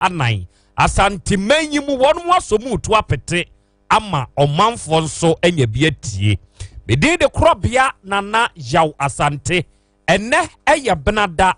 Anan, Asanteman yi mu wɔn asɔ mu reto apete ama ɔmanfoɔ nso anya bi atie. Me din de Korɔbea Nana Yaw Asante. Ɛnnɛ ɛyɛ Benada,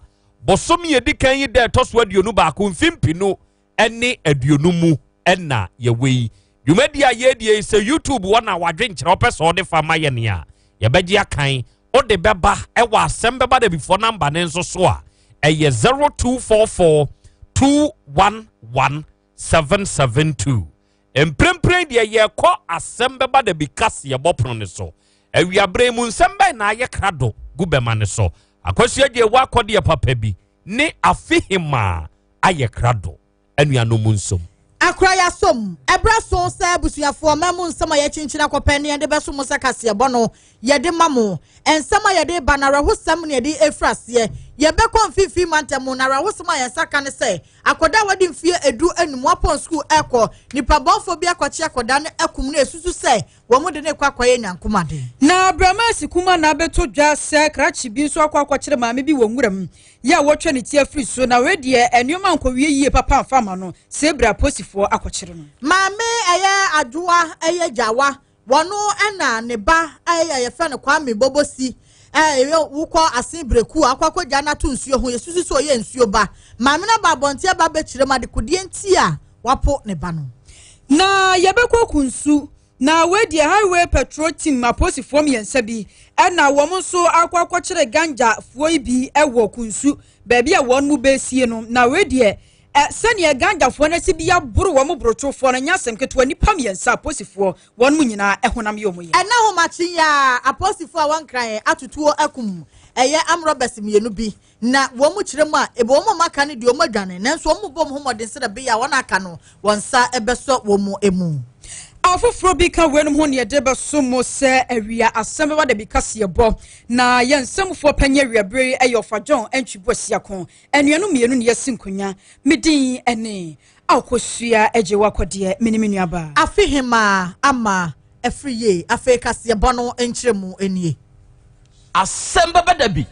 bosome yɛdi kan yi da ɛtɔ so 21 mfe 2020 mu ɛna yɛwɔ yi. Dwumadi a yɛdie yi sɛ YouTube wɔ na wadwenkyerɛ wopɛ sɛ ɔde fa ma yɛ nea yɛbɛgye akan wode bɛba ɛwɔ asɛm bɛba da bifoɔ number ne nso so a ɛyɛ 0244 211 772. Mprempren deɛ yɛkɔ asɛm bɛba da bi kaseɛ bɔ pono ne so. Awiaberɛ mu nsɛm bɛn na ayɛ krado gu bɛma ne so? Akɔsua gye wɔ akɔdeɛ papa bi ne afehemaa ayɛ krado anuanom nsom. Akora yɛasom ɛberɛ so sɛ abusuafoɔ ma mu nsɛm a yɛkyinkyini akɔpɛ ne yɛde bɛso mo sɛ kaseɛbɔ no yɛde ma mo. Nsɛm a yɛde ba na awerɛhosɛm ne yɛde ɛfiri aseɛ. Yɛbɛkɔ mfimfini mantam mu na awerɛhosɛm a yɛnsa ka ne sɛ akɔda a wɔde mfie 15 apɔn sukuu ɛkɔ, nipa bɔnfoɔ bi akɔkye akɔda no akum no, esusu sɛ wɔn de ne kɔ akɔyɛ nyankomade. Na Brahma kuma na abɛto dwa sɛ krakye bi nso akɔ akɔkyerɛ maame bi wɔ nwuram yɛ a wɔtwa ne ti afiri so, na wei deɛ nneɛma nkɔwie yie papa amfa ama no sɛ ebira apolisifoɔ akɔkyerɛ no. Maame ɛyɛ Adwoa ɛyɛ Gyawa, wɔn ɛna ne ba ɛyɛ yɛfrɛ no Kwame Bobosi ɛyɛ wokɔ asen breku akɔ akɔgya n'ato nsuo ho, yɛsusu sɛ ɔyɛ nsuo ba. Maame no ba abɔnten ba bɛkyerɛ mu adekodeɛ nti a wapo ne ba no. Na yɛbɛkɔ Kunsu na wei deɛ Highway Patrol Team apolisifoɔ mmiɛnsa bi ɛna wɔn nso akɔ akɔkyerɛ gangyafoɔ yi bi ɛwɔ Kunsu baabi a wɔn mu bɛsie no. Na wei deɛ ɛ sɛnea gangyafoɔ no asi bi aboro wɔn borɔtwofoɔ no nyɛ asɛm ketewa. Nnipa mmiɛnsa apolisifoɔ wɔn mu nyinaa ɛhonam yɛ wɔn yɛ. Ɛna ahomakye yi a apolisifoɔ a wɔnkran atotoɔ akum ɛyɛ armed robbers mmienu bi, na wɔn mu kyerɛ mu a ebi wɔn a aka no deɛ wɔn adwane, nanso wɔn mu bɔ wɔn ho mmɔden sɛ ɛbɛyɛ a wɔn aka no wɔn nsa ɛbɛsɔ wɔn mu emu. Afoforɔ bi ka weinom ho ne yɛde bɛso mo sɛ awia asɛm bɛba da bi kaseɛ bɔ na yɛn nsɛmfoɔ panyin awiabere yi ɛyɛ Ɔfa John Antwibu Asiako. Anuanom mmienu ne yɛsi nkonnwa. Me din ɛne Akosua Agye Wakɔdeɛ, me ne me nuabaa. Afehemaa Ama Afiri Yie. Afei kaseɛbɔ no nkyerɛ mu nie. Asɛm bɛba da bi.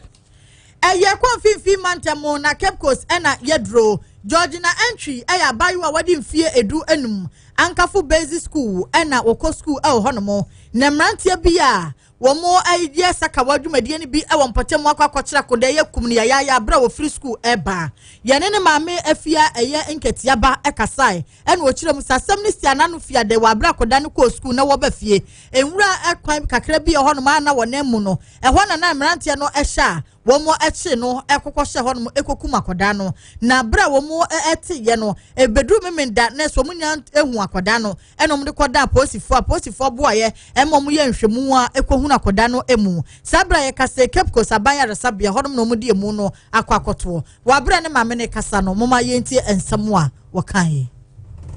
Ɛyɛ kɔ mfimfini mantam na Cape Coast ɛna yɛduro. Georgina Entry ɛyɛ abaayewa a wɔde mfie 15, Ankafo Basic School ɛna wɔkɔ school ɛwɔ hɔnom, na mmeranteɛ bi a wɔn ɛyɛ sakawa dwumadie no bi ɛwɔ mpɔtam akɔ akɔkyerɛ akoda ɛyɛ kum no yɛyɛayɛ abere a wɔfiri school ɛba. Yɛne ne maame Afia ɛyɛ nketiaba ɛkasae ɛna ɔkyerɛ mu sɛ asɛm no si anano fiade wɔ abere akoda no kɔɔ school na wɔba fie. Nwura ɛkwan kakra bi ɛwɔ hɔnom a na wɔn mu no ɛhɔ na na mmeranteɛ no ɛhyɛ a wɔn akyi no ɛkɔkɔ hyɛ hɔnom ekokum akwadaa no. Na abere a wɔn ɛte yɛ no ebeduru memenda na ɛsɛ wɔn nyinaa ehu akwadaa no ɛna wɔn de kɔda apolisifoɔ. Apolisifoɔ boayɛ ɛma wɔn yɛ nhwɛmu a ekohunu akwadaa no emu. Saa abere a yɛkasa, Cape Coast aban ayaresabea hɔnom na wɔn de emu no akɔ akɔtoɔ. Wɔ abere a ne maame ne kasa no, moma yɛntie nsɛm a wɔka yi.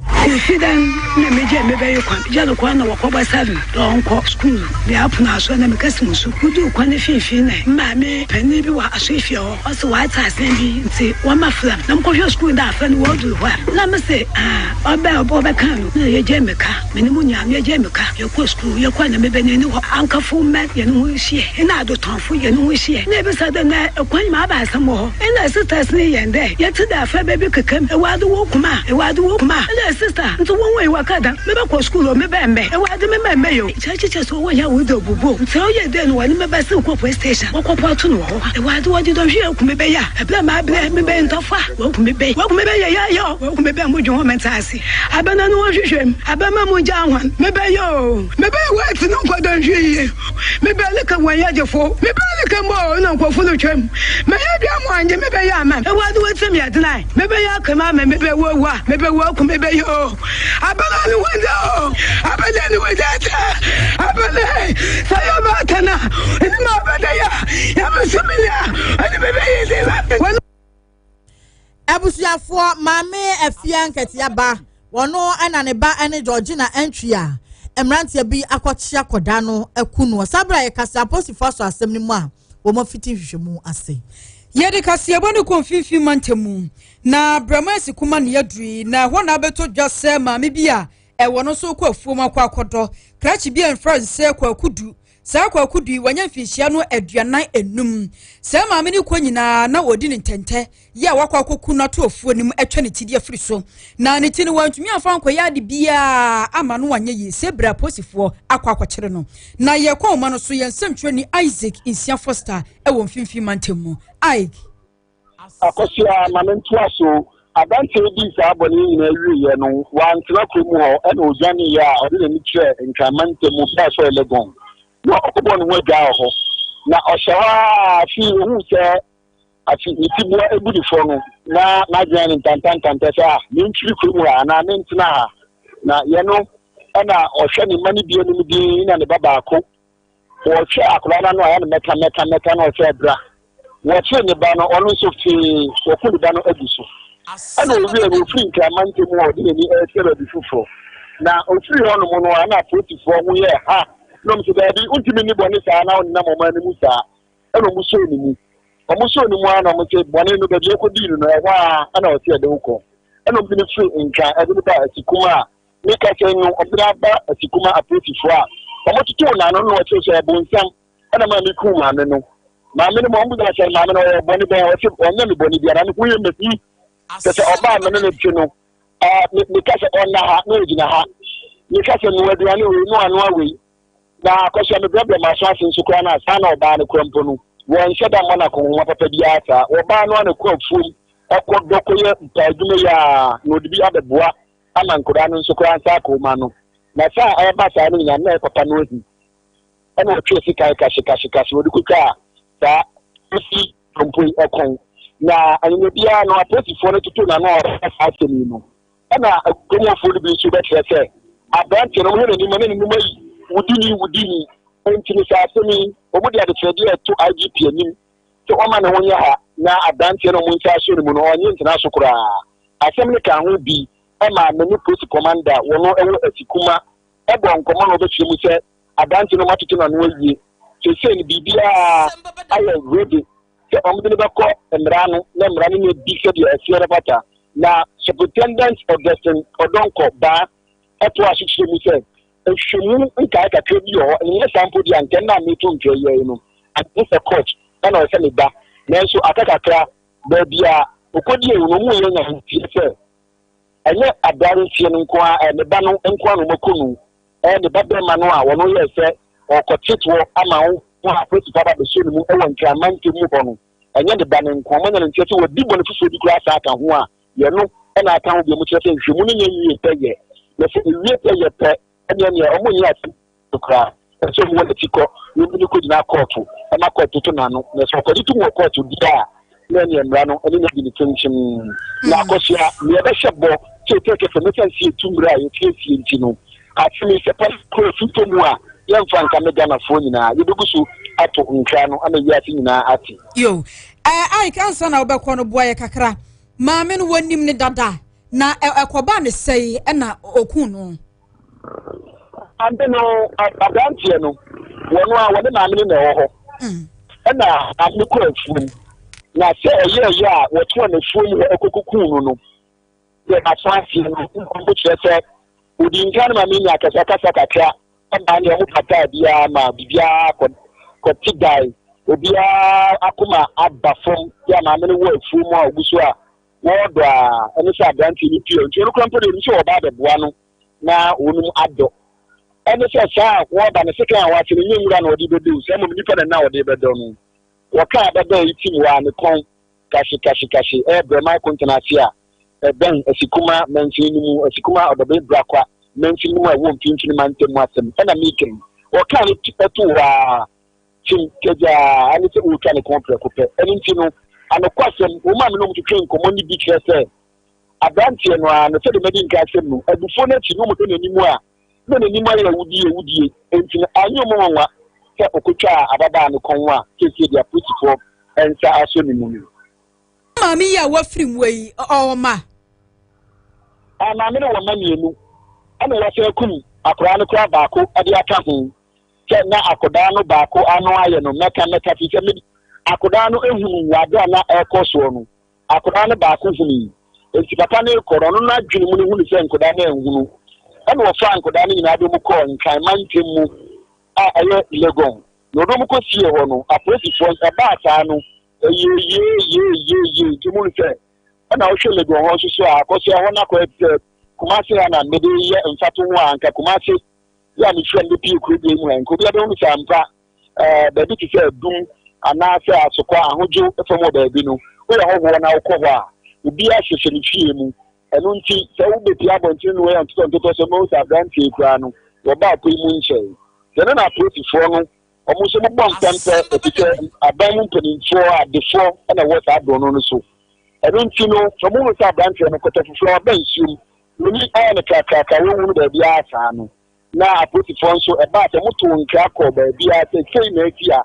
Nsi dɛn na megye mebɛyɛ kwan gya no kwan na wɔkɔbɔ 7 na ɔnkɔ school de apono aso na mekasi mu so woduu kwan no fiifii na maame panin bi wɔ asɔefie hɔ, ɔsɛ wɔate asɛm bi nti wɔma flam na mekɔhwɛ school da afɛ no wɔduru hɔ a na mese ɔbɛ ɔbɛka no na yɛgye meka mene mu nua yɛgye meka yɛkɔ school yɛkɔ na mebɛni ne hɔ. Ankafo mmɛ yɛne ho hyia ɛna adotɔnfo yɛne ho hyia na ebisa dɛ na ɛkwan ma aba asɛm wɔ hɔ ɛna sisters ne yɛn dɛ yɛte dɛ afɛ baabi kekam ɛwɔ ade wɔ kuma ɛwɔ ade wɔ kuma ɛna sister nti wɔn wɔ yi wɔka da mebɛkɔ school o mebɛ mbɛ ɛwɔ ade mebɛ mbɛ yɛ o kyerɛkyerɛ sɛ wɔwɔ yɛ a wɔde obubu nti ɔyɛ dɛ no wɔne mebɛ se kɔ police station wɔkɔ pɔto no wɔ hɔ. Ɛwɔ ade wɔde dɔhwe yɛ kume bɛyɛ a ɛbrɛ ma abrɛ mebɛ ntɔfa wɔkume bɛ wɔkume bɛ yɛ yɛ yɛ wɔkume bɛ mo dwen hɔ mɛnta ase abɛna no wɔhwehwɛ mu abɛma mu gya ahwan mebɛ yɛ o mebɛ yɛ wɔati no nkɔ dɔhwe yie mebɛ ne ka wɔn yɛ gyefo mebɛ ne ka mbɔ na nkɔfo no twam mɛyɛ dua mo anye mebɛ yɛ ama ɛwɔ ade wɔti mi ɛdena mebɛ yɛ akama ama mebɛ wɔ wa mebɛ wɔ aku mebɛ yɛ o abɛna ne wɔn dɛ o abɛna ne wɔn dɛ tɛ abɛna sɛ yɛ ba tɛna ɛni ma abɛna yɛ yɛ bɛ sumi yɛ ɛni mebɛ yɛ de la. Abusuafoɔ, maame Afia Nkɛteaba wɔno ɛna ne ba ɛne Georgina Entry a mmeranteɛ bi akɔkye akɔda no aku no. Saa bere a yɛkasa, apolisifoɔ asɔ asɛm no mu a wɔn afiti nhwehwɛmu ase. Yɛde kaseɛbɔ no kɔ mfimfini mantam mu na Brɛma asi kuma ne yɛduri na ɛhɔ na abɛtɔ dwa sɛ maame bi a ɛwɔ no nso kɔ afuom akɔ akɔdɔ krakye bi a mfra nsɛ Kwaku Du. Saa Kwaku Du yi, wanya mfinhyia no 45. Saa maame no kɔ nyinaa na ɔdi ne ntɛntɛ yɛ a wakɔ akɔku no ato afuo no mu atwa ne ti de afiri so. Na ne ti no wantumi amfa ankɔyɛ ade biara ama no anyɛ yie sɛ berɛ apolisifoɔ akɔ akɔkyere no. Na yɛkɔ nwoma no so yɛn nsɛmtwerɛni Isaac Nsia Foster wɔ Mfimfini Mantam mu. Ike. Akosua, ma mentoa so. Aberanteɛ yi dii saa bɔne yi nyinaa wieeɛ no, wantena kurom hɔ, ɛnna ɔdwaneeɛ a ɔde n'ani kyerɛɛ Nkran mantam mu baa Sɔre Legon, na ɔkɔbɔɔ ne ho adwaa wɔ hɔ. Na ɔhyɛ hɔ ara, afei ɔhuu sɛ afi ne tiboa abu ne fɔ no, na n'adwene ayɛ no ntanta-ntanta sɛ, Ah, memfiri kurom ha anaa mentena ha. Na yɛ no, ɛnna ɔhwɛ ne mma no bi anim dinn, na ne ba baako Wɔhwɛ akwadaa no ano a, ɛyɛ no mɛka mɛka mɛka na ɔsɛ bra. Wɔkyere ne ba no, ɔno nso fee, wɔko ne ba no agu so. Ɛna owie no, ofiri Nkraman ntam a ɔde n'ani rekyerɛ baabi foforɔ. Na ofiri hɔnom no a, na apolisifoɔ ho yɛ ha. Na wɔn sɛ, daabi, wontumi nni bɔne saa na wonenam ɔman no mu saa. Ɛna wɔn soo ne mu. Wɔn soo ne mu ara na wɔn sɛ, bɔne no, baabi a ɛkɔdii no no, ɛhɔ ara ɛna ɔsɛ yɛde wo kɔ. Ɛna wɔn de no firi Nkran ɛde no baa Asikuma a Ne kasa yi no, ɔbere aba Asikuma apolisifoɔ a wɔtotoo n'ano no na ɔkyerɛ sɛ ɔbonsam na maa mekuu maame no. Maame no ma wɔn sɛ maame no ɔyɛ bɔne bɛn? Ɔse ɔnyɛ me bɔne biara, ne ho yɛ me hu. Kyɛ sɛ ɔbaa me ne ne te no, meka sɛ ɔnna ha na ɔgyina ha. Meka sɛ noa aduane wei na wanoa wei. Na akɔsoa mebrɛbrɛ m'aso ase nso koraa no a, saa na ɔbaa no kora mpo no, wɔnhyɛ da mmɔ no akɔnhoma papa biara saa. Ɔbaa no ara na ɛkɔ afuom kɔ dɔ kɔyɛ mpaadwuma yi ara na ɔde bi abɛboa ama nkwadaa no nso koraa nsa akɔ wɔn ano. Na saa a ɛreba saa no nyinaa, na ɛyɛ papa no ahi. Ɛna ɔtwee sekan kahyekahyekahye, wɔde kotwaa saa polisi dompo yi kɔn. Na anwummerɛ biara no, apolisifoɔ no toto n'ano a wɔka saa asɛm yi no. Ɛna kurom hɔfoɔ no bi nso bɛkyerɛ sɛ aberanteɛ no, wɔhwɛ n'anim a na n'anim ayi wudini wudini. Enti no saa asɛm yi, wɔde adekyerɛdeɛ reto IGP anim sɛ ɔmma ne ho nyɛ ha na aberanteɛ no a wɔn nsa asɔ ne mu no, ɔnnye ntena so koraa. Asɛm no kaa ho bi maa me ne polisi kɔmanda a wɔno wɔ Asikuma bɔɔ nkɔmmɔ na ɔbɛkyerɛ mu sɛ aberante no wɔatoto n'ano awie. Seesei no biribiara ayɛ ready sɛ wɔde no bɛkɔ mmara ano na mmara no na adi sɛdeɛ ɛseɛ no fata. Na Superintendent Augustine Odonkor Baa toaa so kyerɛ mu sɛ nhwehwɛmu nkae kakra bi wɔ hɔ, ɛnyɛ saa mpo deɛ anka nna a mereto ntwa yi ara yi no agye sɛ court na ɔsɛ sɛ meba, nanso aka kakra. Baabi a okodii awu no, wɔyɛ nya nteɛ sɛ ɛnyɛ aberanteɛ no nko ara, ne ba no nko ara na wɔaku no, ɛyɛ ne ba barima no a wɔn yɛɛ sɛ ɔrekɔte toɔ ama wo ho a apolisifoɔ aba abɛhyɛ ne mu wɔ Nkran mantam mu hɔ no, ɛnyɛ ne ba no nko. Wɔanya no nteɛ sɛ wadi bɔne foforɔ bi koraa saa ka ho a, yɛ no na aka ho bio. Kyerɛ sɛ nhwehwɛmu no nyɛ nwie pɛyɛ, na sɛ ɛwie pɛyɛ pɛ, ɛnneɛ neɛ wɔnyɛ asɛm no koraa, ɛsɛ sɛ wɔwɔ n'akyi kɔ na wɔde no kɔgyina kɔɔto ma kɔɔto to n'ano, na sɛ ɔkɔgye tom wɔ kɔɔto deɛ a, na ɛneɛ mmara no ne no adi no kyenkyen. Na akɔsoa nea ɛbɛhyɛ bɔ sɛ ɛtɛ kɛfɛ no, ɛsiane sɛ yɛtu mmerɛ a yɛsiesie nti no, asɛm yi sɛ pa kura fitɔ mu a, yɛmfa nka me Ghanafoɔ nyinaa, yɛbɛgu so ato nkra no ama wiase nyinaa ate. Yo, eh, Ike, ansa na wobɛkɔ no, boa yɛ kakra. Maame no, wɔnim no dada, na ɛkɔbaa ne sɛe ɛna ɔkuu no. Ade no, aberanteɛ no, wɔn a wɔne maame no na ɛwɔ hɔ. Ɛna maame no kɔ afuom. Na sɛ ɛyɛ ɛyɛ a wɔtoa n'afuom hɔ ɛkɔkɔkuu no no, deɛ n'aso aseɛ no, nkɔmbo kyerɛ sɛ ɔdi nkan no maame nya akasakasa kakra ɛmaa ne ɔmo bataa biara ma biribiara kɔ kɔte dae. Obiara akoma aba fam yɛ a maame no wɔ afuom a ɔgu so a wɔɔdɔ a ɛne sɛ aberanteɛ no pue nti ɔno koraa mpo deɛ ɔnim sɛ wɔba abɛboa no na wɔnom adɔ ɛne sɛ saa a wɔɔba no sekan a wɔase no nyɛ nwura na ɔde bɛdɔ sɛ mmom nipa na na ɔde bɛdɔ no. Wɔkaa ababaa yi tim wɔ a ne kɔn kahye kahye kahye ɛyɛ Brɛman Kontena ase a ɛbɛn Asikuma mansini no mu, Asikuma Ɔdɔbe Brakwa mansini no mu a ɛwɔ Mfimfini Mantam mu asɛm ɛna meka yi. Wɔkaa no too hɔ ara Kyim kagyaa ne sɛ ɔretwa ne kɔn prɛko pɛ. Ɛno nti no, anokwasɛm, wɔn a me ne wɔn twetwee nkɔmmɔ no bi kyerɛ sɛ aberanteɛ no ara no, sɛdeɛ madi nkan asɛm no, abufuo no akyi no wɔhwɛ n'anim a, na n'anim ayɛ awudie awudie. Enti no, anyɛ wɔn nwanwa sɛ ɔkɔtwaa ababaa no kɔn a seesei deɛ apolisifoɔ nsa asɔ ne mu no. Maame yi a wafiri mu yi, ɔwɔ mma? Maame no wɔ mma mmienu, ɛna wasan akum akwadaa no koraa baako de aka ho. sɛ na akodaa no baako ano ayɛ no mɛka mɛka firi sɛ me akodaa no ehunu wɔ ade a na ɛrekɔ soɔ no, akodaa no baako hunui. Enti papa no rekɔ no, ɔno n'adwene mu no hunu sɛ nkodaa no anhunu. Ɛna ɔfaa nkodaa no nyinaa de wɔn kɔɔ Nkran mantam mu. a ɛyɛ Legon. Na ɔde wɔn kɔsiee hɔ no, apolisifoɔ, ɛbaa saa no, ɛyɛɛ yee yee yee yee, nti wɔhunu sɛ, ɛna wohwɛ Legon hɔ nso so a, akɔsoa hɔ no akɔyɛ te sɛ Kumasi ha na mede yɛ mfatoho a, anka Kumasi yɛ a mefiri a mebɛpue kuro dua yi mu ha, nka obiara bɛhunu sɛ ampa ɛɛ baabi te sɛ Adum anaasɛ Asokwa, Ahodwo fam wɔ baabi no, woyɛ hɔhoɔ na wokɔ hɔ a, obiara hyehyɛ ne fie mu. Ɛno nti, sɛ wobɛpue abɔntene ne wɔyɛ ntotɔ ntotɔ sɛ wobɛhu sɛ aberanteɛ yi koraa no, wɔbaa kɔ yi mu nkyɛe. Sɛ ɛno na apolisifoɔ no, wɔn nso wɔbɔ mpɛmpɛ, ɛfiri sɛ aban mu mpanimfoɔ, adefoɔ na ɛwɔ saa borɔno no so. Ɛno nti no, sɛ wɔhunu sɛ aberanteɛ no kɔtɔ foforɔ a waba nsuom, n'ani ayɛ no krakrakra, wɔnhunu baabiara saa no, na apolisifoɔ nso, ɛbaa sɛ wɔtoo nkra kɔɔ baabiara sɛ sei na asi a,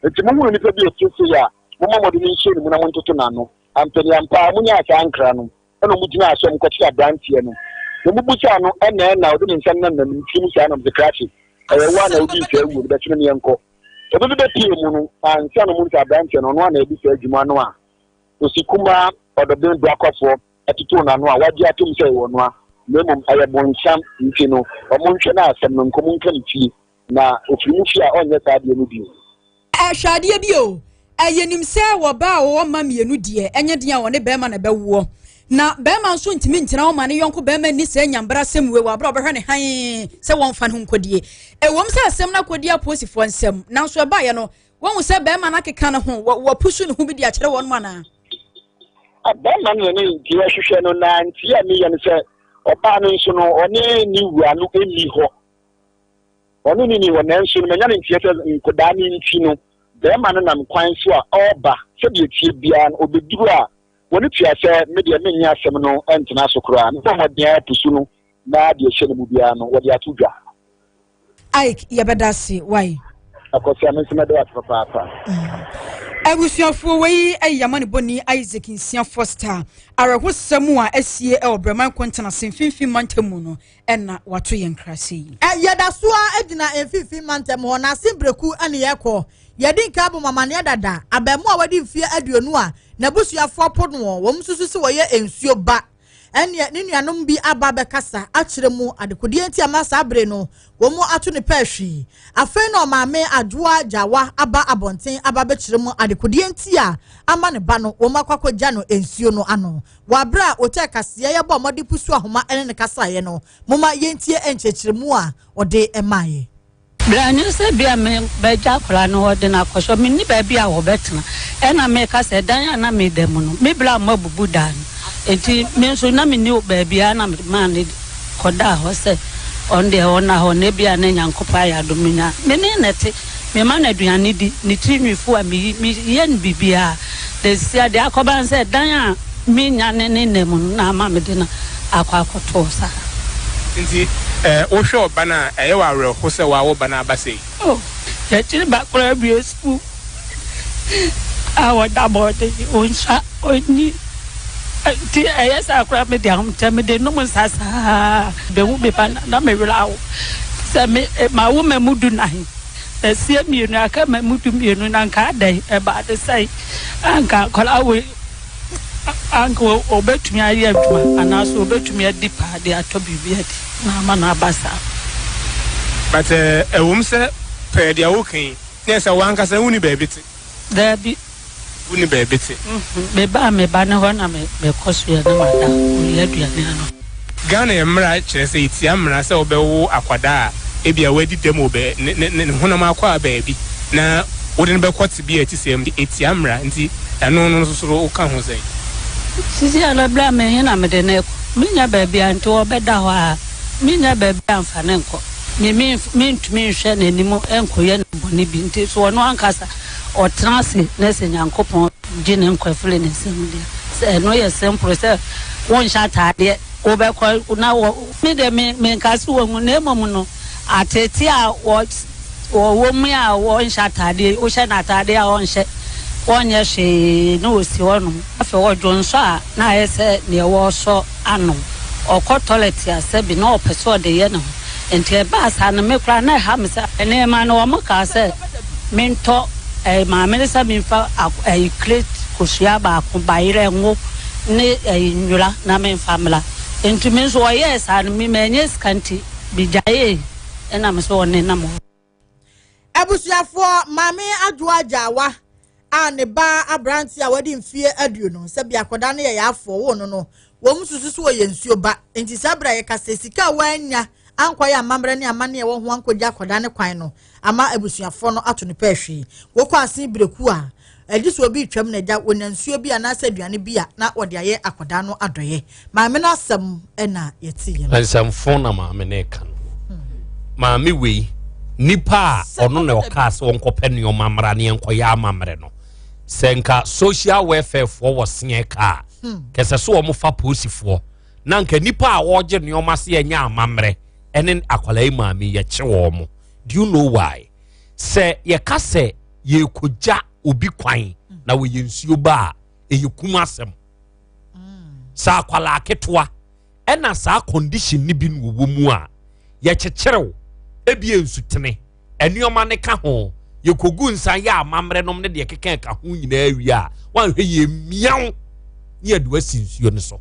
nti mohunu nipa bi a ɔte sei a, mommɔ mmɔden nsuo ne mu na montoto n'ano. Ampaniampa ara, monyaa saa nkra no, ɛna wɔgyinaa so a wɔkɔkyeree aberanteɛ no. Na wɔbisaa no ɛna ɛna ɔde ne nsa nenam ne tirim saa na ɔde krakye, ɛyɛ wo a na wodii saa wuo no, bɛkyene me yɛnkɔ. Obi bi bɛpie mu no, ansa na wɔhu sɛ aberanteɛ no, ɔno a na adi saa adwuma no a Osi kumaa ɔdɔben brakwafoɔ totoo n'ano a wagye atom sɛ ɛyɛ ɔno a, na mmom ɛyɛ bonsam nti no, wɔnhwɛ na asɛm no nkɔ mu nka ne fie, na ɔfiri mu fie a ɔnyɛ saa adeɛ no bio. Hwɛ adeɛ bi o, yɛnim sɛ ɔbaa a ɔwɔ mma mmienu deɛ, ɛnyɛ den a ɔne barima na ɛbɛwoɔ. Na barima nso ntumi ntena hɔ ma ne yɔnko barima nni saa nyambrasɛm wei wɔ aberɛ a ɔbɛhwɛ ne hann sɛ wɔmfa ne ho nkɔdie. Ɛwom sɛ asɛm no akɔdi apolisifoɔ nsam, nanso ɛbaeɛ no, Woahu sɛ barima no akeka ne ho, wapusu ne ho bi de akyerɛ wɔn anaa? Barima no na ne nti ɛhwehwɛ no, na nti a meyɛ no sɛ ɔbaa no nso no, ɔne ne wura no nni hɔ. Ɔne ne nni hɔ, nanso no manya ne nteɛ sɛ nkɔdaa no nti no, barima no nam kwan so a ɔreba, sɛdeɛ ɛteɛ biara no, ɔbɛduru a, wɔne tua sɛ me deɛ mennye asɛm no ntena so koraa. Mebɔ mmɔden ara pusu no na deɛ ɛhyɛ ne mu biara no, wɔde ato dwa. Ike yɛbɛda ase wai. Akɔsia me nso mɛda wo ase papaapa. Abusuafoɔ wei yɛ amanebɔni Isaac Nsia Foster awerɛhosɛm a asie wɔ Brɛman Kontenase mfimfini mantam mu no na wato yɛn nkrasɛ yi. Yɛda so ara gyina mfimfini mantam hɔ na ase mprɛku ne yɛkɔ. Yɛadi nkan abɔ mo amaneɛ dada, abaamua a wadi mfeɛ 20 a n'abusuafoɔ po noɔ, wɔn susu sɛ ɔyɛ nsuo ba. Ɛnneɛ ne nuanom bi aba abɛkasa akyerɛ mu adekodeɛ nti ama saa bere no wɔn ato ne pɛɛ hwee. Afei na ɔmaame Adwoa Gyawa aba abɔnten aba abɛkyerɛ mu adekodeɛ nti a ama ne ba no wɔn akɔ akɔgya no nsuo no ano. Wɔ aberɛ a ɔtɛɛ kaseɛ yɛbɔ mmɔden pusu ahoma ne no kasaeɛ no, momma yɛntie nkyerɛkyerɛmu a ɔde maeɛ. Berɛ anyɛ sɛ ebia mɛgya akwadaa no hɔ de no akɔ so, menni baabi a wɔbɛtena. Ɛna meka sɛ dan a na meda mu no, me bra a wɔabubu dan no, enti me nso na menni baabiara na memaa no kɔdaa hɔ sɛ ɔno deɛ ɔnna hɔ na ebia na Nyankopɔn ayɛ adom menya. Me ne no te, mema no aduane di, ne tiri nwi fu a meyi, meyɛ no biribiara. Na seesei a deɛ akɔba ne sɛ dan a menya ne ne nna mu no na ama mede no akɔ akɔto hɔ saa. Nti wohwɛ wo ba no a, ɛyɛ wo awerɛho sɛ woawo ba no aba sei? Oh, yɛkyere ba koraa wie sukuu a ɔda abɔnten, ɔnsua, ɔnni. Nti ɛyɛ saa koraa mede ahomekyɛ, mede nom nsa saa. Bɛhu me ba no na me werɛ aho sɛ me mawo ma mu dunan. Asia mmienu, aka ma mu 12 na anka adɛn, ɛbaa ne sɛn? Anka akwadaa wei anka ɔbɛtumi ayɛ adwuma anaasɛ ɔbɛtumi adi paa de atɔ biribi adi na ama no aba saa. But ɛwom sɛ pɛɛ deɛ woka yi, na ɛsɛ w'ankasa wonni baabi te. Daabi. Wonni baabi te. Meba a me ba no hɔ na mekɔ soɛ na mada ɔyɛ aduane ano. Ghana yɛ mmara kyerɛ sɛ ɛtia mmara sɛ wobɛwo akwadaa a ebia wadi dɛm wɔ bɛ ne ne ne honam akwaa baabi na wode no bɛkɔ tebea a ɛte saa mu de ɛtia mmara nti ɛno no nso so woka ho sɛn? Sisi ara berɛ a me he na mede no rekɔ? Mennya baabi a nti ɔbɛda hɔ a mennya baabi a mfa no nkɔ. Me mentumi nhwɛ n'anim nkɔyɛ no bɔne bi nti so ɔno ankasa ɔtena ase na sɛ Nyankopɔn gye ne nkwa firi ne nsam deɛ, sɛ ɛno yɛ simple sɛ wonhyɛ ataadeɛ wobɛkɔ na wɔ, me deɛ me menka sɛ wɔnwu na mmom no ateetee a wɔ wɔwɔ mu a wɔnhyɛ ataadeɛ, wohyɛ no ataadeɛ a ɔnhyɛ, wɔnyɛ hwee na ɔsi hɔnom. Afei ɔdwo nsɔ a na ayɛ sɛ deɛ wɔresɔ ano, ɔkɔ tɔlɛt a sɛbi na ɔpɛ sɛ ɔde yɛ ne ho. Nti ɛbaa saa no, me koraa na ɛha me sɛ nneɛma no wɔkaa sɛ mentɔ ɛɛ maame no sɛ memfa ɛyi crate kosua baako, bayerɛ, ngo ne ɛyi nwera na memfa mmra. Nti me nso wɔyɛɛ saa no, me manyɛ sika nti megyaee ɛna me sɛ ɔne nam hɔ. Abusuafoɔ, Maame Adwoa Agyawa a ne ba aberanteɛ a wadi mfeɛ 20, sɛbi akwadaa no yɛ yaafoɔ wo no no, wɔn susu so wɔyɛ nsuo ba. Nti saa berɛ a yɛka sɛ sika a wɔanya ankɔyɛ amammerɛ ne amanneɛ ɛwɔ ho ankɔgya akwadaa ne kwan no ama abusuafoɔ no ato no pɛɛ hwee. Wɔkɔ asen bereku a ɛgye sɛ obi twam na agya wɔnya nsuo bi anaasɛ aduane bi a na wɔde ayɛ akwadaa no adɔyɛ. Maame no asɛm ɛna yɛte yɛ no. Nsɛmfo na maame no ka no. Maame wei, nipa a ɔno na ɔkaa sɛ wɔnkɔpɛ nneɛma mmara ne yɛnkɔyɛ amammerɛ no, sɛ nka social welfare foɔ wɔ seɛ kaa kɛsɛ so wɔn fa polisifoɔ na nka nipa a wɔregye nneɛma se yɛnyɛ amammerɛ ɛne akwadaa yi maame yɛkye wɔn mo. Do you know why? Sɛ yɛka sɛ yɛkɔgya obi kwan na wɔyɛ nsuo ba a, ɛyɛ kum asɛm. Sɛ akwadaa ketewa ɛna saa condition ni bi no wɔ mu a, yɛkyekyerew ebi nsutene nneɛma ne ka ho, yɛkɔgu nsa yɛ amammerɛ nom ne deɛ keka ka ho nyinaa wie a, wanhwɛ yɛ miaw ne yɛde wasi nsuo no so.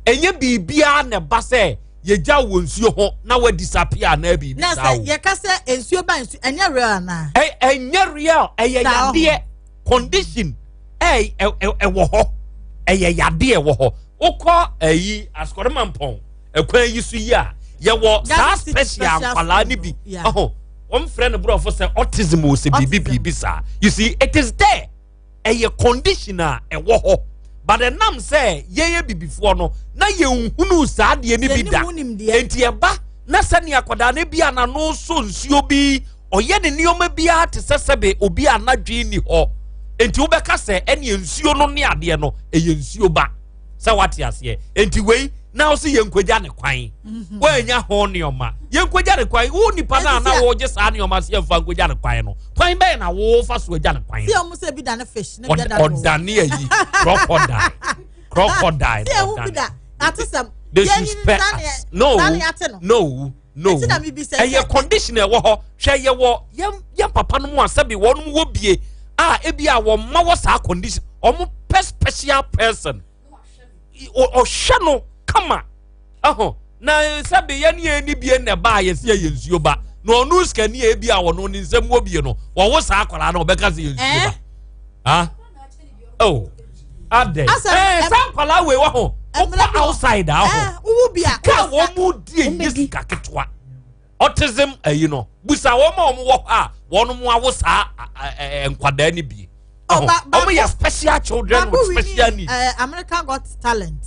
Ɛnyɛ biribiara na ɛba sɛ yɛgya wɔ nsuo ho na wadisappear anaa biribi na saa sɛ o. Yɛka sɛ nsuo ba nsuo, ɛnyɛ real anaa? Ɛnyɛ real, ɛyɛ Saa hɔ. Yadeɛ condition ɛwɔ hɔ, ɛyɛ yadeɛ ɛwɔ hɔ. Wokɔ ɛyi Asokɔrema Mpɔn ɛkwan yi so yi a, yɛwɔ saa Ghana City special special nkwalaa ne school bi no, yeah. Ɔho wɔn frɛ no borɔfo sɛ autism o, sɛ biribi Autism. Biribi saa. You see, it is there, ɛyɛ condition a ɛwɔ hɔ, but ɛnam sɛ yɛyɛ bibifoɔ no na yɛnhunu saa adeɛ no bi Yɛnim da ho nimdeɛ. Nti ɛba na sɛnea akwadaa no bi a n'ano so nsuo bi ɔyɛ ne nneɛma biara te sɛ sɛbe obi a n'adwene ni hɔ, nti wobɛka sɛ ɛne nsuo no ne adeɛ no ɛyɛ nsuo ba sɛ wate aseɛ. Nti wei na wo sɛ yɛnkɔgya ne kwan, woanya ho nneɛma, yɛnkɔgya ne kwan. Wo nipa no a na wogye saa nneɛma sɛ yɛmfa nkɔgya ne kwan no, kwan bɛyɛ na wofa so agya ne kwan si no? ɔmo sɛ bi da ne fish ne bi da ne Ɔdane ayi crocodile, crocodile. Si ehu bi Ɔdane. Da ate sɛm. They should spare us. No, no, no. Ɛti na mi bi sɛ ɛyɛ condition a ɛwɔ hɔ. Hwɛ, yɛwɔ yɛn papa no mu a sɛbi wɔn wɔ bie a ebi a wɔn mma wɔ saa condition, wɔn pɛ special person ɔhwɛ no kama ɛho. Na sɛbi yɛn ne yɛn ni bie na ɛba a yɛsi yɛ nsuo ba na ɔno sikani a ebi a wɔn ne nsam wɔ bie no, wɔwɔ saa akwaraa no, ɔbɛka sɛ yɛ nsuo ba. Ah, oh, adɛ saa nkwaraa wei wɔ ho, wokɔ outside a ho wowu bi a sika a wɔn mu di enye sika ketewa. Autism ayi no, busa wɔn a wɔn wɔ hɔ a wɔn mu awo saa nkwadaa ni bi. Wɔn yɛ special children with special needs. American Got Talent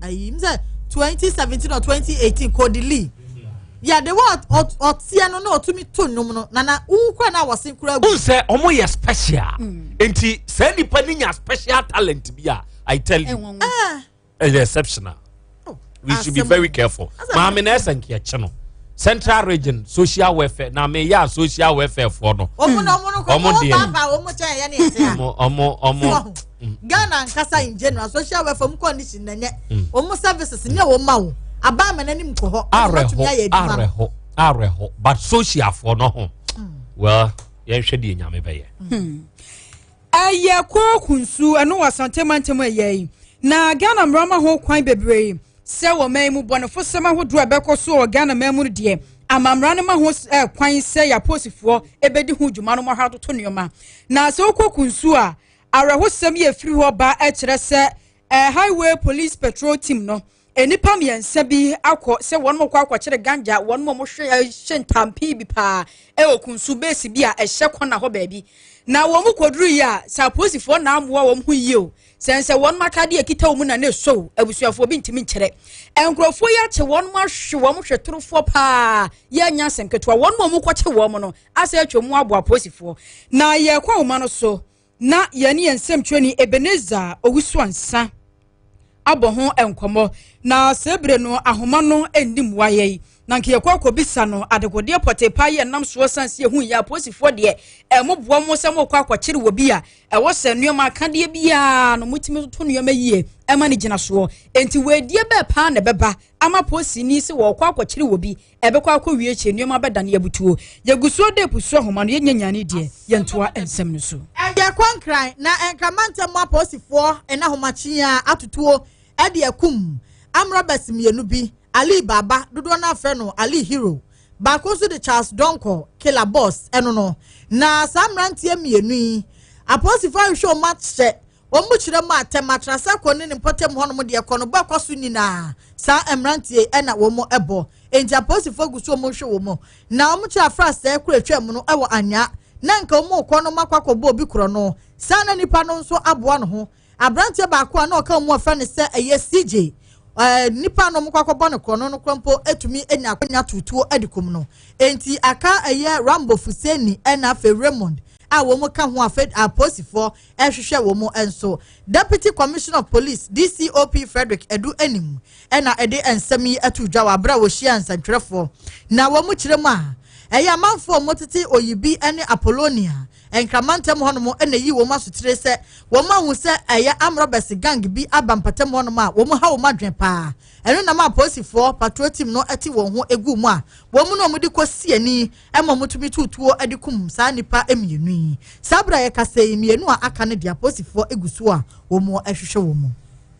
ayi m sɛ 2017 or 2018, Kodi Lee yɛ de wɔ ɔteɛ no na ɔtumi to nnwom no nana wukura na wɔsen kura gu. N sɛ wɔn yɛ special, nti saa nipa ni nya special talent bi a, I tell you, ɛyɛ exceptional. We should be very careful. Maame na ɛsɛ nkeɛkye no, Central Region social welfare na meyɛ a social welfare foɔ no. Ɔmo na ɔmo no kɔ Ɔmo ɔmo deɛ. paapaa ɔmo kyɛn yɛ ne yɛ te a. Ɔmo. Ghana nkasa in general, social welfare ɔmo condition na nyɛ ɔmo services nyɛ wɔn ma wo aban ma n'anim kɔ hɔ ɛna awerɛho wɔtumi ayɛ adwuma no. Awerɛho, awerɛho, but social foɔ no ho, well, yɛnhwɛ deɛ Nyame bɛyɛ. Ɛyɛ kooku nsu ɛno wɔ Asante mantam. Ɛyɛ yi na Ghana mmara ma ho kwan bebree sɛ wɔ man mu bɔnefosɛm ahodoɔ a ɛbɛkɔ so wɔ Ghana man mu no deɛ, amammerɛ no ma ho kwan sɛ yɛ apolisifoɔ ɛbɛdi ho dwuma no mu ahɔ atoto nneɛma. Na sɛ wokɔ Kunsu a, awerɛhosɛm yɛ firi hɔ ba ɛkyerɛ sɛ Highway Police Patrol Team no nnipa mmiɛnsa bi akɔ sɛ wɔn mo kɔ akɔkyere ganja, wɔn mo hwɛ hyɛ ntampii bi paa ɛwɔ Kunsu beesi bi a ɛhyɛ kɔna hɔ baabi. Na wɔn mo kɔduru yi a, sɛ apolisifoɔ na amoa wɔn ho yie o, sɛ nsɛ wɔn akadeɛ ekita wɔn na ne so abusuafoɔ bi ntumi nkyerɛ. Nkurɔfoɔ yi akye wɔn mo ahwe wɔn hwɛ torofoɔ paa, yɛnya asɛm ketewa. Wɔn mo a wɔn kɔkye wɔn no asɛ atwa mu aboa apolisifoɔ. Na yɛkɔ ahoma no so na yɛne yɛn nsɛmtwerɛni Ebenezer Owusu Ansa abɔ ho nkɔmmɔ, na sɛ ebire no ahoma no nni mmoa yi na nka yɛkɔ akɔbisa no adekodeɛ pɔtee paa yɛ nam soɔ san si ehu yɛ apolisifoɔ deɛ ɛmo boa mo sɛ mo kɔ akɔkyere wɔ bi a ɛwɔ sɛ nneɛma akadeɛ biara no motumi to nneɛma yie ɛma no gyina soɔ. Nti wɔadie bɛɛ paa na ɛbɛba ama polisini sɛ wɔkɔ akɔkyere wɔ bi ɛbɛkɔ akɔ wie kyɛ nneɛma bɛdane abutuo. Yɛgu so de pusu ahoma no, yɛnyɛ nyane deɛ yɛntoa nsɛm no so. Ɛyɛ kɔnkran na Nkramantam mu apolisifoɔ ɛna ahomakye a atotoɔ ɛde akum armed robbers mmienu bi, Ali Baba, dodoɔ no afrɛ no Ali Hero. Baako nso de Charles Donkor, Killer Boss, ɛno no. Na saa mmeranteɛ mmienu yi, apolisifoɔ ahwehwɛ wɔn akyɛ wɔn mu kyerɛ mu atɛm atrasako ne ne mpɔtam hɔnom deɛ kɔ no bɔ ɛkɔ so nyinaa saa mmeranteɛ ɛna wɔn ɛbɔ. Enti apolisifoɔ gu so wɔn hwɛ wɔn na wɔn kyerɛ afrasɛɛ koro atwa mu no ɛwɔ Anyaa na nka wɔn rekɔ no akɔ akɔbɔ obi korɔ no saa na nipa no nso aboa ne ho. Aberanteɛ baako a na ɔka wɔn mu a wɔfrɛ no sɛ ɛyɛ CJ, ɛɛ nipa no wɔkɔ akɔbɔ no korɔ no no korɔ mpo atumi anya akonya tutuo de kum no. Enti aka ɛyɛ Rambo Fuseni ɛna afei Raymond a wɔn ka ho afei apolisifoɔ ɛrehwehwɛ wɔn nso. Deputy Commissioner of Police DCOP Frederick Adu Anim ɛna ɛde nsɛm yi ato dwa wɔ abere a wɔhyia nsɛntwerɛfoɔ na wɔn kyerɛ mu a ɛyɛ amanfoɔ a wɔtete Oyibi ne Apollonia Nkraman ntam hɔnom na eyii wɔn asotire sɛ wɔn ahu sɛ ɛyɛ amrɔbɛs gang bi aba mpɔtam hɔnom a wɔn ha wɔn adwene paa. Ɛno na ma apolisifoɔ patrol team no te wɔn ho guu mu a wɔn ne wɔn de kɔ si ani ma wɔtumi tu tuo de kum saa nnipa mmienu yi. Saa bere a yɛkasa yi, mmienu a aka no deɛ apolisifoɔ gu so a wɔhwehwɛ wɔn.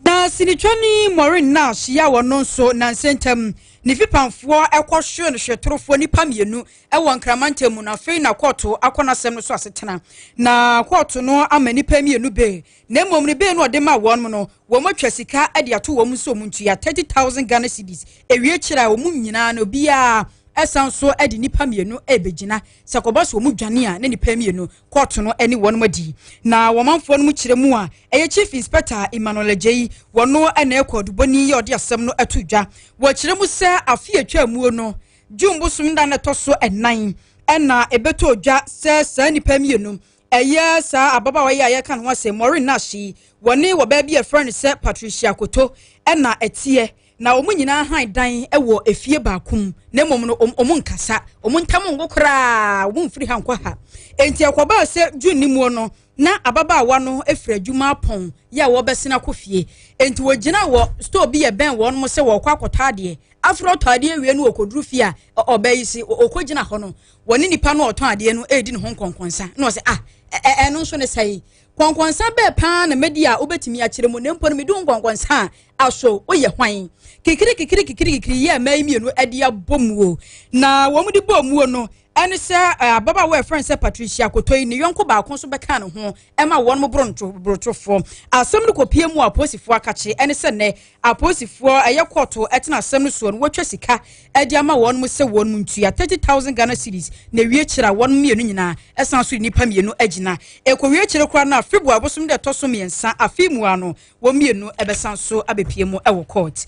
Na sinitwani Maureen Nash yi a ɔno nso nnansa ntam ne fipamfoɔ kɔhwee no hwetorofoɔ nnipa mmienu wɔ Nkraman ntam mu no, afei na kɔɔto akɔ n'asɛm no so asetena. Na kɔɔto no ama nnipa mmienu bail, na mmom no bail no ɔde ma wɔn no, wɔn atwa sika de ato wɔn nso wɔn ntua, 30,000 Ghana cedis. Ewie kyerɛ a wɔn nyinaa no obiara ɛsan so de nnipa mmienu ɛrebɛgyina sɛ kɔba so wɔn dwane a na nnipa mmienu kɔɔto no ne wɔn adi. Na wɔn manfoɔ no mu kyerɛ mu a ɛyɛ Chief Inspector Emmanuel Agyei, wɔn na ɛkɔ adubɔni yɛ ɔde asɛm no ato dwa. Wɔkyerɛ mu sɛ afe atwa muo no June bosom da no ɛtɔ so ɛnan ɛna ɛbɛtɔ dwa sɛ saa nnipa mmienu ɛyɛ saa ababaawa yi a yɛka ne ho asɛm Maureen Nash yi, wɔne wɔbaa bi a ɛfrɛ no sɛ Patricia Koto ɛna ɛteɛ na wɔn nyinaa han dan wɔ efie baako mu, na mmom no wɔn nkasa, wɔn ntam nwo koraa, wɔn mfiri ha nkɔ ha. Enti ɛkɔbaa sɛ June ne muo no na ababaawa no firi adwuma apɔn yɛ a wɔbɛsen akɔ fie. Enti wɔgyina wɔ store bi a ɛbɛn wɔn sɛ wɔrekɔ akɔtɔ adeɛ. Afei ɔtɔ adeɛ wie no ɔkɔduru fie a ɔbaa yi si ɔkɔgyina hɔ no wɔne nipa no ɔtɔn adeɛ no redi ne ho nkɔnkɔnsa na ɔsɛ ah ɛno nso ne sɛe kɔnkɔnsa bɛɛ paa na mɛdi a wobɛtumi akyerɛ mu na mpo no medi wo nkɔnkɔnsa a aso woyɛ hwan kikiri kikiri kikiri kikiri yɛ mmaa yi mmienu de abɔ muo na wɔn de bɔ muo no ɛne sɛ ababaawa a ɛfrɛ no sɛ Patricia Kotoyi ne yɔnko baako nso bɛka ne ho ɛma wɔn borotofoɔ. Asɛm no kɔpie mu apolisifoɔ akakye ɛne sɛ nnɛ apolisifoɔ ɛyɛ kɔɔto ɛtena asɛm no soɔ no wɔatwa sika ɛde ama wɔn mu sɛ wɔn mu ntua 30,000 Ghana cedis na ewie kyerɛ a wɔn mmienu nyinaa ɛsan so de nnipa mmienu agyina. Ɛkɔwie kyerɛ koraa no a February bosom da ɛtɔ so mmiɛnsa afe mu ano wɔn mmienu bɛsan so abɛpie mu wɔ court.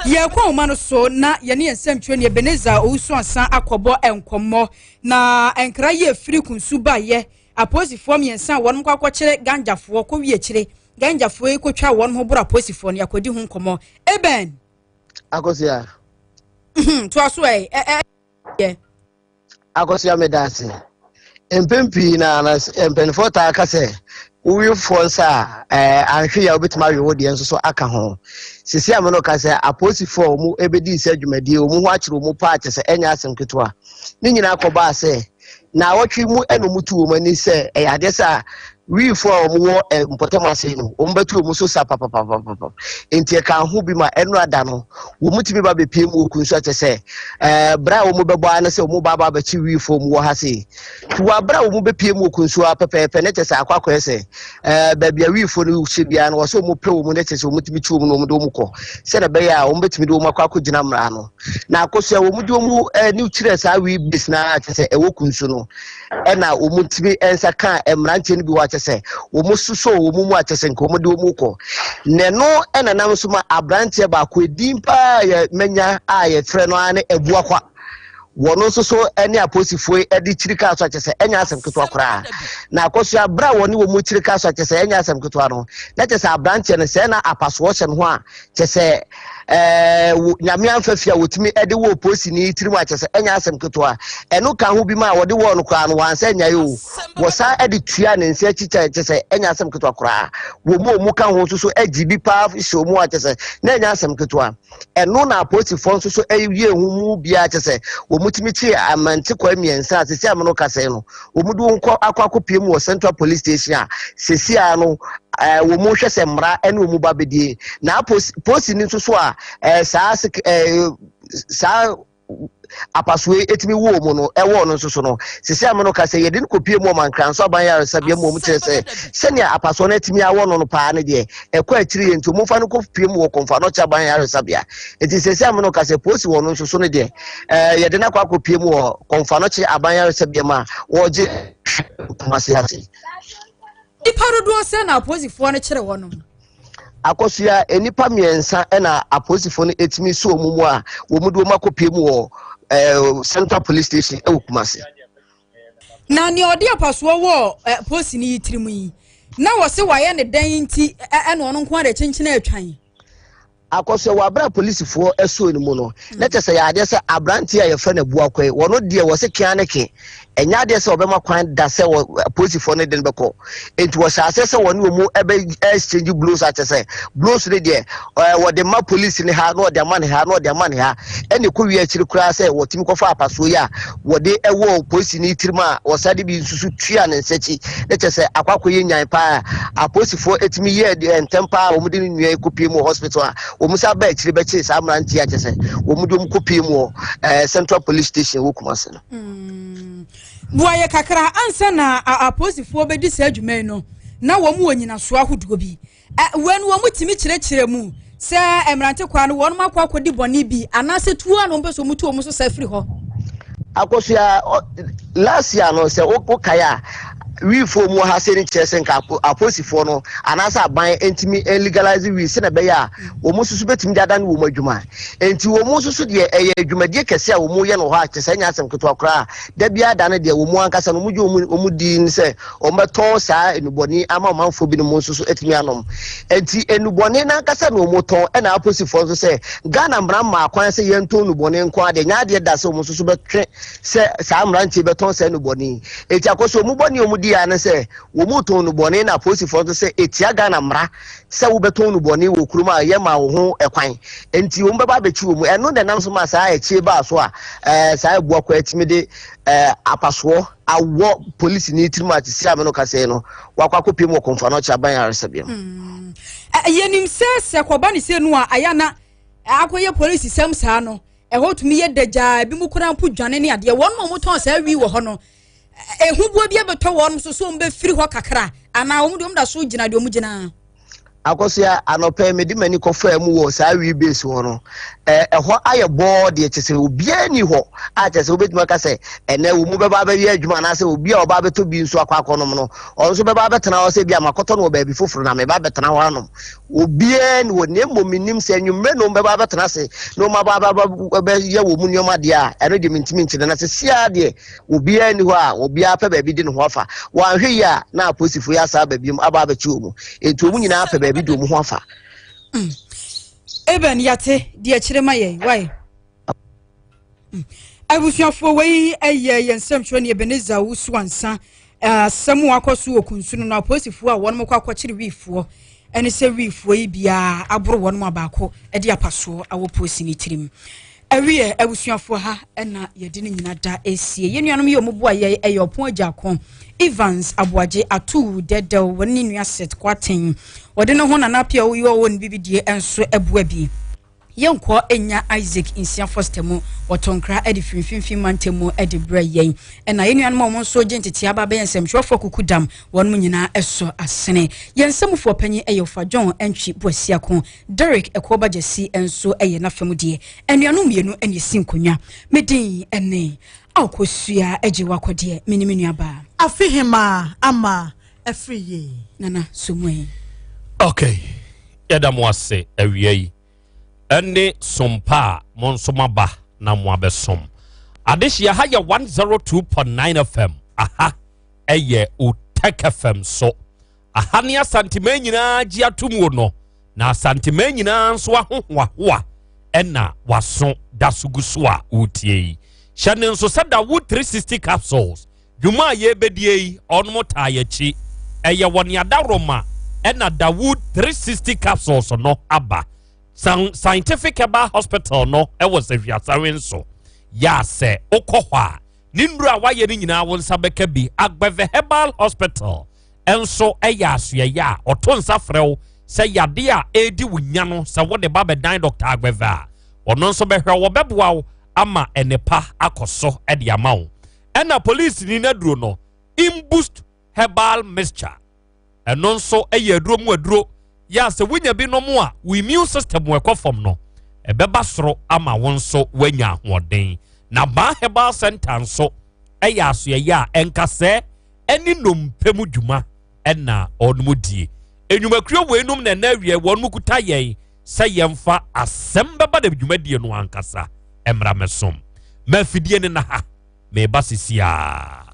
Yɛkɔ nwoma no so na yɛne yɛn nsɛmtwerɛni Ebenezer Owusu-Ansah akɔbɔ nkɔmmɔ na nkra yi efiri Kunsu baeɛ apolisifoɔ mmiɛnsa a wɔn kɔ akɔkyere ganjafoɔ kɔwie akyire ganjafoɔ yi kɔtwa wɔn ho boro apolisifoɔ no yɛakɔdi ho nkɔmmɔ. Eben. Akosua. Toa so ɛ ɛ ɛ. Akosua meda ase. Mpɛn pii na na mpanimfoɔ taa ka sɛ wowefoɔ nsa a ɛɛ anhwe yɛ a wobɛtumi awe wo deɛ nso so aka ho. Sisi a me no ka sɛ apolisifoɔ a wɔn ɛbɛdii sɛ dwumadie wɔn ho akyerɛ wɔn paa kyɛ sɛ ɛnyɛ asɛm ketewa. Ne nyinaa kɔbaa sɛ naawɔtwe mu ɛna wɔn tu wɔn ani sɛ ɛyɛ adeɛ sɛ a wiifoɔ a wɔn wɔ eh, mpɔtam ase no wɔn bɛtu wɔn so sa papapapapa nti ɛka ho bi ma ɛno ada no wɔn tumi ba bɛpie mu wɔ kunsu akyɛ sɛ ɛɛ bere a wɔn bɛbɔ ara ne sɛ wɔn ba aba abɛkyi wiifoɔ mu wɔ ha sei nti wɔ abere a wɔn bɛpie mu wɔ kunsu a pɛpɛɛpɛ ne kyɛ sɛ akɔ akɔyɛ sɛ ɛɛ baabi a wiifoɔ no hyɛ biara no wɔ sɛ wɔn pɛ wɔn ne kyɛ sɛ wɔn tumi kyi wɔn na wɔn de wɔn kɔ sɛdeɛ ɛbɛyɛ a wɔn bɛtumi de wɔn akɔ akɔgyina mmara no na akosua wɔn de wɔn ani kyerɛ saa wii base na kyɛ sɛ ɛwɔ kunsu no ɛna wɔn tumi nsa ka mmeranteɛ no bi wɔ akyɛ sɛ wɔn sosɔ wɔn mu akyɛ sɛ nka wɔn de wɔn kɔ na ɛno ɛna nam so ma aberanteɛ baako edin paa yɛ mɛnya a yɛfrɛ no ara ne abuakwa wɔn nso so ne apolisifoɔ de kyiri kaa so akyɛ sɛ ɛnyɛ asɛm ketewa koraa na akɔso abere a wɔne wɔn kyiri kaa so akyɛ sɛ ɛnyɛ asɛm ketewa no na kyɛ sɛ aberanteɛ no sɛ na apasoɔ hyɛ ne ho a kyɛ sɛ ɛɛ nyame amfa fie a wɔtumi de wɔ polisini tirim a kyɛ sɛ ɛnyɛ asɛm ketewa ɛno ka ho bi ma a wɔde wɔɔ no koraa no wɔansa nyae o wɔsan de tua ne nsa akyi kyɛ kyɛ sɛ ɛnyɛ asɛm ketewa koraa wɔn mu a wɔn ka ho nso so agye bi paa hyɛ wɔn a kyɛ sɛ na ɛnyɛ asɛm ketewa ɛno na apolisifoɔ nso so awie ho mu biara kyɛ sɛ wɔn tumi kye amante kwa mmiɛnsa a sisi amono kasɛe no wɔn de wɔn kɔ akɔ akɔpie mu wɔ central police station a sisi ano ɛɛ wɔn hwɛ sɛ mmara ɛne wɔn ba bɛdie na aposi polisi ni nso so a ɛɛ saa ɛɛ saa apasoɔ yi tumi wɔ mu no ɛwɔ no nso so no sisi ama no ka sɛ yɛde no kɔpie mu ɔmankra nso aban yaresabea mu ɔmo kyerɛ sɛ sɛnea apasoɔ no atumi awɔ no no paa no deɛ ɛkɔ akyiri yɛ nti ɔmo fa no kɔpie mu wɔ Kɔmfo Anɔkye aban yaresabea. Nti sisi ama no ka sɛ polisi wɔ no nso so no deɛ yɛde no akɔ akɔpie mu wɔ Kɔmfo Anɔkye aban yaresabea mu a wɔregye Kumasi ase. Nnipa dodoɔ sɛn na apolisifoɔ no kyere wɔnom? Akosua, nnipa mmiɛnsa na apolisifoɔ no tumi sɔɔ wɔn mu a wɔn de wɔn akɔpie mu wɔ eh, Central Police Station wɔ Kumasi. Na nea ɔde apasoɔ wɔ eh, polisini yi tirim yi, na wɔse wayɛ ne dɛn nti ɛna ɔno nko ara de kyenkyene atwan? Akɔsoɛ wɔ abere a polisifoɔ ɛsoo no mu no, na kyɛ sɛ yɛ adeɛ sɛ aberanteɛ a yɛfrɛ no Abuakwa yi, wɔno deɛ wɔse kea ne ke, ɛnyɛ adeɛ sɛ wɔbɛma kwan da sɛ wɔ polisifoɔ no de no bɛkɔ. Enti wɔhyɛ aseɛ sɛ wɔne wɔn ɛbɛ exchange blows akyɛ sɛ blows no deɛ ɛɛ wɔde ma polisi no ha na wɔde ama ne ha na wɔde ama ne ha, ɛna ɛkɔ wie akyiri koraa sɛ wɔtumi kɔfa apasoɔ yi a wɔde ɛwɔ polisi no tirim a wɔsan de bi nso so tua ne nsa akyi, na kyɛ sɛ akɔ akɔyɛ nyan paa. Apolisifoɔ tumi yɛɛ deɛ ntɛm paa a wɔde ne nua yi kɔpie mu wɔ hospital a wɔn san baa akyire bɛkyee saa mmeranteɛ a kyɛ sɛ wɔn de wɔn kɔpie mu wɔ eh, Central Police Station wɔ Kumasi no. Boa yɛ kakra ansa na apolisifoɔ bɛdi saa adwuma yi no, na wɔn wɔ nyinasoɔ ahodoɔ bi. Wei no wɔtumi kyerɛkyerɛ mu sɛ mmerante kwaa no wɔn akɔ akɔdi bɔne bi anaasɛ tuo a na wɔn pɛ sɛ wɔn tu wɔn so sa firi hɔ. Akosua, last year no sɛ wokae a wiifoɔ mu ha sɛ ne kyerɛ sɛ nka apolisifoɔ no anaasɛ aban ntumi legalize wii sɛ na ɛbɛyɛ a wɔn nso so bɛtumi de adane wɔn adwuma. Nti wɔn nso so deɛ ɛyɛ adwumadie kɛse a wɔn yɛ no hɔ a kyerɛ sɛ ɛnyɛ asɛm ketewa koraa. Da biara da no deɛ wɔn ankasa no wɔn gye wɔn di ne sɛ Wɔbɛtɔn saa nnubɔne ama ɔmanfoɔ binom nso so atumi anom. Enti nnubɔne no ankasa na wɔtɔn, ɛna aposifoɔ nso sɛ Ghana mmara mmaa kwan sɛ yɛntɔn nnubɔne nko ara deɛ, ɛnyɛ adeɛ da sɛ wɔn nso so bɛtwe sɛ saa mmeranteɛ bɛtɔn saa nnubɔne yi. Enti akɔso wɔn bɔne a wɔdi ara ne sɛ wɔtɔn nnubɔne na apolisifoɔ nso sɛ ɛtia Ghana mmara sɛ wobɛtɔn nnubɔne wɔ kurom a yɛma wo ho kwan. Enti wɔn bɛba abɛkyi wɔn. Ɛno na ɛnam so ma saa ɛkyie baa so a ɛɛ saa abuakwa atumi de ɛɛ apasoɔ awɔ polisini tirim a sisi a me no kasa yi no wakɔ akɔpie mu wɔ Komfo Anokye aban ayaresabea mu. Yɛnim sɛ sɛ kɔba ne sɛ no a ayɛ na akɔyɛ polisi sɛm saa no ɛhɔ tumi yɛ dagyaa ebi mu koraa mpo dwane ne adeɛ wɔn a wɔtɔn saa wi wɔ hɔ no ehubuo bi abɛtɔ wɔn so so wɔn bɛfiri hɔ kakra anaa wɔn deɛ wɔn da so gyina deɛ wɔn gyina. Akosua, anɔpa yi mede m'ani kɔfaa mu wɔ saa wii base hɔ no, ɛhɔ ayɛ bɔɔ deɛ kyɛ sɛ obiara ni hɔ a kyɛ sɛ wobɛtumi aka sɛ ɛnɛ wo mu bɛba abɛyɛ adwuma anaasɛ obi a ɔba abɛtɔ bi nso akɔ akɔnom no ɔno nso bɛba abɛtena hɔ sɛ bi a makɔtɔ no wɔ baabi foforɔ na meba abɛtena hɔ anom. Obiara ni hɔ na mmom menim sɛ anwummerɛ na wɔbɛba abɛtena ase na wɔn aba abɛyɛ wɔn mu nneɛma deɛ a ɛno deɛ mentumi nkyerɛ na sɛ siaa deɛ Obiara nni hɔ a obiara pɛ baabi de ne ho afa. Wɔanhwɛ yie a, na apolisifo yi asan aba biom aba abɛkye wɔn. Enti wɔn nyinaa pɛ baabi de wɔn ho afa. Mm. Eben yate deɛ kyerɛ ma yɛn why? Mm. Abusuafoɔ wei ɛyɛ yɛn nsɛmtwerɛ ne Ebenezer Owusu Ansa Asɛm a akɔ so wɔ Kunsu no no, apolisifoɔ a wɔn kɔ akɔkyere wiifoɔ ɛne sɛ wiifoɔ yi biara aboro wɔn mu abaako de apasoɔ awɔ polisi ne tirim. Awiɛ abusuafoɔ ha ɛna yɛde ne nyina da esie. Yɛn nuanom yi wɔn boa yɛ ɛyɛ Ɔpon Agyako, Evans Aboagye, Atuu Dɛdɛw, wɔne ne nua Seth Kwarteng. Wɔde ne ho Nana Appiah yi ɔwɔ ne bibidie nso ɛboa bi. Yɛnkɔ nnya Isaac Nsia Foster mu, wɔtɔ nkra de firi mfimfini mantam mu de brɛ yɛn. Ɛna yɛn nuanom a wɔn nso gye ntetee aba bɛyɛ nsɛmtwerɛfoɔ kuku dam, wɔn nyinaa sɔ asene. Yɛn nsamufoɔ panyin yɛ Ɔfa John Antwi Boasiako, Derrick Ɛkoɔba Gyasi nso yɛ n'afa mu deɛ. Anuanom mmienu na ɛsi nkonnwa. Me din ne Akosua Agyewakɔdeɛ, me ne me nuabaa. Afehemaa ama afiri yie. Nana Somuayi. Okay, yɛda mo ase awia yi. ɛne som pa a mo nso moaba na moabɛsom. Adehyeɛ ha yɛ 102.9 FM. Aha ɛyɛ Otec FM so. Aha ne Asanteman nyinaa gye atom wo no, na Asanteman nyinaa nso ahohoahoa ɛna waso da so gu so a wotie yi. Hyɛ ne nso sɛ Dawood 360 capsules dwuma a yɛrebɛdie yi ɔnom taa yɛakyi. Ɛyɛ wɔ ne adaworoma ɛna Dawood 360 capsules no aba. Scientific Herbal Hospital no ɛwɔ Sahwiasawe nso. Yɛ a sɛ wokɔ hɔ a ne nnuro a wayɛ no nyinaa wo nsa bɛka bi. Agbɛvɛ Herbal Hospital nso ɛyɛ asoɛyɛ a ɔto nsa frɛ wo sɛ yadeɛ a ɛredi wo nya no sɛ wode ba bɛdan Dr. Agbɛvɛ a ɔno nso bɛhwɛ wɔbɛboa wo. ama nnepa akɔ so de ama wo. Ɛna polisini no aduro no, Imboost Herbal Mixture, ɛno nso yɛ aduro mu aduro yɛ a sɛ wonya bi nom a, wo immune system ɛkɔ fam no, ɛbɛba soro ama wo nso woanya ahoɔden. Na Baa Herbal Center nso yɛ asoɛyɛ a ɛnkasɛɛ ne nnompe mu dwuma na wɔnom die. Nnwumakuo weinom na ɛnɛ awie wɔnom kuta yɛn sɛ yɛmfa asɛm bɛba na dwumadie no ankasa mmra mɛsom. Ma afidie no na ha, meba sisiaa.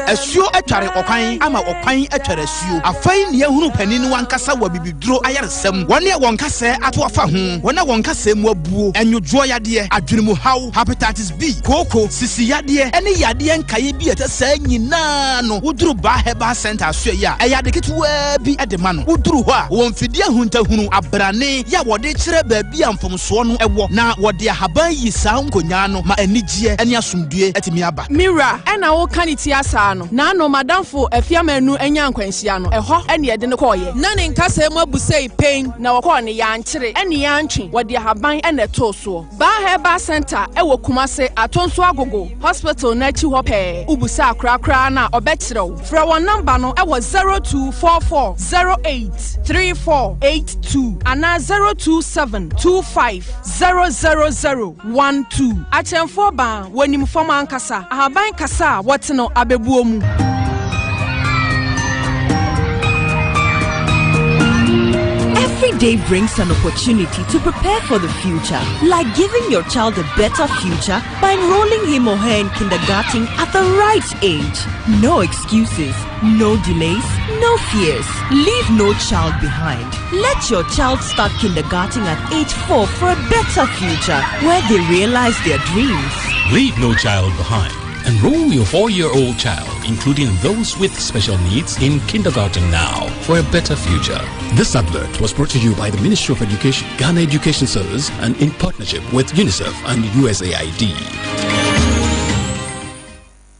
Asuo atware ɔkwan ama ɔkwan atware asuo. Afei na yɛahunu panin no ankasa wɔ abibiduro ayaresa mu. Wɔn a wɔn kasɛɛ ato afa ho, wɔn a wɔn kasɛɛ mu abuo, nnwodwoɔ yadeɛ, adwenemuhaw, hepatitis B, kooko, sisi yadeɛ, ne yadeɛ nkaeɛ bi a ɛte saa nyinaa no, woduru Baa Herbal Centre asoɛeɛ a, ɛyɛ ade ketewaa bi de ma no. Woduru hɔ a, wɔwɔ mfidie ahuntahunu, abrane, yɛ a wɔde kyerɛ baabi a mfomsoɔ no wɔ, na wɔde ahaban yi saa nkonyaa no ma anigyeɛ ne asomdwoeɛ atumi aba. Me wura, ɛna woka ne tia saa no? Naano m'adamfo Afiamanu nyaa nkwanhyia no, ɛhɔ ne yɛde no kɔeɛ. Na ne nkasɛɛ mu abu sei pen na wɔkɔɔ no, yɛankyere ne yɛantwe, wɔde ahaban na ɛtoo soɔ. Baa Herbal Centre wɔ Kumase, Atonso Agogo Hospital no akyi hɔ pɛɛ. Wobisa akora koraa no a, ɔbɛkyerɛ wo. Frɛ wɔn nɔmba no wɔ 0244 08 3482 anaa 027 25 000 12. Akyɛnfoɔ baa, wɔnim fam ankasa. Ahaban kasa a wɔte no abɛbuo mu. Every day brings an opportunity to prepare for the future, like giving your child a better future by enrolling him or her in kindergarten at the right age. No excuses, no delays, no fears. Leave no child behind. Let your child start kindergarten at age 4 for a better future where they realize their dreams. Leave no child behind. Enroll your 4 year old child, including those with special needs, in kindergarten now for a better future. This advert was brought to you by the Ministry of Education, Ghana Education Service, and in partnership with UNICEF and USAID.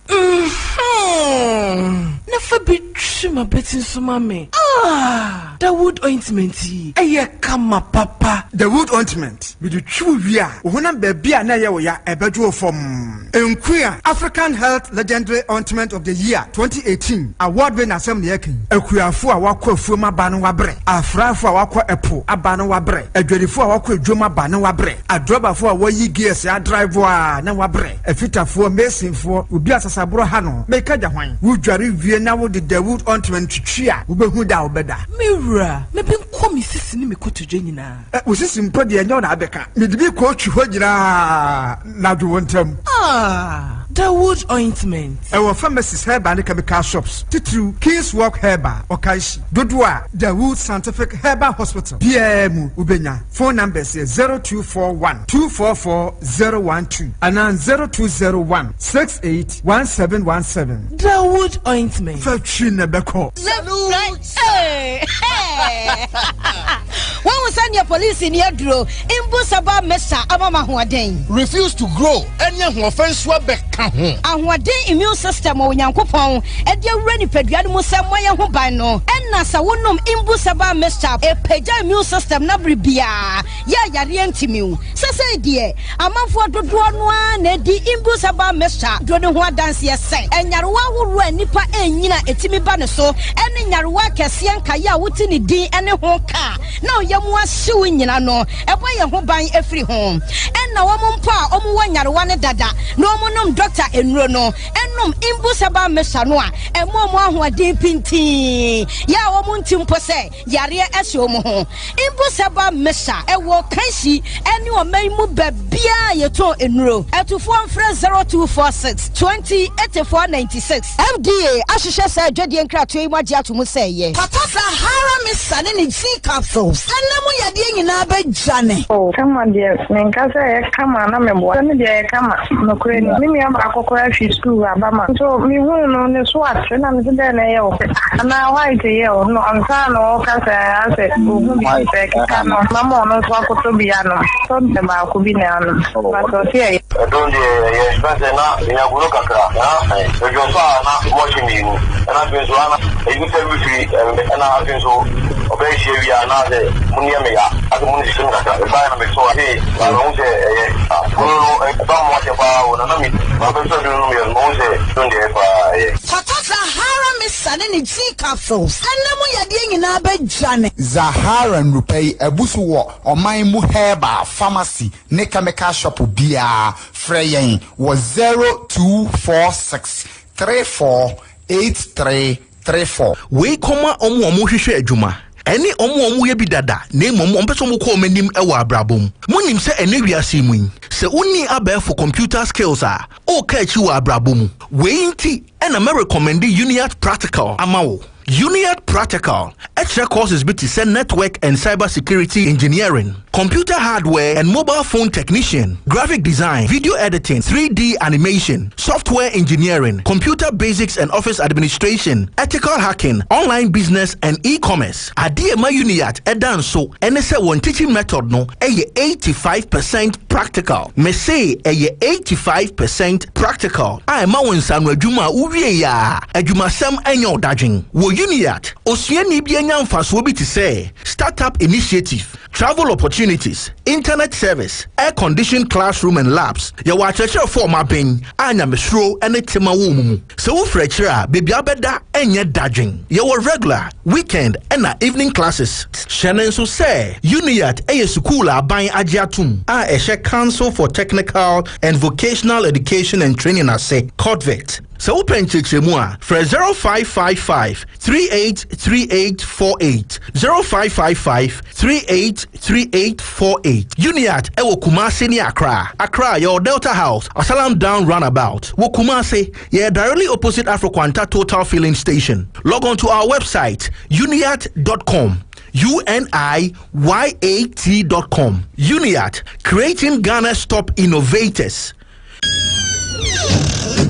Mm-hmm. Na fa bi twi m'abati nso ma me. Ah! Dawood ointment yi, ɛyɛ kama papa. Dawood ointment, mede twi wo wie a, wo honam baabi a na ɛyɛ wo ya, ɛbɛdwo wo fɔmm. Nkuya African Health Legendary Ointment of the Year 2018 award winner asɛm na yɛreka yi. Akuafo a wɔakɔ afuom aba no wɔabrɛ, afrafo a wɔakɔ ɛpo aba no wɔabrɛ, adwadifo a wɔakɔ adwam aba no wɔabrɛ, adrɔbafo a wɔayi gears adrive a na wɔabrɛ, afitafoɔ, masonfoɔ, obi a sasaborɔ ha no, meka gya hwan? Wodware wie na wode Dawood ointment twitwi a, wobɛhu da a wobɛda. Me wura, me benkɔ me sisi ne me kotodwe nyinaa. Wo sisi mpo deɛ ɛnyɛ wo na abɛka. Mede bi kɔɔtwi hɔ nyinaa na dwo wo ntam. Ah, Dawood ointment. Ɛwɔ pharmacies, herbal ne chemical shops, titiriw King's Walk Herbal, Okaishie, dodoɔ a Dawood Scientific Herbal Hospital biara mu wobɛnya. Phone numbers yɛ 0241 244 012 anaa 0201 68 1717. Dawood ointment. Fa twi na ɛbɛkɔ. Woahu sɛdeɛ polisini aduro mbu saba mesa ama me ahoɔden? Refuse to grow ɛne ahoɔfɛ nso abɛka ho. Ahoɔden immune system a Onyankopɔn de awura nipadua no mu sɛ mmɔ yɛn ho ban no, ɛna sɛ wonom Imbu Saba mixture a, ɛpagya immune system no abere biara yɛ a yareɛ ntumi wo. Sesei deɛ, amanfoɔ dodoɔ no ara na ɛdi Imbu Saba mixture duro no ho adanseɛ sɛ nyarewa ahoroɔ a nnipa ɛnyini a ɛtumi ba ne so ne nyarewa akɛseɛ nkaeɛ a wote ne din ne ho ka na ɔyam ahyew nyina no, ɛbɔ yɛn ho ban firi ho. Ɛna wɔn mpo a wɔn wɔ nyarewa no dada na wɔn nom dɔkta nnuro no nom Imbu Herbal Mixture no a, ɛma wɔn ahoɔden pintinn, yɛ a wɔn nte mpo sɛ yareɛ hyɛ wɔn ho. Imbu Herbal Mixture ɛwɔ Kanshi ɛne ɔman yi mu baabiara a yɛtɔn nnuro. Atufoɔ mfrɛ 0246 20 84 96. FDA ahwehwɛ saa adwadie nkratoɔ yi mu agye ato mu sɛ ɛyɛ. Papa Sahara Mixture ne ne G capsules ɛna mu yadeɛ nyinaa bɛdwane. Oh kama deɛ menka sɛ ɛyɛ kama na meboa sɛ me deɛ ɛyɛ kama nokorɛ ni me nua baako koraa fi sukuu aba ma nso mehuu no ne so ate na mese dɛn na ɛyɛ wo anaa white yɛ wo no ansa na ɔka sɛ asɛ ɔhu bi sɛ ɛkeka no mama ɔno nso akɔtɔ bi anom tɔ baako bi na anom but ɔse ɛyɛ. Ɛdon deɛ ɛyɛ fɛsɛ na menya goro kakra na medwo nso a na mɔhye mmienu ɛna afei nso ana ɛyi sɛ wifiri ɛna afei nso ɔbɛyɛ hyia wie a na sɛ mu neɛ meya asɛ mu ne sisi mu kakra mebaeɛ na meto ase. Na mehu sɛ ɛyɛ. Aduro no ɛba mu akyɛ paa o, na na me mabɛsɔ aduro no nom yɛ no, mahu sɛ aduro no deɛ ɛyɛ paa, ɛyɛ. Kɔtɔ Zahara Mixture ne ne G capsules ɛnɛ mu yadeɛ nyinaa bɛdwane. Zahara nnurupɛ yi abu so wɔ ɔman mu herbal pharmacy ne chemical shop biara. Frɛ yɛn wɔ 0246 34 8334. Wei kɔma wɔn a wɔhwehwɛ adwuma ne wɔn a wɔyɛ bi dada na mmom wɔpɛ sɛ wɔkɔ wɔn anim wɔ abrabɔ mu. Monim sɛ ɛnnɛ wiase yi mu yi, sɛ wonni abɛɛfo computer skills a, woka akyi wɔ abrabɔ mu. Wei nti na mɛrecommende Uniat Practical ama wo. Uniat Practical kyerɛ courses bi te sɛ Network and Cyber Security Engineering, Computer Hardware and Mobile Phone Technician, Graphic Design, Video Editing, 3D Animation, Software Engineering, Computer Basics and Office Administration, Ethical Hacking, Online Business and E-Commerce. Adeɛ a ɛma Uniat da nso ne sɛ wɔn teaching method no yɛ 85 percent practical. Mese ɛyɛ 85 percent practical a ɛma wo nsaano adwuma a wowiei a adwumasɛm nyɛ wo dadwen. Wɔ Uniat, osuani bi anya mfasoɔ bi te sɛ Startup Initiative, Travel opportunities, internet service, air-conditioned classroom and labs. Yɛwɔ akyerɛkyerɛfo a wɔaben a nyamesuro ne tema wɔ wɔn mu. Sɛ wofiri akyiri a, baabi a wobɛda nyɛ dadwen. Yɛwɔ regular, weekend ɛna evening classes. Hyɛ no nso sɛ UNIAT yɛ sukuu a aban agye atom a ɛhyɛ Council for Technical and Vocational Education and Training ase, COTVET. Sɛ wopɛ nkyerɛkyerɛmu a, frɛ 0555 383848, 0555 383848. Uniat wɔ Kumasi ne Accra. Accra, yɛwɔ Delta House, Asalam Down Runabout. Wɔ Kumasi, yɛyɛ directly opposite Afroquanta Total Filling Station. Log on to our website, uniat.com. U-N-I-Y-A-T.com. Uniat, creating Ghana's top innovators.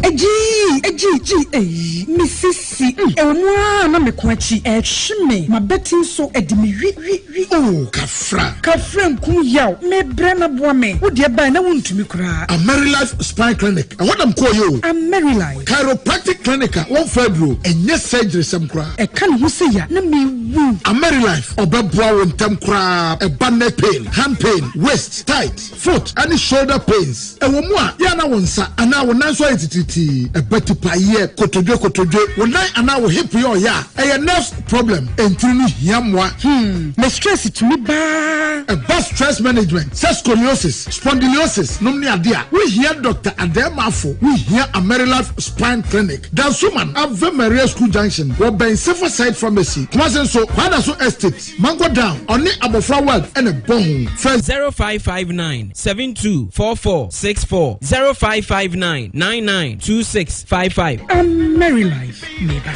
Egyii egyii gyii eii me sisi mm ɛwɔ mu aa na me kɔn akyi ɛɛhwe me m'abati nso ɛde me wi wi wi Oh Kafra. Kafra nkum yaw me brɛ na boa me wo deɛ bae na wo ntumi koraa. Amerilife Spine Clinic, ɛhɔ na mekɔɔeɛ o. Amerilife. Chiropractic Clinic a wɔmfa aduro, ɛnyɛ surgery sɛm koraa. Ɛka ne ho sɛ ya na mewu. Amerilife, ɔbɛboa wo ntɛm koraa, ɛba neck pain, hand pain, waist, tight. Foot ne shoulder pains, Ɛwɔ mu a, yɛ a na wo nsa anaa wo nan so ayɛ titiritii, ɛba tipaeɛ, kotodwe kotodwe, wo nan anaa wo hip yɛ ɔya a, ɛyɛ nerves problem, ntini no hia mmoa. Hmm, me stress tumi baa. Ɛba stress management sɛ scoliosis, spondylosis nom ne ade a, wo hia Doctor Adeemafo, wo hia Amerilife Spine Clinic, Dansoman, Ave Maria School Junction, wɔ bɛn Safer Side Pharmacy, Kumasi nso, Kwadaso Estate. Mango Down, ɔne Abɔfra World na ɛbɔ ho. Frɛ. 0559 72 44 64 0559 99 26 55. Ameri life meba.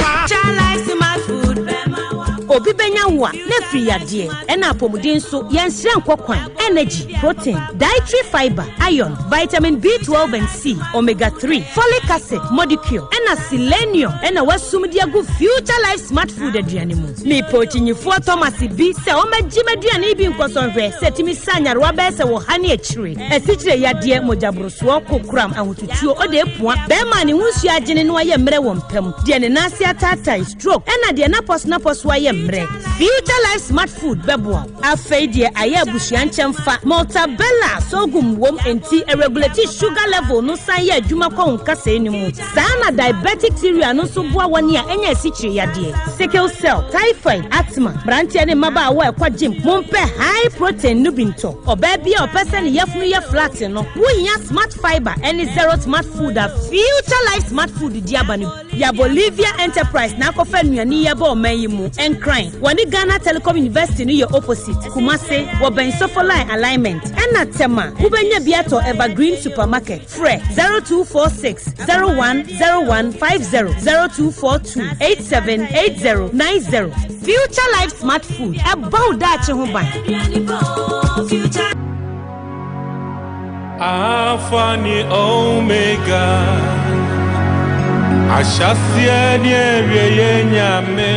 Obi bɛnya wo a na afiri yadeɛ ɛna apɔmuden nso yɛnsrɛ nkɔ kwan energy protein dietary fiber iron vitamin B12 and C omega 3 folic acid modicure ɛna selenium ɛna wasum de agu future life smart food aduane mu. Mepɛ okyinyifoɔ Thomas bi sɛ ɔmmɛgye m'aduane yi bi nkɔsɔ nhwɛ sɛ ɛtumi sa nyarewa bɛyɛ sɛ wɔ ha ne akyire, asikyire yadeɛ, mogyaborosoɔ, kokoram, ahotutuo, ɔda apua, bɛrima a ne ho nsuo agyene na wayɛ mmerɛ wɔ mpa mu, deɛ ne nan ase ataatae, stroke, ɛna deɛ n'apɔsonapɔso ayɛ mmerɛ. Future Life Smart Food bɛboa wo. Afei deɛ ayɛ abusua nkyɛmfa, Maltabella, sorghum wom enti ɛregulate sugar level no san yɛ adwuma kɔ wo nkasɛɛ no mu. Saa na diabetic cereal no nso boa wɔn a anya asikyire yadeɛ, sickle cell, typhoid, asthma. Mmeranteɛ ne mmabaawa a ɛkɔ gym, mompɛ high protein no bi ntɔ. Ɔbaa bi a ɔpɛ sɛ ne yafunu yɛ flat no, wohia Smart Fiber ne Zero Smart Food a Future Life Smart Food de aba no bi. Ya Bolivia Enterprise na akɔfa nnuane yi aba ɔman yi mu. Nkran, wɔne Ghana Telecom University no yɛ opposite. Kumase, wɔbɛn Sofoline Alignment. Ɛna Tema, wobɛnya bi atɔ Evergreen Supermarket. Frɛ 0246 010150, 0242 878090. Future Life Smart Food, ɛbɔ wo daakye ho ban. Alpha ne Omega, ahyɛaseɛ ne awieeɛ Nyame.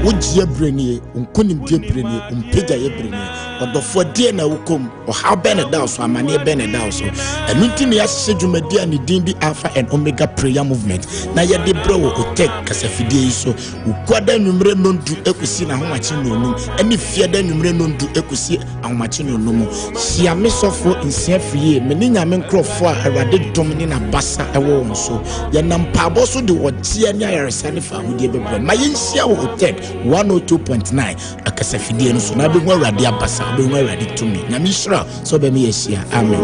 Wogyeɛ berɛ nie, wo nkonimdie berɛ nie, wo mpagyaeɛ berɛ nie. Ɔdɔfoɔ deɛ na wokɔ mu, ɔhaw bɛn na ɛda wo so, amanneɛ bɛn na ɛda wo so. Ɛno nti na yɛahyehyɛ dwumadie a ne din de Alpha and Omega Prayer Movement na yɛde brɛ wɔ Otec kasafidie yi so. Wukuada anwummerɛ nnɔndu kɔsi n'ahomakye nnɔnnum ne Fiada anwummerɛ nnɔndu kɔsi ahomakye nnɔnnum. Hyia me sɔfoɔ Nsia Firie, me ne Nyame nkurɔfoɔ a Awurade dom ne n'abasa wɔ wɔn so. Yɛnam mpaabɔ so de ɔgyeɛ ne ayaresa ne fawohodie bɛbrɛ. Ma yɛnhyia wɔ Otec 102.9 akasafidie no so na wobɛhu Awurade abasa, wobɛhu Awurade tumi. Nyame nhyira wo sɛ wobɛma yɛahyia. Amen.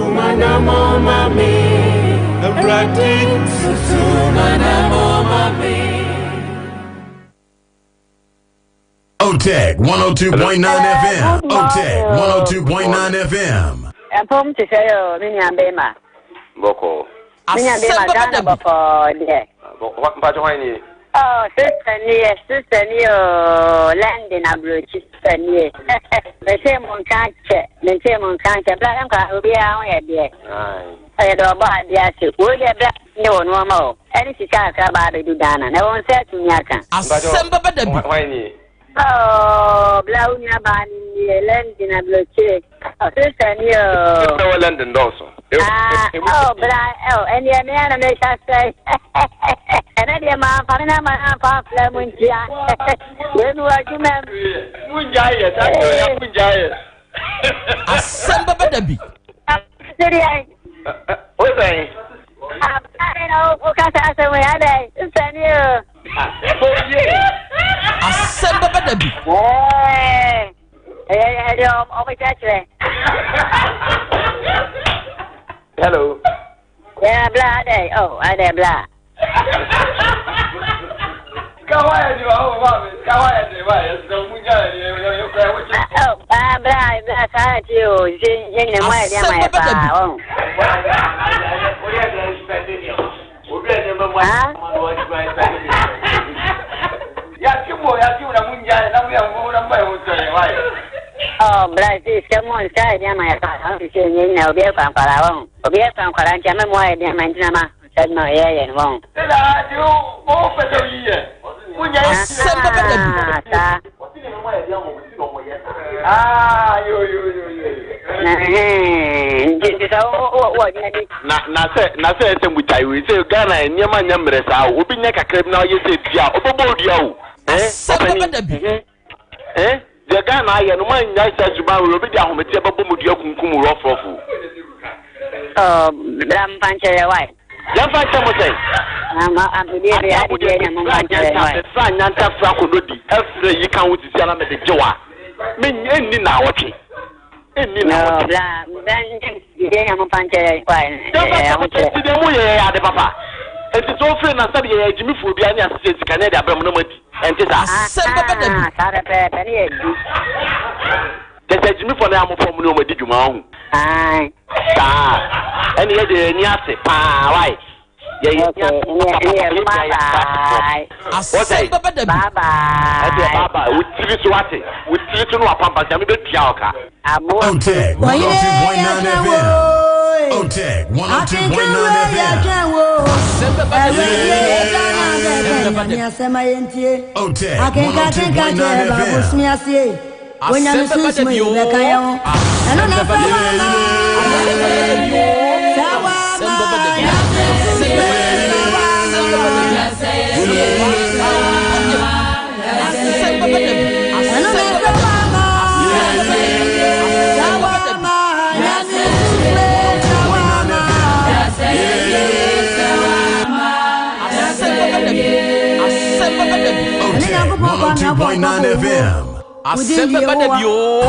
OTEC 102.9 FM. OTEC 102.9 FM. Ɛmpom te sɛ yɛ o, me nua bɛrima. Bɔkɔɔ. Me nua bɛrima Ghana bɔkɔɔ deɛ. Mpakyɛ hwan nie? Oh, sister nie, sister nie o, London aburokyi sister nie. Mente mo nka kyɛ, mente mo nka kyɛ, bla nkwa obiara ho yɛ deɛ. Ɔyɛ dɛ ɔbɔ adeɛ ase. Wei deɛ bla ne wɔ nneɛma o, ɛne sika kakra ba abɛdu Ghana, na wɔn nsa atumi aka. Asɛm bɛba da bi. Hwan nie? Oh, bla wo nua baa no nie, London aburokyire. Oh, sister nie o. Sɛ wɔ London dɔɔso. Ah, oh, bla, oh, ɛneɛ me ana meka sɛ. Ɛnɛ deɛ mamfa me nama no amfa amfra mu ntia. Wei mi wɔ adwuma mu. Mungyae yɛ, saa deɛ ɔyɛ mungyae yɛ. Asɛm bɛba da bi. Sɛdeɛ. Wo sɛn? Abane na wokasa asɛm yi adɛn? Sister nie o. Asɛm bɛba da bi. Hello. Yeah, bla adɛ. Oh, adɛ bla. Oh, ah, bla bla saa ti o. Se yɛn nyina mu ayɛ de ama yɛ paa. Oh. Oh, bra si sika mu nsa yɛ de ama yɛ paa. Ɔn sɛ yɛn nyina obi ɛfa nkwadaa wɔn. Obi ɛfa nkwadaa nti ama mu ayɛ de ama nti na ma nsa ma yɛ yɛ no wɔn. Asɛm bɛba da bi. Saa. Nti sɛ wo wɔ adwuma bi. Na na sɛ na sɛ ɛsɛ mo gyae wei sɛ Ghana nneɛma nyɛ mmerɛ saa o obi nyɛ kakra bi na ɔyɛ sɛ dua a ɔbɛbɔ odua o eh Asɛm bɛba da bi. Eh deɛ Ghana ayɛ no mo annyae saa suban wei obi de ahometeɛ bɛbɔ mo dua kunkum mo rɔfrɔf o. Oh bra mfa nkyɛ yɛ why. Yɛmfa nkyɛ mo sɛn? Ama adeɛ bi Ade adeɛ na mo mfa nkyɛ yɛ why. Mefra nyanta fra kododi ɛfrɛ yi ka ho sisi ana mede gye wa me ɛnni naawɔtwe ɛnni naawɔtwe. Bra bra nkyɛ deɛ na mo mfa nkyɛ yɛ why. Yɛmfa nkyɛ mo sɛn ti deɛ mo yɛ yɛ ade papa ɛnti sɛ ofiri na sɛde yɛyɛ agyimifoɔ bi ne asesɛ sika ne ɛde abrɛ mo na mo adi ɛnte saa. Asɛm bɛba da bi. Saa pɛpɛɛpɛ ne yɛ di. Kyɛ sɛ agyimifoɔ no yɛ amofo ɔmo ne ɔmo adi dwuma ɔho. Saa ɛne yɛ deɛ yɛn ani ase paa why yɛ yɛ ani ase papa papa yɛ Asɛm bɛba da bi. Ɛdeɛ bye bye wo tiri so wate wo tiri so no wapampa nyame bɛ tua wo ka. OTEC 102.9 FM. OTEC 102.9 FM. OTEC 102.9 FM. Asɛm bɛba da bi oo. Asɛm bɛba da bi. Asɛm bɛba da bi. Asɛm bɛba da bi. Asɛm bɛba da bi. Asɛm bɛba da bi. Asɛm bɛba da bi. Asɛm bɛba da bi. Asɛm bɛba da bi. Asɛm bɛba da bi. OTEC 102.9 FM. Asɛm bɛba da bi oo.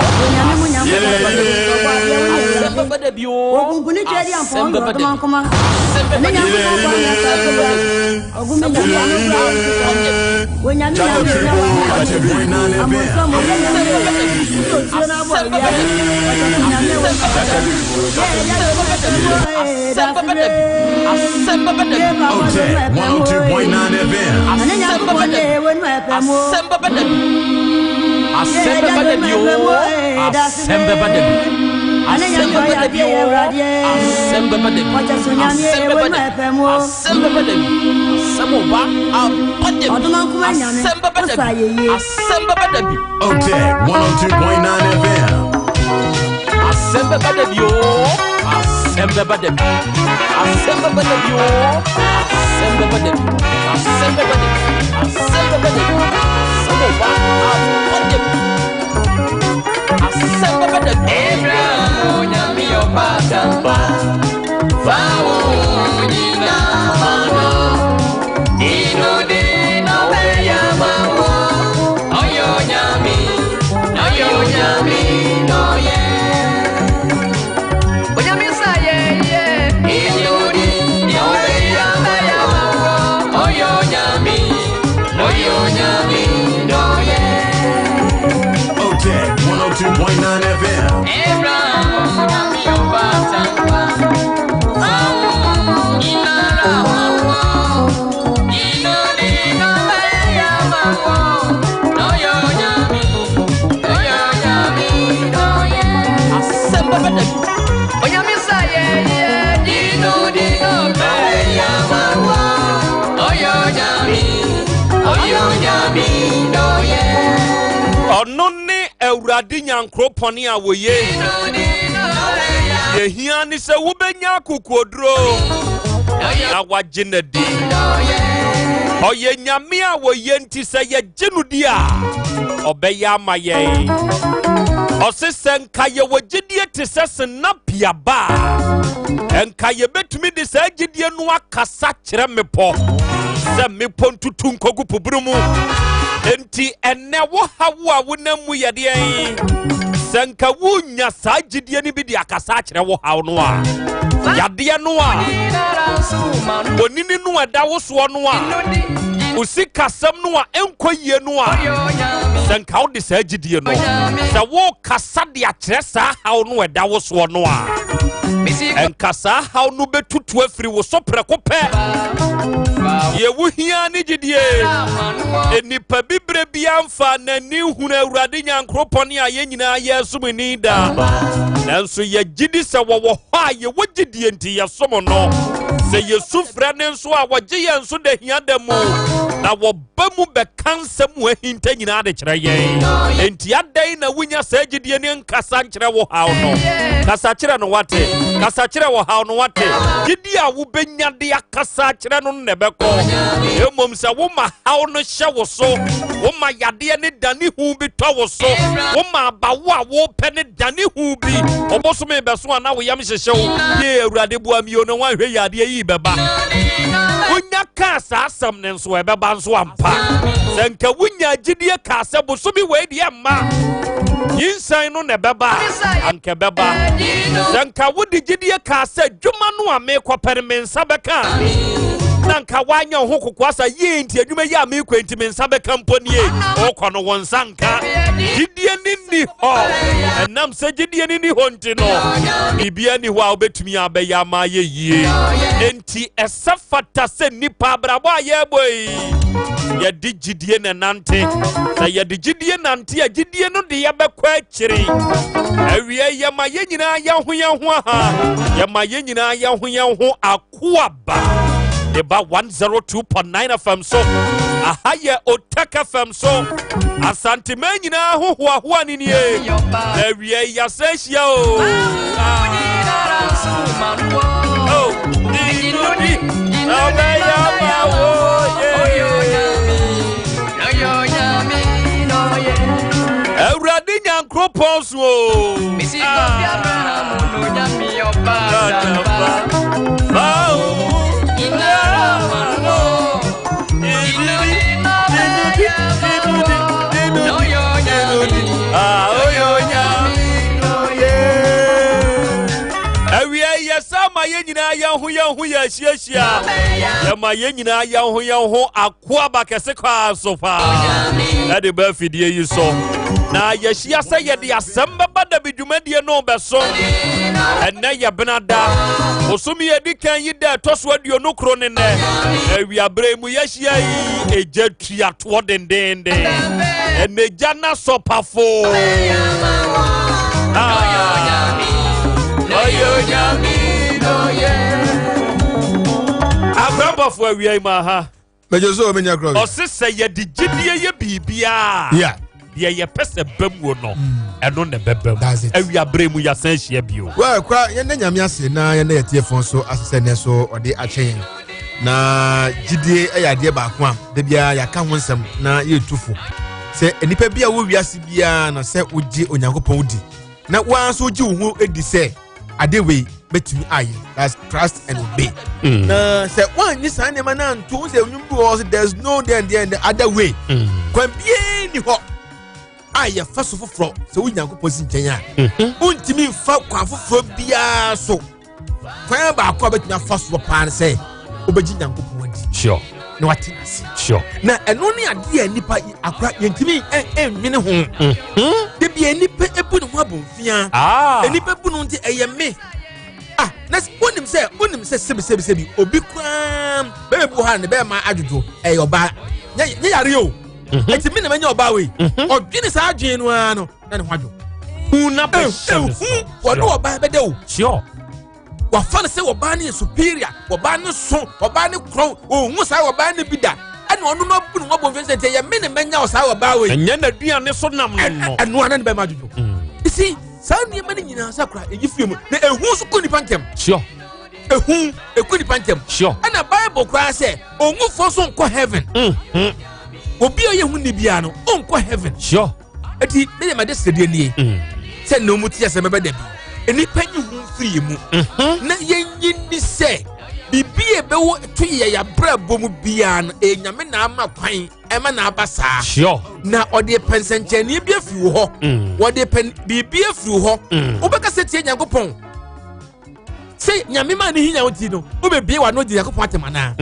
Asɛm bɛba da bi. Asɛm bɛba da bi oo. Asɛm bɛba da bi. Asɛm bɛba da bi. Asɛm bɛba da bi. Asɛm bɛba da bi. Asɛm bɛba da bi. OTEC 102.9 FM. Asɛm bɛba da bi. Asɛm bɛba da bi. Asɛm bɛba da bi oo. Asɛm bɛba da bi. Asɛm bɛba da bi o. Asɛm bɛba da bi. Asɛm bɛba da bi. Asɛm bɛba da bi. Asɛm ɔba aba da bi. Asɛm bɛba da bi. Asɛm bɛba da bi. OTEC 102.9 FM. Asɛm bɛba da bi o. Asɛm bɛba da bi. Asɛm bɛba da bi o. Asɛm bɛba da bi. Asɛm bɛba da bi. Asɛm bɛba da bi. Asɛm ɔba aba da bi. Asɛm bɛba da bi. Abraham onyame ɔba tampa fa wo nyinaa ma no inode na ɔbɛyɛ ama wo ɔyɛ onyame ɔyɛ onyame na ɔyɛ onyame sa yɛ yɛ inode na ɔbɛyɛ ama wo ɔyɛ onyame ɔyɛ onyame na ɔyɛ. OTEC 102.9 FM. Abraham onyame ɔba tampa fa wo nyinara ma wo inode na ɔbɛyɛ ama wo ɔyɛ onyame ɔyɛ onyame na ɔyɛ. Asɛm bɛba da bi. Onyame sa yɛ yɛ inode na ɔbɛyɛ ama wo ɔyɛ onyame ɔyɛ onyame na ɔyɛ. Ɔno ne Awurade Nyankoropɔn a wɔye. Yɛhia ne sɛ wobɛnya akokoɔduro na wagye no adi. Ɔyɛ Nyame a wɔye nti sɛ yɛgye no di a ɔbɛyɛ ama yɛn. Ɔse sɛ nka yɛwɔ gyidie te sɛ senapiaba a, nka yɛbɛtumi de saa gyidie no akasa kyerɛ mmepɔ sɛ mmepɔ ntutu nkɔgu po bunu mu. Enti ɛnnɛ wo haw a wonam mu yɛ deɛn? Sɛ nka wonya saa gyidie no bi de akasa akyerɛ wo haw no a, yadeɛ no a, onini no a ɛda wo soɔ no a, wo sikasɛm no a ɛnkɔ yie no a, sɛ nka wode saa gyidie no, sɛ wokasa de akyerɛ saa haw no a ɛda wo soɔ no a, ɛnka saa haw no bɛtutu afiri wo so prɛko pɛ. Deɛ wohia ne gyidie. Nnipa bibire biara mfa n'ani nhunu Awurade Nyankoropɔn a yɛn nyinaa yɛresom ni da. Nanso yɛgye di sɛ wɔwɔ hɔ a yɛwɔ gyidie nti yɛsom no. Sɛ yɛsu frɛ ne nso a wɔgye yɛn so da hia da mu na wɔba mu bɛka nsɛm mu ahinta nyinaa de kyerɛ yɛn. Enti adɛn na wonya saa gyidie ne nkasa nkyerɛ wo haw no? Kasa kyerɛ no wate. Kasa kyerɛ wɔ haw no wate. Gyidie a wobɛnya de akasa akyerɛ no na ɛbɛkɔ. Mmom sɛ woma haw no hyɛ wo so, woma yadeɛ ne dane hu bi tɔ wo so, woma abawo a wopɛ ne dane hu bi, ɔbosome bɛso a na wo yam hyehye wo, yee Awurade boa mi o na woanhwɛ yadeɛ yi bɛba. Wonya kaa saa asɛm no nso ɛbɛba nso ampa. Sɛ nka wonya gyidie kaa sɛ bosome wei deɛ mma nyinsɛn no na ɛbɛba a, anka ɛbɛba. Sɛ nka wode gyidie kaa sɛ dwuma no a meekɔpɛ no me nsa bɛka a, na nka woanyɛ wo ho kokoa sa yie nti adwuma yi a meekɔ nti me nsa bɛka mpo nie, wokɔ no wo nsa nka. Gyidie ne nni hɔ. Ɛnam sɛ gyidie ne nni hɔ nti no, biribiara nni hɔ a wobɛtumi abɛyɛ ama ayɛ yie. Enti ɛsɛ fata sɛ nnipa abrabɔ a yɛrebɔ yi, yɛde gyidie na ɛnante. Sɛ yɛde gyidie nante a, gyidie no de yɛbɛkɔ akyiri. Awie yɛma yɛn nyinaa yɛn ho yɛn ho aha. Yɛma yɛn nyinaa yɛn ho yɛn ho akoaba. De ba 102.9 FM so. Aha yɛ Otek FM so. Asanteman nyinaa ho hoahoa ne nie. Na awie yɛasɛ ahyia o. Oh, di, na ɔbɛyɛ ama wo, yeah. Awurade Nyankoropɔn so o. Awia yɛ sɛ ma yɛn nyinaa yɛn ho yɛn ho yɛ ahyiahyia. Yɛma yɛn nyinaa yɛn ho yɛn ho akoaba kɛse kwaa so paa ɛde ba afidie yi so. Na yɛhyia sɛ yɛde asɛm bɛba dabi dwumadie no bɛso. Ɛnnɛ yɛ benada. Bosome yɛ di kan yi da ɛtɔ so 20 ne nnɛ. Awiaberɛ mu yɛahyia yi egya tuatoɔ dendenden. Ɛnɛ gya no asɔ pafoo. Ah. Abrabɔfo awia yi ma ha. Mɛjọ sɛ ɔmɛnya kura. Ɔse sɛ yɛde gyidie yɛ biribiaa. Yeah. Deɛ yɛpɛ sɛ ba mu no, ɛno na ɛbɛba mu. Awia berɛ mu yɛasan ahyia bio. Well, kora yɛn dɛ Nyame ase na yɛn dɛ yɛteɛ fɔn so ase sɛ nɛ so ɔde akyɛ yɛn. Na gyidie yɛ adeɛ baako a da biara yɛaka ho nsɛm na yɛretu fo sɛ nnipa bi a wɔ wiase biara na sɛ wogye Onyankopɔn di na woa nso wogye wo ho di sɛ ade wei bɛtumi ayɛ, that's trust and obey. Na sɛ woannye saa nneɛma no anto wo sɛ nnwom bi wɔ hɔ sɛ there's no there there the other way, kwan biara ni hɔ a yɛfa so foforɔ sɛ wo Nyankopɔn si nkyɛn a, wontumi mfa kwan foforɔ biara so. Kwan baako a bɛtumi afa soɔ paa ne sɛ wobɛgye Nyankopɔn adi. Na wate ase. Na ɛno ne adeɛ a nnipa akora yɛntumi ɛnwene ho. Da bia nnipa ebu ne ho abɔmfia. Nnipa bu no nti ɛyɛ me. Na wonim sɛ, wonim sɛ sɛbi sɛbi sɛbi obi koraa bɛrɛ bi wɔ ha ne bɛrɛ ma adwodwo ɛyɛ ɔbaa nyɛ yare o. Eti mi na mɛnyɛ ɔbaa wei. Ɔdwene saa adwene no ara no na ne ho adwo. Hu na bɛhyɛ ne so. Wɔne ɔbaa bɛda o. Wafa no sɛ ɔbaa no yɛ superior, ɔbaa no so, ɔbaa no korɔn, ohun saa ɔbaa no bi da. Ɛna ɔno no abu ne ho abɔ mfɛnsɛn nti ɛyɛ me na mɛnya saa ɔbaa wei. Ɛnyɛ n'aduane so nam no no. Ɛno ara ne bɛma adwodwo. Esi saa nneɛma no nyinaa sɛ kora eyi firi mu na ehu nso kɔ nipa ntɛm. Ehu eku nipa ntɛm. Ɛna Bible koraa sɛ onwufoɔ nso nkɔ heaven. Obi a ɔyɛ hu ni biara no ɔnkɔ heaven. Eti ne yɛ ma de sɛdeɛ nie. Sɛ na ɔmu ti asɛm bɛbɛ dabi. Nnipa nyi ho mfiri yɛ mu. Na yɛnyi ni sɛ biribi a ɛbɛwɔ to yɛ yɛabrabɔ mu biara no ɛyɛ Nyame na ama kwan ɛma na aba saa. Na ɔde pɛ nsɛnkyerɛnneɛ bi afiri wo hɔ. Wɔde pɛ biribi afiri wo hɔ. Wobɛka sɛ tie Nyankopɔn. Sɛ Nyame ma ne hinya wo ti no, wobɛbie w'ano di Nyankopɔn atɛm anaa?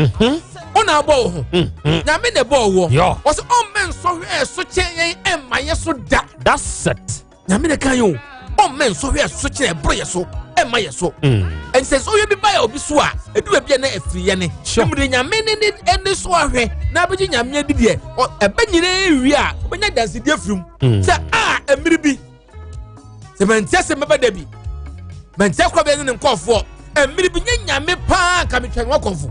Wo na abɔ wo ho. Nyame na ɛbɔɔ woɔ. Ɔsɛ ɔmmɛ nsɔhwɛ ɛso kyɛn yɛn ɛmma yɛ so da. That's it. Nyame na kan yi o. Ɔmmɛ nsɔhwɛ ɛso kyɛn ɛboro yɛ so ɛmma yɛ so. Ɛnsɛ sɛ ɔyɛ bi ba yɛ obi so a, ɛdu baabi a na ɛfiri yɛ ne. Mmiri Nyame ne ne ɛne so ahwɛ na abɛgye Nyame adi deɛ, ɛbɛ nyinaa wie a, wobɛnya dansedie afiri mu. Sɛ a mmiri bi sɛ mɛnti asɛm bɛba da bi, mɛnti akora bɛyɛ ne ne nkɔɔfoɔ mmiri bi nyɛ Nyame paa nka metwɛn wakɔmfo.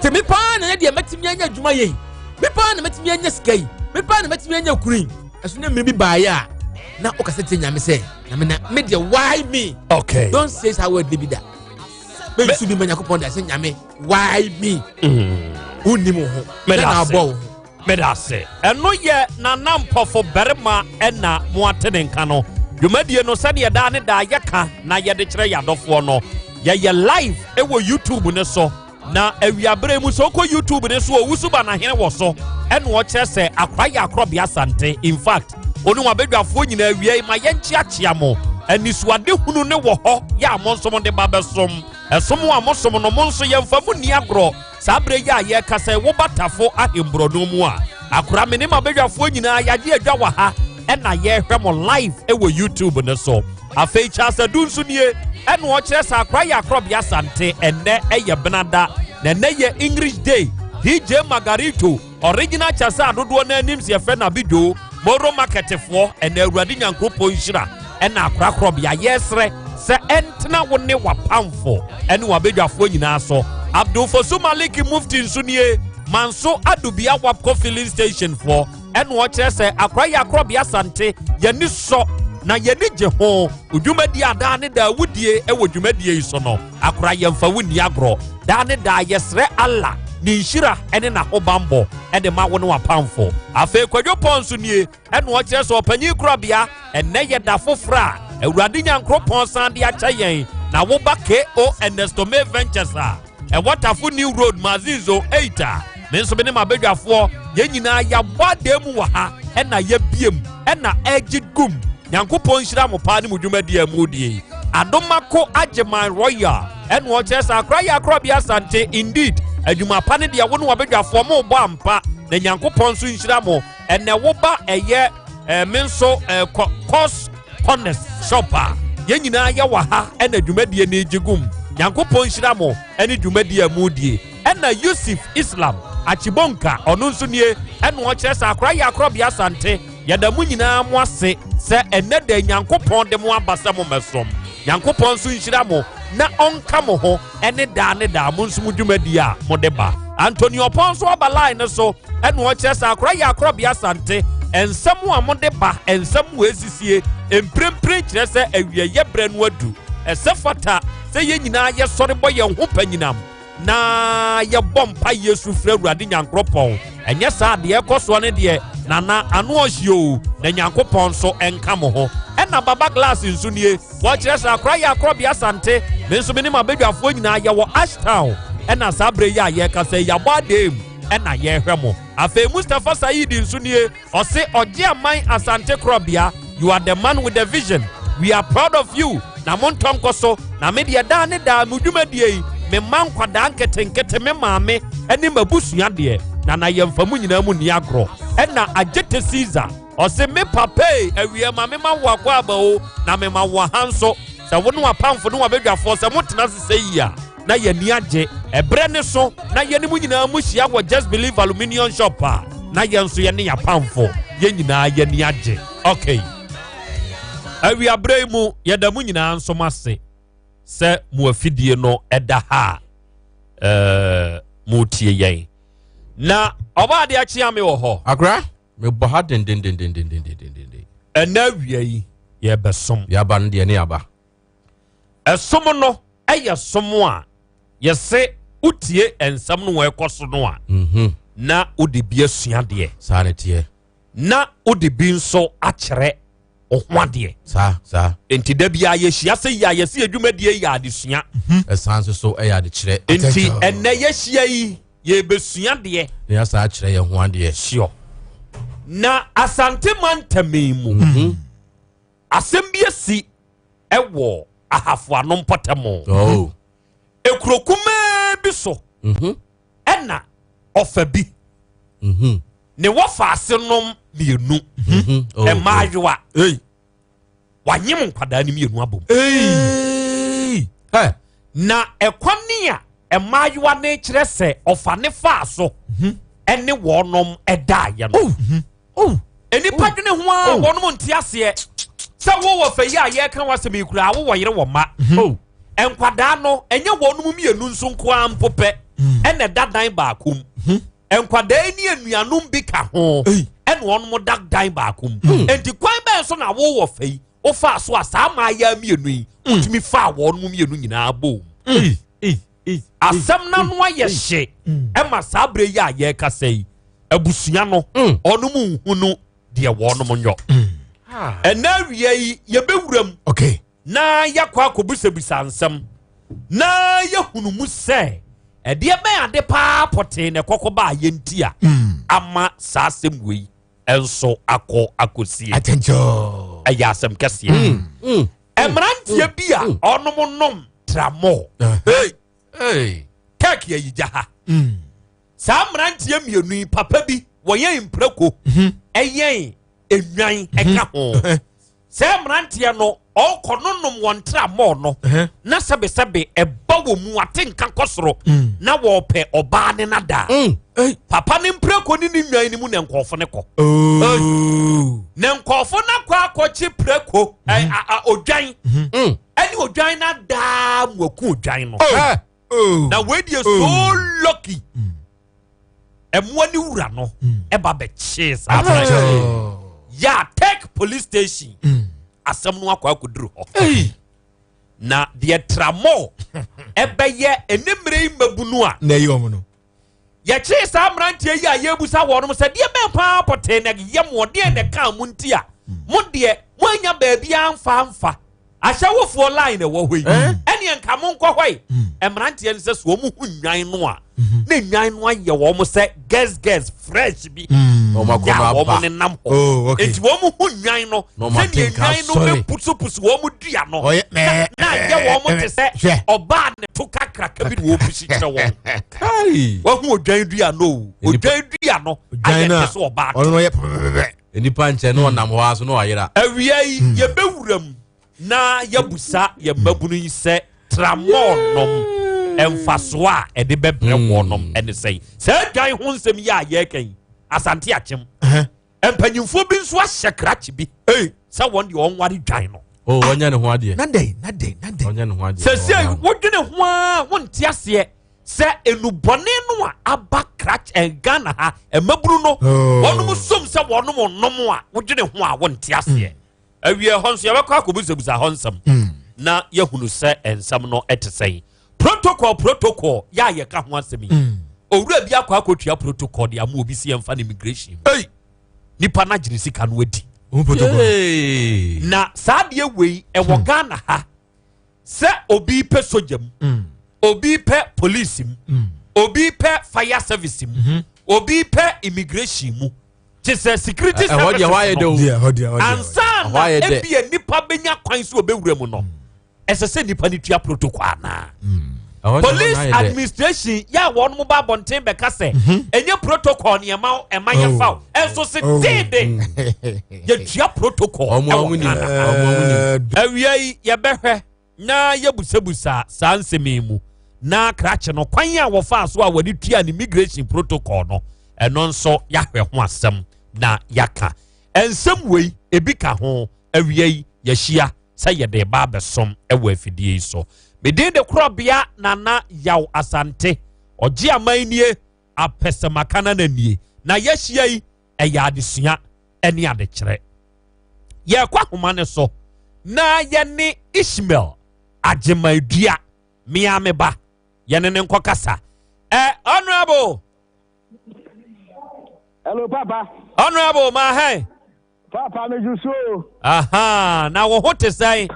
Te me paa na yɛ deɛ mɛtumi anya adwuma yɛ yi, me paa na mɛtumi anya sika yi, me paa na mɛtumi anya kunu yi. Ɛso ne mmiri bi baayɛ a na wokasa tie Nyame sɛ Nyame na me deɛ why me? Don't say saa word bi da. Mensu bi ma Nyankopɔn da sɛ Nyame why me? Wonnim wo ho. Na na abɔ wo ho. Meda ase. Ɛno yɛ Nana Mpɔfo barima ɛna mo ate ne nka no. Dwumadie no sɛdeɛ daa ne daa yɛka na yɛde kyerɛ yɛn adɔfoɔ no, yɛyɛ live ɛwɔ YouTube ne so. Na awiaberɛ mu sɛ wokɔ YouTube ne so Owusu Banahene wɔ so ɛna ɔkyerɛ sɛ akora yɛ akorɔbea Asante. In fact, ɔne wɔn abadwafoɔ nyinaa awia yi ma yɛnkyeakyea mo. Anisoade hunu ne wɔ hɔ yɛ a mo nso mo de ba bɛsom. Ɛsom a mosom no mo nso yɛmfa mo nni agorɔ. Saa berɛ yi a yɛrekasa yi, woba Tafo ahemborɔno mu a, akora me ne m'abadwafoɔ nyinaa yɛagye adwa wɔ ha ɛna yɛrehwɛ mo live ɛwɔ YouTube no so. Afei Charles Adu nso nie ɛna ɔkyerɛ sɛ akora yɛ akorɔbea Asante. Ɛnɛ ɛyɛ Benada na ɛnɛ yɛ English Day. DJ Margarito original kyɛ sɛ adodoɔ no anim sɛ yɛfrɛ no Abidjo Moro Marketfoɔ. Ɛnɛ Awurade Nyankoropɔn nhyira ɛna akora akorɔbea yɛsrɛ sɛ ɛntena wo ne w'apamfo ɛne w'abadwafoɔ nyinaa so. Abdul Fosu Malik Mufti nso nie Manso Adubia Wapco filling station foɔ ɛna ɔkyerɛ sɛ akora yɛ akorɔbea Asante yɛni sɔ na yɛni gye ho. Dwumadie a daa ne daa wudie ɛwɔ dwumadie yi so no, akora yɛmfa wo nni agorɔ. Daa ne daa yɛsrɛ Allah ne nhyira ɛne n'ahobanbɔ ɛde ma wo ne w'apamfo. Afei Kwadwo Pɔn nso nie ɛna ɔkyerɛ sɛ ɔpanyin korabea ɛnɛ yɛ da foforɔ a Awurade Nyankoropɔn san de akyɛ yɛn. Na woba KO Ernestome Ventures a ɛwɔ Tafo New Road Mazinzo 8 a me nso me ne m'abadwafoɔ yɛn nyinaa yɛabɔ adan mu wɔ ha ɛna yɛbiem ɛna ɛgye gum. Nyankopɔn nhyira mo paa ne mo dwumadie a mu die yi. Adomako Agyeman Royal ɛna ɔkyerɛ sɛ akora yɛ akorɔbea Asante. Indeed, adwuma pa ne deɛ wo ne w'abadwafoɔ mo bɔ ampa na Nyankopɔn nso nhyira mo. Ɛnɛ woba ɛyɛ me nso kɔs corners shop a yɛn nyinaa yɛ wɔ ha ɛna dwumadie no gye gum. Nyankopɔn nhyira mo ɛne dwumadie a mu die. Ɛna Yusuf Islam Achibonka ɔno nso nie ɛna ɔkyerɛ sɛ akora yɛ akorɔbea Asante. Yɛda mo nyinaa mo ase sɛ ɛnɛ da Nyankopɔn de mo aba sɛ mo mmɛsom. Nyankopɔn nso nhyira mo na ɔnka mo ho ɛne daa ne daa mo nso mo dwumadie a mode ba. Anthony Ɔpɔn nso aba line no so ɛna ɔkyerɛ sɛ akora yɛ akorɔbea Asante nsɛm a mode ba nsɛm wɔ esisie mprempren kyerɛ sɛ awieyɛ berɛ no adu. Ɛsɛ fata sɛ yɛn nyinaa yɛsɔre bɔ yɛn ho panyinam na yɛbɔ mpaeɛ su frɛ Awurade Nyankoropɔn. Ɛnyɛ saa deɛ ɛkɔ soɔ no deɛ nana ano ɔhye o na Nyankopɔn nso nka mo ho. Ɛna Baba Glass nso nie wɔkyerɛ sɛ akora yɛ akorɔbea Asante me nso me ne m'abadwafoɔ nyinaa yɛwɔ Ashtown ɛna saa berɛ yi a yɛrekasa yi yɛabɔ adeem ɛna yɛrehwɛ mo. Afei Mustapha Saeed nso nie Ɔse ɔgye aman Asante korɔbea you are the man with the vision we are proud of you na montɔ nkɔ so na me deɛ daa ne daa mo dwumadie yi me mma nkwadaa nketenkete me maame ne m'abusua deɛ na na yɛmfa mu nyinaa mu nni agorɔ ɛna Agyete Caesar ɔse me papee awie ma mema wo akɔ aba o na mema wo aha nso sɛ wo ne w'apamfo ne w'abadwafoɔ sɛ motena ase sɛ yi a na yɛn ani agye. Ɛberɛ ne so na yɛne mo nyinaa mo hyia wɔ Just Believe Aluminium Shop a, na yɛn nso yɛne yɛapamfo yɛn nyinaa yɛn ani agye. Okay. Awiaberɛ yi mu yɛda mo nyinaa nso mo ase sɛ mo afidie no ɛda ha a ɛɛ mo tie yɛn. Na ɔbaa adeɛ akyea me wɔ hɔ. Akora, mebɔ ha dendendendendendendenden. Ɛnɛ awia yi yɛbɛsom. Yɛaba no deɛ ne yɛaba. Ɛsom no yɛ som a yɛse wotie nsɛm no wɔ ɛkɔ so no a mhm. na wode bi asua deɛ saa ne teɛ na wode bi nso akyerɛ wo ho adeɛ saa saa nti da biara yɛhyia sɛ yi a yɛse adwumadie yɛ adesua mhm. ɛsan nso so ɛyɛ adekyerɛ nti ɛnɛ yɛhyia yi yɛbɛsua deɛ na yɛasa akyerɛ yɛn ho adeɛ sure na Asante mantam yi mu mhm. Asɛm bi asi wɔ Ahafo Ano mpɔtam. Oh. Ekuro kumaa bi so mhm. ɛna ɔfa bi mhm. ne wɔfa ase nom mmienu mhm. oh, mmaayewa oh. wanyem nkwadaa no mmienu abom. Na ɛkwan a mmaayewa no kyerɛ sɛ ɔfa ne faa so ɛne wɔnom ɛdaeɛ no. Oh. Oh. Nnipa dwene ho a wɔnom nte aseɛ sɛ wowɔ fɛ yi a yɛreka w'asɛm yi koraa wowɔ yere wɔ mma. Mhm. Oh. Nkwadaa no ɛnyɛ wɔnom mmienu nso nko ara mpo pɛ mm. ɛna ɛda dan baako mu. Mhm. Nkwadaa yi ne anuanom bi ka ho ɛna wɔnom da dan baako mu. Mm. Enti kwan bɛn so na wowɔ fɛ yi wofaa so a saa mmaayɛ mmienu yi mm. wotumi faa wɔnom mmienu nyinaa bom. Asɛm no ano ayɛ hye ɛma saa berɛ yi a yɛrekasa yi abusua no mm. ɔnom nhunu deɛ wɔnom nyɔ mm. ɛnɛ awia yi yɛbɛwura mu okay. na yɛakɔ akɔbisabisa nsɛm na yɛhunu mu sɛ ɛdeɛ bɛn ade paa pɔtee na ɛkɔkɔ baa yɛnti a mm. ama saa asɛm wei nso akɔ akɔsie ɛyɛ asɛm kɛseɛ mmeranteɛ bi a ɔnom nom tramɔ kɛk yɛ yigya ha saa mmeranteɛ mmienu yi papa bi wɔyɛn mprako mhm. ɛyɛn enwan mhm. ɛka ho saa mmeranteɛ no ɔkɔ no nom wɔn tramɔɔ no na sɛbesɛbe ɛba wɔ mu ate nka kɔ soro mm. na wɔpɛ ɔbaa ne nada mm. papa ne mprako ne ne nwan no mu na nkɔɔfo ne kɔ oh. na nkɔɔfo no akɔ akɔkye prako mhm. odwan mm. ɛne odwan no adaa mu aku odwan no oh. Oh. na wei deɛ so lucky ɛmoa ne wura no ɛba bɛkyee saa aberanteɛ yɛ take police station asɛm no akɔ akɔduru hɔ na deɛ tramɔ ɛbɛyɛ ɛne mmerɛ yi mmabunu a na ɛyɛ ɔmo no yɛkyee saa mmeranteɛ yi a yɛbusa wɔnom sɛ deɛ bɛn paa pɔtee na yɛ mo deɛ na ɛkaa mo nti a mo deɛ moanya baabi amfa amfa ahyɛwofoɔ line na ɛwɔ hɔ yi ɛneɛ nka monkɔ hɔ yi mmeranteɛ no sɛ so wɔn ho nnwan no a mhm. na nnwan no ayɛ wɔn sɛ gɛs gɛs fresh bi mm. yɛ a wɔn nenam hɔ oh, nti wɔn ho nnwan no sɛdeɛ nnwan no bɛ pusupusu wɔn dua no na ayɛ wɔn te sɛ ɔbaa ne to kakraka bi na wɔpusi kyerɛ wɔn wɔn ho odwan dua no o odwan dua no ayɛ te sɛ ɔbaa to nipa nkyɛn na ɔnam hɔ aso na ɔyera awia yi hmm. yɛbɛwura mu na yɛbusa yɛn mmabunu yi sɛ tramɔɔ nom mfasoɔ a ɛde bɛbrɛ hmm. wɔnom ɛne sɛn saa dwan ho nsɛm yi a yɛreka yi Asante Akyem mpanyinfoɔ bi nso ahyɛ krakye bi sɛ wɔn deɛ wɔnware dwan no. Oh, ɔnyɛ ne ho adeɛ. Na dɛn na dɛn na dɛn. Ɔnyɛ ne ho adeɛ. Sɛsɛ wodwene ho a wonte aseɛ sɛ enubɔne no a aba krakye eh, Ghana ha mmabunu no Oh. wɔnom som sɛ wɔnom nom a wodwene ho a wonte aseɛ. Awie hɔ nso yɛbɛkɔ akɔbusabusa hɔ nsɛm Hmm. na yɛhunu sɛ nsɛm no ɛte sɛn. Protocol protocol yɛ a yɛka ho asɛm yi. Hmm. Owura bi akɔ akɔtua protocol de ama obi si yɛmfa no immigration. Hey. Nipa no agyene sika no adi. Protocol. Na saa adeɛ wei ɛwɔ Hmm. Ghana ha sɛ obi pɛ sogya mu Hmm. obi pɛ police mu obi pɛ fire service mu Hmm. obi pɛ immigration mu te sɛ security Ɛ- ɛhɔ services deɛ hɔ ayɛ dɛ o. Deɛ, ɛhɔ deɛ, ɛhɔ deɛ. ansa Ɛhɔ na ayɛ dɛ. ebia nipa benya kwan so obɛwura mu no ɛsɛ sɛ nipa no tua protocol anaa Ɛhɔ deɛ hɔ police no ayɛ dɛ. administration yɛ a wɔn mo ba abɔnten bɛka sɛ ɛnyɛ protocol ni ɛma ɛma yɛ fa o ɛnso se Oh. tee de yɛtua protocol Ɔmo ɛwɔ ɔmo nim. Ghana. Ɔmo ɔmo nim. Awia yi yɛbɛhwɛ na yɛbusabusa saa nsɛm yi mu na krakye no kwan a wɔfaa so a wɔde tua ne immigration protocol no ɛno nso yɛahwɛ ho asɛm na yɛaka nsɛm wei ebi ka ho. Awia yi yɛahyia sɛ yɛde ba abɛsom ɛwɔ afidie yi so. Medin de korɔbea Nana Yaw Asante ɔgye aman nie apɛsɛmaka na nie na yɛahyia yi ɛyɛ adesua ɛne adekyerɛ. Yɛkɔ ahoma ne so na yɛne Ishmael Agyemadua mea me ba yɛne ne nkɔ kasa. Ɛ honorable. Hello, Papa. Honorable Mahan. Papa, me jusu. Aha, na wo ho te sɛn?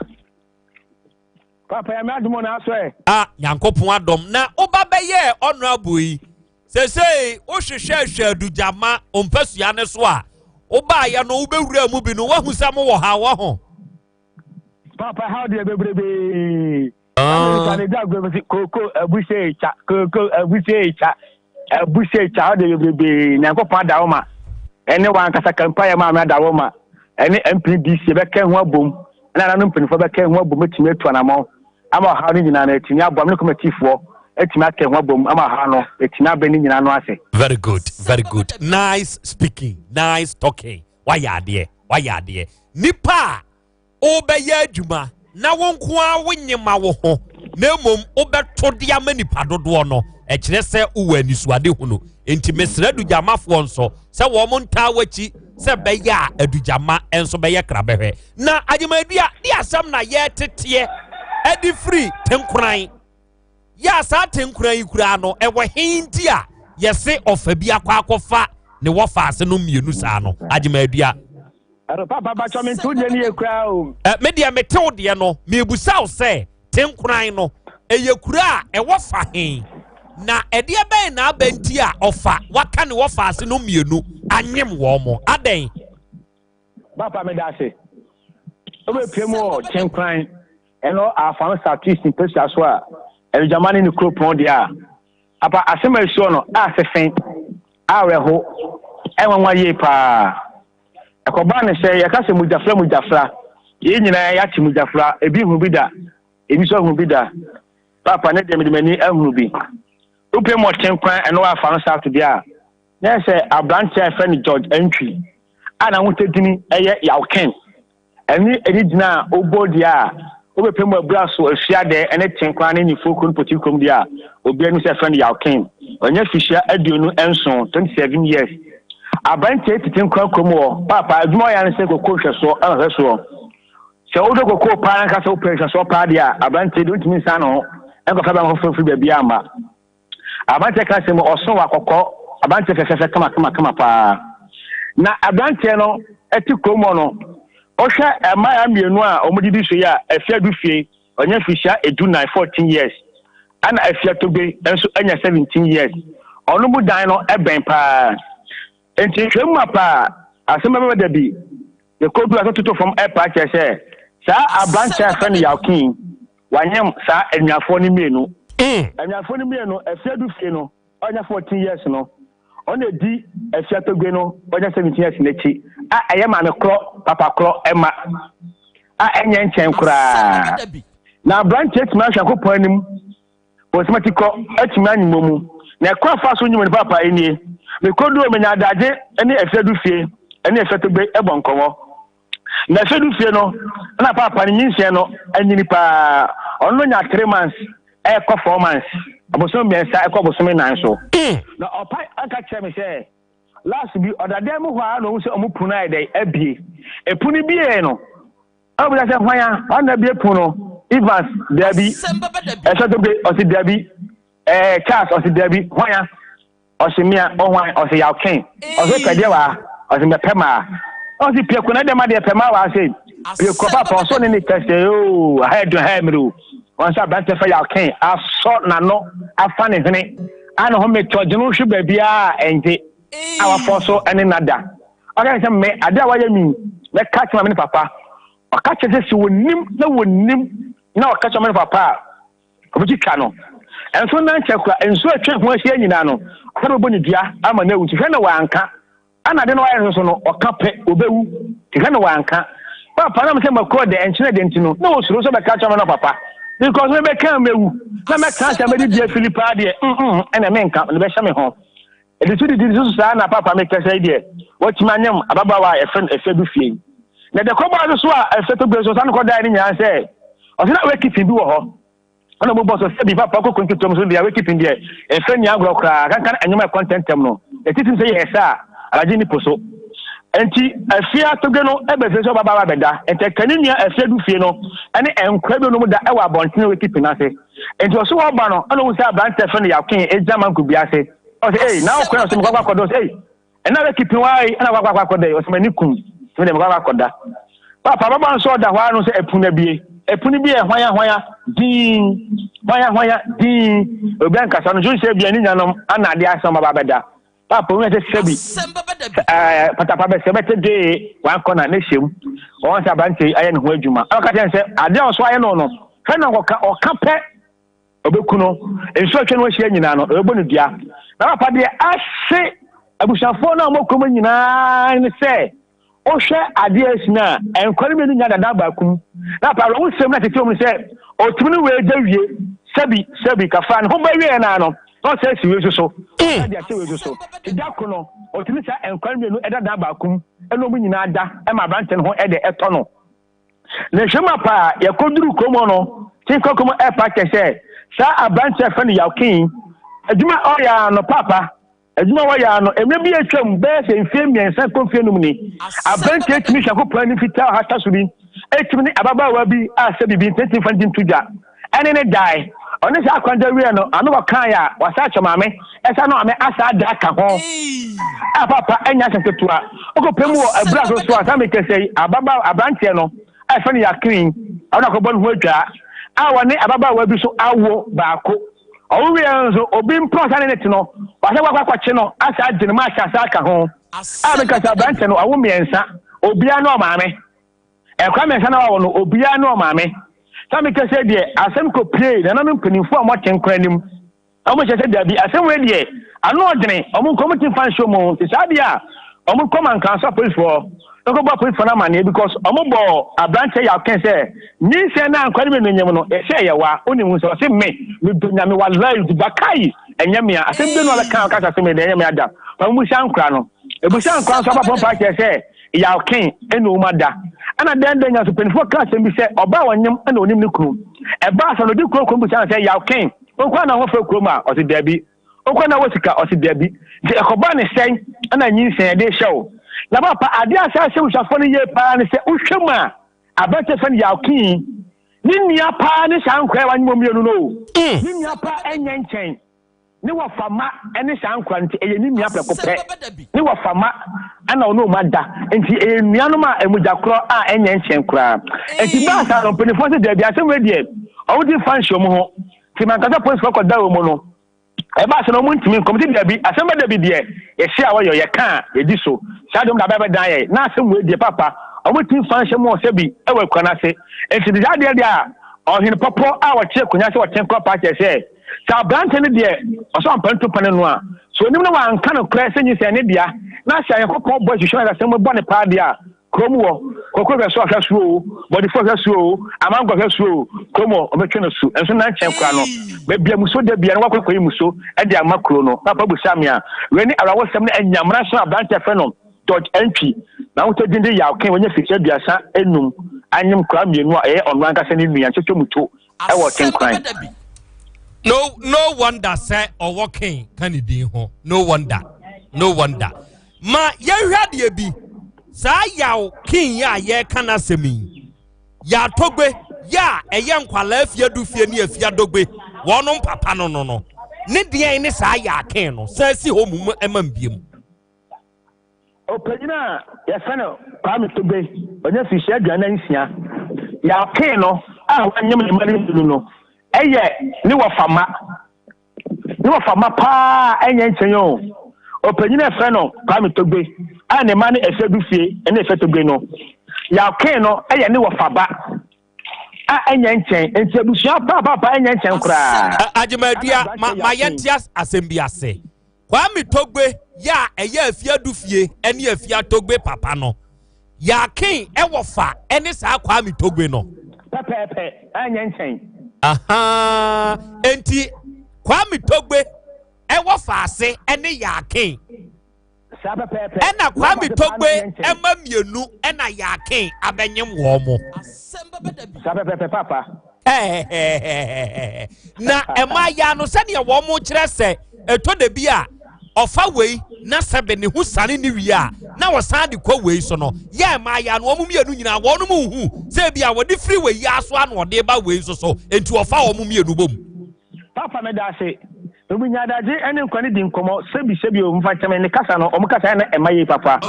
Papa, ya me adumo na aso e. A Nyankopɔn adom na woba bɛyɛ honorable yi. Sesei wohwehwɛ hwɛ adugyama mpasua ne so a wobaayɛ no wobɛwura mu bi no woahu sɛ mowɔ ha wɔ ho. Papa, how deɛ bebrebe. Ah. Koko abuse cha, koko abuse cha. Abuse cha how deɛ bebrebe. Nyankopɔn ada wo ma. Ɛne wankasa kampa yɛ maame ada wo ma. Ɛne MPDC bɛka ho abom. Ɛna nananom mpanyinfoɔ bɛka ho abom atumi atu anammɔn. Ama ɔhaw no nyinaa no atumi aboa me ne kɔmatifoɔ atumi aka ho abom ama ɔhaw no atumi abɛ ne nyinaa no ase. Very good, very good. Nice speaking, nice talking. Wayɛ adeɛ, wayɛ adeɛ. Nipa a wobɛyɛ adwuma na wo nko ara wonyema wo ho na mmom wobɛto de ama nipa dodoɔ no ɛkyerɛ sɛ wowɔ anisoade hunu. Nti mesrɛ adugyamafoɔ nso sɛ wɔn mo ntaa w'akyi sɛ bɛyɛ a adugyama nso bɛyɛ krabɛhwɛ. Na agyemadua de asɛm na yɛteteɛ ɛde firi tenkoran yɛ a saa tenkoran yi koraa no ɛwɔ he nti a yɛse ɔfa bi akɔ akɔfa ne wɔfa ase no mmienu saa no agyemadua. Ɛro papa batwa me nto deɛ ne yɛ koraa o. Ɛ me deɛ mete wo deɛ no mebusa wo sɛ tenkoran no ɛyɛ kuro a ɛwɔ fa he na ɛdeɛ bɛn na aba nti a ɔfa waka ne wɔfa ase no mmienu anyem wɔn mo adɛn. Papa me da ase. Wobɛpie mu wɔ Kyenkran ɛno Afam South East mpasua so a Adugyama ne ne kuropɔn deɛ a apa asɛm a ɛsuo no a sɛfɛn awerɛho ɛnwanwa yie paa. Ɛkɔbaa ne sɛ yɛka sɛ mugyafra mugyafra yɛn nyinaa yɛate mugyafra ebi hu bi da ebi nso ahu bi da. Papa ne deɛ mede m'ani ahunu bi. Wopie mu wɔ Kyenkran ɛno Afam South deɛ a na sɛ aberanteɛ a yɛfrɛ no George Antwi a n'ahotadini ɛyɛ Yawken ɛne ɛne gyina a ɔbɔ deɛ a wobɛpɛ mu abura so asuadɛ ɛne Tenkwan ne ne fokuro no pɔti kurom deɛ a obiara nim sɛ ɛfrɛ no Yawken. Ɔnya fihyia 27, 27 years. Aberanteɛ tete nkwan kurom wɔ papa adwuma ɔyɛ ne sɛ koko nhwɛsoɔ ɛna hwɛsoɔ. Sɛ wodɔ koko paa na nka sɛ wopɛ nhwɛsoɔ paa deɛ a aberanteɛ deɛ wontumi nsan ne ho ɛnkɔfa bɛn foforɔ firi baabi ama. Aberanteɛ ka sɛ mu ɔso wɔ akɔkɔ aberanteɛ fɛfɛɛfɛ kama kama kama paa. Na aberanteɛ no ɛte kurom hɔ no ɔhwɛ mmaa mmienu a wɔn didi so yi a Afia du fie ɔnya fihyia 14, 14 years ɛna Afia Tobe nso anya 17 years. Ɔno mu dan no ɛbɛn paa. Nti hwɛ mu paa asɛm bɛbɛ da bi yɛkɔdu aso toto fam ɛpa kyerɛ sɛ saa aberanteɛ a yɛfrɛ no Yawkin wanyam saa anuafoɔ no mmienu. Anuafoɔ no mmienu Afia du fie no ɔnya 14 years no ɔna edi Afia Togbe no ɔnya 17 years n'akyi a ɛyɛ maame korɔ papa korɔ ɛma a ɛnyɛ nkyɛn koraa. Na aberanteɛ tumi ahwɛ Nyankopɔn anim wɔsɛmati kɔ atumi anyimɔ mu na ɛkɔ afa so nyimɔ ne papa nie mekodu menya adagye ne Afia du fie ne Afia Togbe ɛbɔ nkɔmmɔ. Na ɛfɛ du fie no, na paapa ne nyinsɛn no anyini paa. Ɔno no nya 3 months ɛkɔ 4 months, abosom 3 ɛkɔ bosome 4 so. Na ɔpa aka kyerɛ me sɛ last bi ɔda dan mu hɔ a, na ɔhu sɛ ɔmo pono ayɛ dɛ abie. Epono bie no, ɔmo bisa sɛ hwan a ɔna abie pono no. Evans dabi, ɛsɛ to be ɔsi dabi, Charles ɔsi dabi, hwan a ɔsi mia ɔhwan, ɔsi yaw ken, ɔsi pɛdeɛ wa, ɔsi mɛpɛ maa, ɔsi pie kuna dɛm adeɛ pɛ maa wa ase pie kɔ papa ɔsɔ ne ne kɛse ooo aha ɛdun ha ɛmiri o. Wɔn sɛ aberante fɛ yaw ken asɔ n'ano afa ne hwene ana ho metɔ gyene hwɛ baabiara ɛngye a wafɔ so ɛne nada. Ɔka sɛ mɛ ade a wayɛ mi mɛka kyerɛ maame ne papa. Ɔka kyerɛ sɛ wɔnim na wɔnim na ɔka kyerɛ maame ne papa a ɔbɛtwitwa no ɛnso na nkyɛ kora nsuo atwa ho ahyia nyinaa no ɔka bɛbɔ ne dua ama no awu. Nti hwɛ na wanka ana ade no wayɛ no so no, ɔka pɛ ɔbɛwu. Nti hwɛ na wanka papa na sɛ makɔ dɛ ɛnkyerɛ dɛ. Nti no na wɔsuro sɛ bɛka kyerɛ me no papa because mebɛka mɛwu na mɛka sɛ mɛde dua fili paa deɛ ɛna menka ne bɛhyɛ me ho ɛde so didi so saa. Na papa mekasa yi deɛ, wɔtumi anyam ababaawa a ɛfɛ no ɛfɛ du fie yi na deɛ kɔbaa so so a ɛfɛ to gbɛ so sane kɔdae no nyinaa sɛ ɔsɛ na wakeeping bi wɔ hɔ ɛna mo bɔ so sɛ bi papa kɔkɔ nketewa mu so deɛ wakeeping deɛ ɛfɛ ni agorɔ koraa kankan ɛnwom ɛkɔ ntɛntɛm no ɛtiti sɛ yɛ ɛsɛ a alagye ni po so. Nti afie atogbe no ɛbɛfie sɛ ɔbabaawa bɛda, nti ɛka ne nua afie du fie no ɛne nkora bi nom da ɛwɔ abɔnten wakeeping ase. Nti ɔso wɔba no ɛna ohun sɛ aberante fɛ no yakoe egyina manko bi ase. Ɔsɛ ei na ɔkɔ ɔsɛ mekɔ akɔdɔ. Ɔsɛ ei ɛna bɛ keeping wa yi ɛna wakɔ akɔda yi. Ɔsɛ m'ani kum tumi dɛ mekɔ akɔda. Papa ababaa nso ɔda hɔ ano sɛ ɛpono abie, ɛpono bi yɛ hwanya hwanya diin, hwanya hwanya diin, obi ankasa no nso sɛ bia ne nuanom ana adeɛ asɛm aba abɛda. Papa ohun sɛ sɛbi patapa bɛ sɛ bɛte dee wankɔ na ne hyɛm wɔn sɛ aberante yi ayɛ ne ho adwuma. Ɛna ɔka kyerɛ no sɛ adeɛ a ɔso ayɛ no no hwɛ na ɔka ɔka pɛ ɔbɛku no, nsuo atwa no ahyia nyinaa no ɔbɛbɔ no dua. Na papa deɛ ase abusuafoɔ no a wɔn kurom nyinaa ne sɛ wohwɛ adeɛ asi no a nkwa no mmienu nya dada baako mu. Na papa awerɛho sɛm no atete wɔn sɛ ɔtumi no wei da wie sɛbi sɛbi kafa ne ho ba wie naa no na ɔsɛ asi wei so so ɔsɛ de ahyɛ wei so so te da ko no ɔtumi saa nkwa no mmienu ɛda dan baako mu ɛna wɔn nyinaa da ɛma aberante no ho ɛde ɛtɔ no. Na nhwɛ mu apa a yɛkɔduru kurom hɔ no, tenkɔ kurom ɛpa kyɛ sɛ saa aberante a yɛfrɛ no Yawkin adwuma a ɔyɛ ara no paapa adwuma a wɔyɛ ara no mmerɛ bi atwam bɛyɛ sɛ mfeɛ 3 kɔ mfeɛ 5 ni, aberante atumi hwɛ akɔpɔn anim fitaa ɔhata so bi atumi ne ababaawa bi a sɛ biribi ntenten fa no di nto dwa ɛne ne dae. Ɔne saa akwangya wieɛ no ano wɔkaeɛ a wasa akyɛ maame ɛsa no maame asa ada aka ho a papa ɛnya asɛm ketewa. Ɔkɔpɛ mu wɔ abura so so a saa mekɛsɛ yi ababa aberanteɛ no a ɛfɛ no Yakin ɔno akɔbɔ ne ho adwaa a wɔne ababaawa bi so awo baako. Ɔwo wieɛ no nso obi mpɔn sa ne ne te no wasa wakɔ akɔkye no asa agye no ma ahyɛ asa aka ho a mekɛsɛ aberanteɛ no ɔwo 3 obiara ne ɔmaame ɛkwan 3 na wawo no obiara ne ɔmaame. Sɛ meka sɛ deɛ asɛm kɔ pie nananom mpanimfoɔ a wɔte nkwa anim, wɔn hyɛ sɛ dabi asɛm wei deɛ ano ɔdene wɔn nkɔ wɔn ti nfa nhyɛ mu. Nti saa deɛ a wɔn kɔ mankanso apolisifoɔ nkɔbɔ apolisifoɔ no amaneɛ because wɔn bɔ aberanteɛ yɛ akɛn sɛ nyinsɛn na nkwa no mmienu nyɛ mu no ɛsɛ ɛyɛ wa onim sɛ ɔse me medɔ Nyame wa live bakai ɛnyɛ mea asɛm bi no a bɛka ɔka sɛ asɛm deɛ ɛnyɛ me ada wɔn busa nkora no ebusa nkora nso aba pɔmpa kyerɛ sɛ yaw ken ɛna wɔn ada. Ɛna dɛn dɛn nyanso mpanimfoɔ ka asɛm bi sɛ ɔbaa wɔnyem ɛna onim ne kunu. Ɛbaa sɛ no ɔdi kuro kurom busa no sɛ yaw ken okɔ na ho fɛ kurom a ɔse daabi, okɔ na wɔ sika ɔse daabi. Nti ɛkɔbaa ne sɛn ɛna nyinsɛn ɛde hyɛ wo na papa adeɛ a sɛ ahyɛ busuafoɔ no yie paa ne sɛ wohwɛ mu a aberante fɛ no yaw ken ne nua paa ne saa nkora a wanyem wɔn mmienu no o ne nua paa ɛnyɛ nkyɛn ne wɔfa ma ne saa nkora nti ɛyɛ ne nua prɛko pɛ ne wɔfa ma ɛna ɔne ɔma da nti ɛyɛ nuanom a ɛmugya korɔ a ɛnyɛ nkyɛn koraa. Nti baa saa no mpanimfoɔ sɛ daabi asɛm wei deɛ ɔmo ti fa nhyɛ ɔmo ho. Nti mankasa polisifoɔ kɔda wɔ mu no ɛbaa sɛ no ɔmo ntumi nkɔm nti daabi asɛm bɛ dabi deɛ yɛhyɛ a wɔyɛ yɛka a yɛdi so saa deɛ ɔmo da bɛbɛdan yɛ na asɛm wei deɛ papa ɔmo ti fa nhyɛ mu ɔsɛ bi ɛwɔ akura no ase. Nti de saa deɛ deɛ a ɔhene pɔpɔ a wɔte akonnwa sɛ wɔte nkɔ paa kyerɛ sɛ sɛ aberante no deɛ ɔsɛ ɔmpɛ nto pɛne no a so onim no wanka no korɛ sɛ nyinsɛn ne dea na sɛ ayɛnkɔpɔn bɔ ahwehwɛ no asɛm bɔ ne paa deɛ a kurom wɔ kɔkɔ hwɛ so ɔhwɛ so o bɔdifo hwɛ so o amankɔ hwɛ so o kurom wɔ ɔbɛtwe no so nso na nkyɛn kora no baabi a muso da bia no wakɔ kɔyi muso ɛde ama kuro no. Papa busa me a wei ne awerɛhosɛm no anyamena so aberante fɛ no George Antwi. N'ahotɔ din de Yaw Ken, wanya mfirihyia 35, anyem nkwadaa mmienu a ɛyɛ ɔno ankasa ne nua Ntotomuto wɔ Tenkoran. No no wonder sɛ ɔwɔ Ken ka ne din ho. No wonder. No wonder. Ma yɛnhwɛ adeɛ bi. Saa Yaw Ken yi a yɛreka n'asɛm yi, Yɛatɔgbe yɛ a ɛyɛ nkwalaa afie du fie ne afie adɔgbe wɔnom papa no no no ne deɛn ne saa Yaw Ken no san si hɔ mum ma mbiem. Ɔpanyin a yɛfrɛ no Kwame Togbe, ɔnya mfirihyia 46, Yaw Ken no a wanyem ne mma no mmienu no yɛ ne wɔfa mma. Ne wɔfa mma paa ɛnyɛ nkyɛn o. Ɔpanyin a yɛfrɛ no Kwame Togbe a ne mma ne Efe Dufie ne Efe Togbe no, Yaw Ken no yɛ ne wɔfa ba a ɛnyɛ nkyɛn. Nti abusua paapaapa ɛnyɛ nkyɛn koraa. Agyemadua, ma ma yɛnte asɛm bi ase. Kwame Togbe yɛ a ɛyɛ Afia Dufie ne Afia Togbe papa no, Yaw Ken ɛwɔ fa ɛne saa Kwame Togbe no. Pɛpɛɛpɛ, ɛnyɛ nkyɛn. Aha, enti Kwame Togbe ɛwɔ fa ase ɛne Yaw Ken. Saa pɛpɛɛpɛ. Ɛna Kwame Togbe ɛma mmienu ɛna Yaw Ken abɛnyem wɔn mo. Saa pɛpɛɛpɛ papa. Na ɛma ya no sɛdeɛ wɔn mo kyerɛ sɛ ɛtɔ da bi a ɔfa wei na sɛbe ne ho sane ne wie a na wɔsan de kɔ wei so no yɛ ɛma ya no wɔn mmienu nyinaa wɔn mo nhu sɛ ebi a wɔde firi wei yi aso ano ɔde ba wei nso so nti ɔfa wɔn mmienu bom. Papa meda ase. Obi nya adagye ne nkwa ne di nkɔmmɔ sɛbi sɛbi o mfa nkyɛn ne kasa no ɔmo kasa na ɛma yie papa.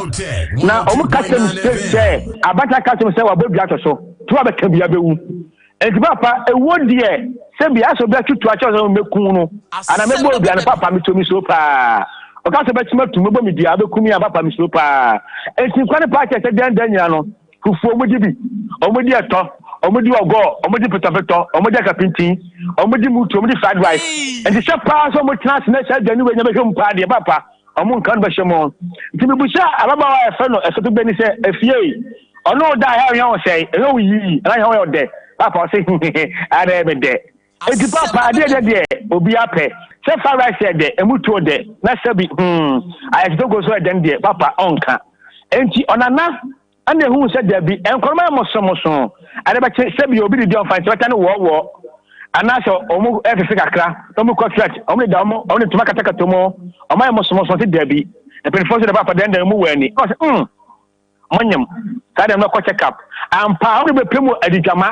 Na ɔmo kasa mu straight sɛ abata kasa mu sɛ wabɔ dua to so to abɛka bia bɛwu. Nti papa ewuo deɛ sɛbi asɛ obi atutu akyerɛ sɛ mɛku no anaa mɛbɔ odua no papa meto mi suro paa. Ɔka sɛ bɛkyima tu mɛbɔ me dua bɛku mi a papa me suro paa. Nti nkwa ne paa kyerɛ sɛ dɛn dɛn nyina no fufuo ɔmo di bi, ɔmo di ɛtɔ, ɔmo di ɔgɔɔ, ɔmo di petɔpetɔ, ɔmo di akapintin, ɔmo di mutu, ɔmo di fried rice. Nti sɛ paa sɛ ɔmo tena ase na saa aduane wei nya bɛhwɛ mu paa deɛ papa ɔmo nka no bɛhyɛ mu. Nti mebusa ababaawa a yɛfrɛ no Ɛsɔto Bɛni sɛ efie ɔno da a ɛhwɛ wo sɛe, ɛhwɛ wo yii, anaa ɛhwɛ wo dɛ? Papa ɔse hehehe, adɛ me dɛ. Nti papa adeɛ dɛ deɛ obi apɛ sɛ fried rice yɛ dɛ, emu tuo dɛ, na sɛbi hmm ayɛ sotoko nso ɛdɛn deɛ papa ɔnka. Nti ɔnana ɛna ehuu sɛ dabi nkɔrɔma yɛ mosomosoo ade bɛkye sɛbi obi didi ɔmfa nkyɛ bɛta ne wɔɔwɔɔ anaasɛ ɔmo ɛfefe kakra na ɔmo kɔ church ɔmo deda ɔmo ɔmo de ntoma katakata mu ɔmo ayɛ mosomosoo se dabi mpanyinfoɔ nso de papa dɛn dɛn ɔmo wɔ ani ɔsɛ monyem saa deɛ mɛkɔ check up ampa ɔmo de bɛpɛ mu adidwama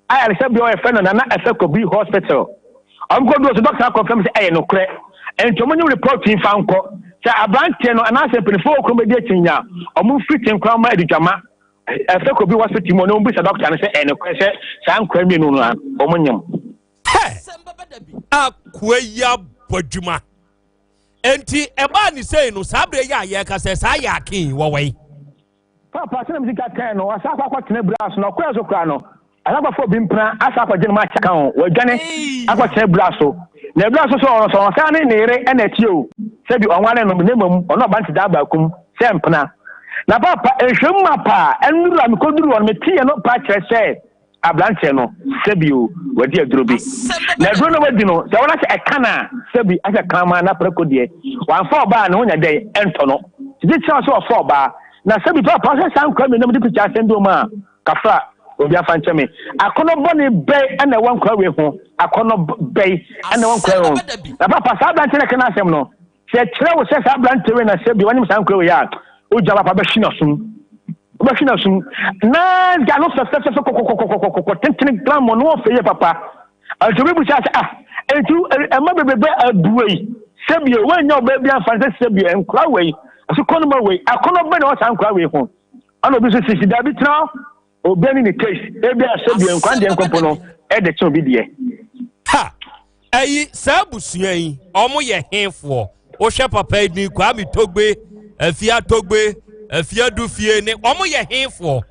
ayaresabea ɔyɛ fɛ no Nana Ɛfɛ Kɔbi hospital ɔmo kɔ duro so doctor akɔfɛm sɛ ɛyɛ nokorɛ nti ɔmo nye report yi fa nkɔ sɛ aberanteɛ no anaasɛ mpanyinfoɔ wɔ kurom bɛdi akyi nya ɔmo mfiri tenkora ma adidwama Ɛfɛ Kɔbi hospital mu na ɔmo bisa doctor no sɛ ɛyɛ nokorɛ sɛ saa nkora mmienu no ɔmo nyem. Hɛ! Akoa yi abɔ adwuma. Enti ɛbaa ne sei no, saa berɛ yi a yɛreka sɛ saa yɛ aken wɔwɔ yi. Papa, sɛdeɛ mesi ka kae no, wasan akɔ akɔtena abura so, na ɔkɔɛ so koraa no, asan akɔfa obi mpena asan akɔgye no ma akyɛ ka ho, wadwane akɔtena abura so. Na abura so so ɔno sɛ ɔsan ne ne yere na ɛteɛ o, sɛbi ɔnware no, na mmom ɔne ɔba no te daa baako mu sɛ mpena. Na papa, nhwɛmu mapa a ɛnnuru a mekɔduru hɔ no, meteeɛ no pa kyerɛ sɛ aberanteɛ no, sɛbi o, wadi aduro bi. Na aduro no wadi no, sɛ wɔn asɛ ɛka no a, sɛbi asɛ kraman na prɛko deɛ, wamfa ɔbaa a ne ho nya dɛn ɛntɔ no. Tete kyerɛ sɛ ɔfa ɔbaa. Na sɛbi papa sɛ saa nkwa mmienu de pikya asɛm bi mu a, kafra, obi afa nkyɛ me. Akɔnɔ bɔne bɛn ɛna ɛwɔ nkwa wei ho? Akɔnɔ bɛn ɛna ɛwɔ nkwa wei ho? Na papa saa aberanteɛ na ɛka n'asɛm no, sɛ ɛkyerɛ wo sɛ saa aberanteɛ wei na sɛbi wɔnyem saa nkwa wei a, wogya papa bɛhwe n'asom. Wobɛhwe n'asom. Na gya no fɛfɛfɛfɛ kɔkɔkɔkɔkɔkɔ tentene glamour no ɔfɛ yɛ papa. Nti obi bisa sɛ ah, nti ɛma bebrebe abue yi sɛbio woanya ɔbaa bi amfa sɛ sɛbio nkora wei asukɔnoma wei akɔnɔ bɛ na ɔwɔ saa nkora wei ho. Ɛna obi nso sisi daabi tena hɔ obi ani ne taste ebi a sɛbio nkwa deɛ nkompo no ɛde kyɛn obi deɛ. Ha! Ɛyi saa abusua yi ɔmo yɛ hefoɔ? Wohwɛ papa yi din Kwame Togbe, Afia Togbe, Afia Dufie ne ɔmo yɛ hefoɔ?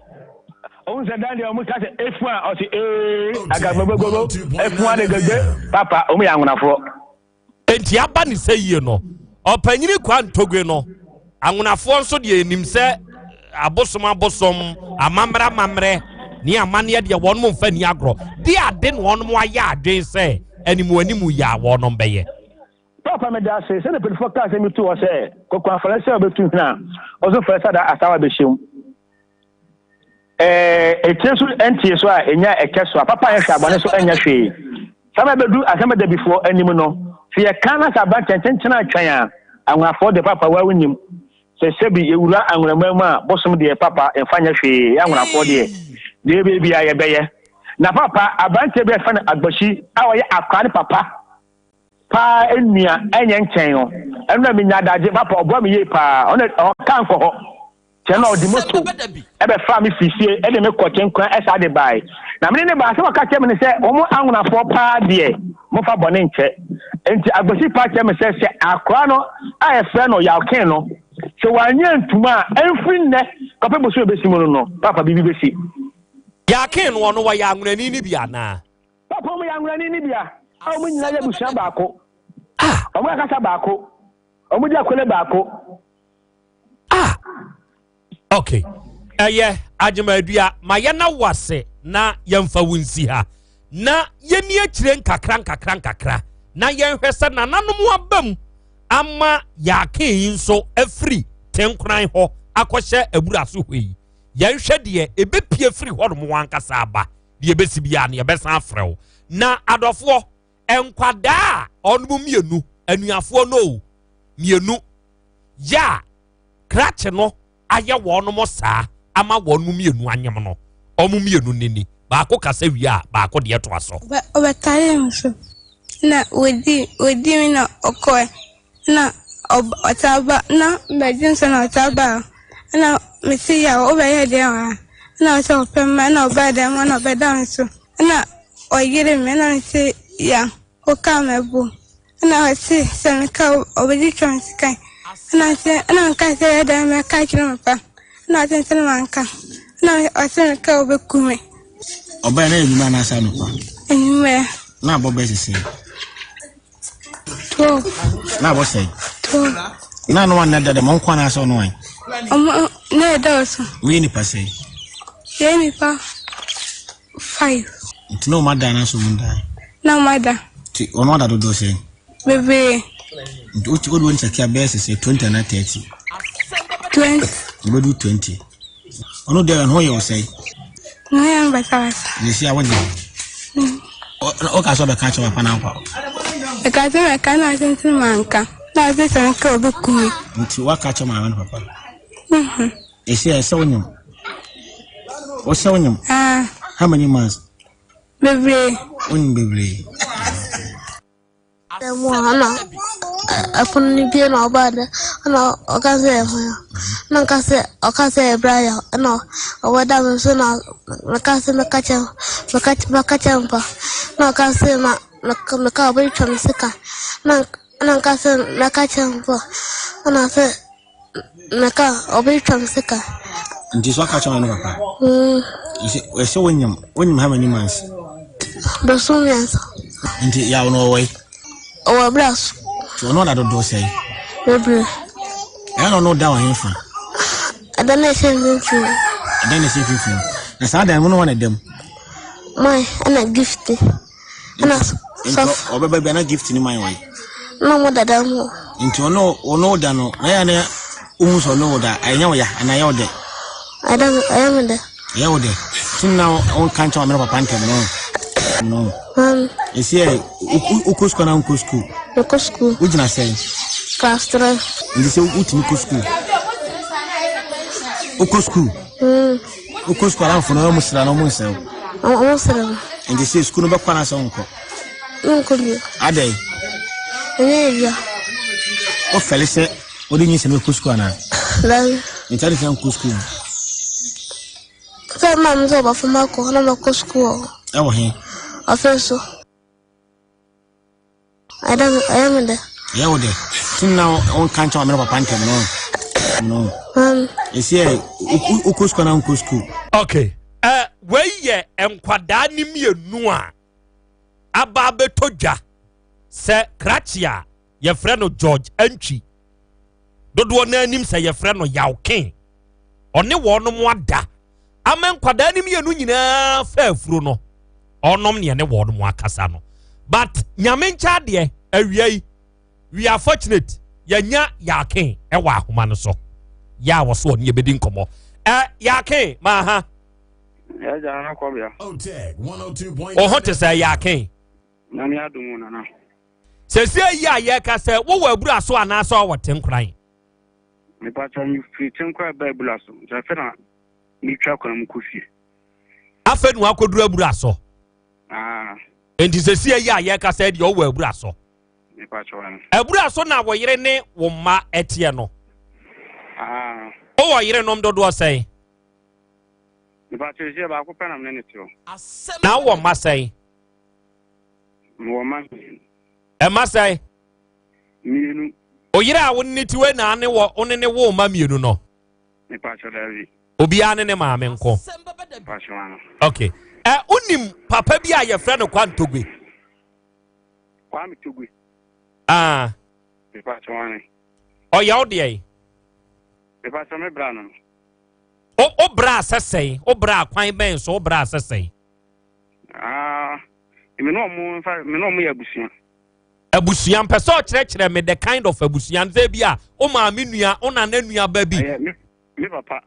Ohun sɛ dan deɛ ɔmo ka sɛ efu a ɔsi ee agagbogbogbo efu a de gbegbe papa ɔmo yɛ anwonafoɔ. Enti aba ne sɛ yie no ɔpanyini Kwame Togbe no anwonafoɔ nso deɛ enim sɛ abosom abosom amammerɛ amammerɛ ne amanneɛ deɛ wɔn mfa ni agorɔ de ade na wɔn ayɛ adwen sɛ animu animu yɛ a wɔn bɛyɛ. Papa meda ase sɛdeɛ mpanyinfoɔ kaa sɛ metu hɔ sɛ kɔkɔ afɔre sɛ ɔbɛtu hwene a ɔso fɛrɛ sɛ ada asawa bɛhyɛ mu. Ɛɛ, etire so ntie so a enya ɛkyɛ so a, papa nyɛ hwee, abɔne so nyɛ hwee. Saa bɛ bɛdu asɛm adabifoɔ anim no, sɛ yɛka na sɛ aba nkyɛnkyenkyene atwɛn a, anwonafoɔ deɛ papa waa wonim. Sɛ sɛbi yɛwura anwonaman mu a, bosom deɛ papa yɛmfa nyɛ hwee, yɛ anwonafoɔ deɛ, deɛ yɛbɛyɛ biara yɛbɛyɛ. Na papa, aberanteɛ bi a yɛfrɛ no Agbahyi a ɔyɛ akoraa ne papa paa nua ɛnyɛ nkyɛn no, ɛno na menya adagye, papa ɔboa me yie paa, ɔno ɔka nkɔ hɔ. Kyɛ na ɔde moto bɛfaa me firi fie de me kɔ Kyenkwan ɛsaa de bae. Na me ne no baa, asɛm a ɔka kyerɛɛ me ne sɛ, Wɔn anwonafoɔ paa deɛ, momfa bɔne nkyɛ. Enti Agbasi paa kyerɛɛ me sɛ, sɛ akoa no a yɛfrɛ no Yaw Ken no, sɛ wannye antum a, ɛmfiri nnɛ kɔpem bosome a ɛbɛsi mu no no, paapa biribi bɛsi. Yaw Ken no, ɔno ɔyɛ anwonani no bi anaa? Paapa wɔyɛ anwonani no bi a, a wɔn nyinaa yɛ abusua baako. Wɔka kasa baako. Wɔdi akɔle baako. Ah! Okay. Ɛyɛ agyemadua ma yɛna wo ase na yɛmfa wo nsi ha na yɛni akyire nkakra nkakra nkakra na yɛnhwɛ sɛ nananom aba mu ama yɛake yi nso afiri tenkoran hɔ akɔhyɛ abura so hɔ yi yɛnhwɛ deɛ ɛbɛpie firi hɔ nom ankasa aba deɛ ɛbɛsi biara no yɛbɛsan afrɛ wo na adɔfoɔ nkwadaa a ɔnom mmienu anuafoɔ no o mmienu yɛ a krakye no ayɛ wɔnom saa ama wɔnom mmienu anyem no, wɔn mmienu no ni, baako kasa wie a baako deɛ toa so. Ɔbɛtare me so na ɔdi ɔdi me na ɔkɔɛ na ɔtaa ba na bɛgye nso na ɔtaa ba na mesi yɛ a wobɛyɛ deɛ wɔ ha na ɔsɛ ɔpɛ mma na ɔbaa dɛm na ɔbɛda me so na ɔyere me na mesi ya Wokaa me bo. Ɛna ɔse sɛ meka a ɔbɛtwitwa me sekan. Ɛna ɔse ɛna meka sɛ ɛyɛ dɛn mɛka akyerɛ me papa. Ɛna ɔse sɛ na manka. Ɛna ɔse meka a ɔbɛku me. Ɔbɛn na enyimrɛ anaasɛ anɔpa? Enyimrɛ. Na abɔ bɛyɛ sɛ sɛn? 12. Na abɔ sɛn? 12. Na ano anna da dɛm ɔnko anaasɛ ɔno an? Ɔmo na ɛdɔɔso. Woyɛ nipa sɛn? Yɛyɛ nipa 5. Nti na ɔmo ada anaasɛ ɔmo ndae? Na ɔmo ada. Nti ɔno ada dodoɔ sɛn? Bebree. Nti wode wode wɔn nsakia bɛyɛ sɛ sɛ 20 anaa 30? 20. Ɛbɛdu 20. Ɔno deɛ ɛho yɛ wo sɛn? Ne ho yɛ me basabasa. Na esi a wonyɛ? Ɔka sɛ ɔbɛka akyerɛ papa na akwa. Ɛka sɛ mɛka na ɔse nti manka. Na ɔse sɛ meka ɔbɛku me. Nti waka akyerɛ maame ne papa? Mhm. Esi a ɛsɛ wonyim. Wosɛ wonyim. Ah. How many months? Bebree. Wonyim bebree. Dɛm a na ɛpono no bie na ɔbaa dɛ ɛna ɔka sɛ ɛho ya na ɔka sɛ ɔka sɛ ɛbra ya ɛna ɔbɛda me so na meka sɛ mɛka kyɛ mɛka mɛka kyɛ mpa na ɔka sɛ ma mɛka mɛka ɔbɛtwa me sika na na ɔka sɛ mɛka kyɛ mpa ɛna sɛ Meka a, ɔbɛtwa me sika. Nti so aka kyerɛ no papa? Ɛsɛ wonyim, wonyim how many months? Bɛso mmiɛnsa. Nti yaw no ɔwɔ yi? Ɔwɔ abira so. Nti ɔno ɔda dodoɔ sɛn? Bebree. Ɛyɛ na ɔno da wɔ hefa? Ɛdan na ɛhyɛ mfimfini. Ɛdan na ɛhyɛ mfimfini. Na saa dan mu no wɔn na ɛda mu? Mine ɛna gift. Ɛna sɔfo. Ɔbɛba bi ana gift ni man wɔ yi. Na ɔmo dada mu. Nti ɔno ɔno da no na yɛ na ohun sɛ ɔno da ɛnyɛ wo ya anaa ɛyɛ wo dɛ. Ɛda ɛyɛ me dɛ. Ɛyɛ wo dɛ. Ti na ɔnka nkyɛn ɔmene papa ntɛm no. No. Esi ɛ wokɔ sukuu anaa wonkɔ sukuu? Mekɔ sukuu. Wogyina sɛn? Class 3. Nti sɛ wotumi kɔ sukuu? Wokɔ sukuu? Wokɔ sukuu alamfo no ɔmo sra na ɔmo nsrɛ wo? Ɔmo srɛ me. Nti sɛ sukuu no bɛkɔ anaasɛ wonkɔ? Menkɔ bio. Adɛn? Ɛnyɛ ebia. Wofɛle sɛ wode nyinsɛn bɛkɔ sukuu anaa? Dabi. Nti ade sɛ nkɔ sukuu? Sɛ maame sɛ ɔbɛfa makɔ na makɔ sukuu wɔ hɔ. Ɛwɔ he? Ɔfɛ so. Ɛda me ɛyɛ me dɛ. Ɛyɛ wo dɛ. Ti na wɔn ka nkyɛn wɔn papa ntɛm no. No. Esi ɛ wokɔ sukuu anaa nkɔ sukuu. Okay. Uh, wei yɛ nkwadaa ne mmienu a aba abɛtɔ dwa sɛ krakye a yɛfrɛ no George Antwi dodoɔ no anim sɛ yɛfrɛ no Yawken ɔne wɔnom ada ama nkwadaa no mmienu nyinaa fa afuro no ɔnom neɛ ne wɔnom akasa no but nyame nkyɛ adeɛ awia yi we are fortunate yɛnya Yawken ɛwɔ ahoma no so yɛ a wɔso ɔne yɛbɛdi nkɔmmɔ ɛ Yawken maaha. Yɛagya Nana Kɔbea. Wo ho te sɛ Yaken? Nyame adom o Nana. Sɛsie yi a yɛka sɛ wowɔ abura so anaasɛ ɔwɔ Tenkoran? Mepakyɛ mefiri Tenkoran baa abura so nti afei na metwa kwan mu kɔ fie. Afei na wakɔduru abura so? Ah. Nti sɛsie yi a yɛka sɛ deɛ ɔwɔ abura so? Mepakyɛ. Abura so na wo yere ne wo mma ɛteɛ no? Ah. Wowɔ yerenom dodoɔ sɛn? Mepakyɛ sɛ baako pɛ na mene ne te hɔ. Na wowɔ mma sɛn? Mewɔ mma mmienu. Ɛma sɛn? Mmienu. Oyere a wo ne te wei na ne wɔ wo ne ne wo mma mmienu no? Mepakyɛ daabi. Obiara ne ne maame nko. Mepakyɛ ano. Okay. Ɛ wonim papa bi a yɛfrɛ no Kwame Togbe? Kwame Togbe. Ah. Mepakyɛ ano. Ɔyɛ wo deɛ? Mepakyɛ me bra no no. Wo bra sɛ sɛn? Wo bra kwan bɛn so? Wo bra sɛ sɛn? Ah, me ne ɔmo nfa me ne ɔmo yɛ abusua. Abusua mpɛ sɛ ɔkyerɛkyerɛ me the kind of abusua sɛ bi a wo maame nua wo nana nua ba bi. Ɛyɛ me me papa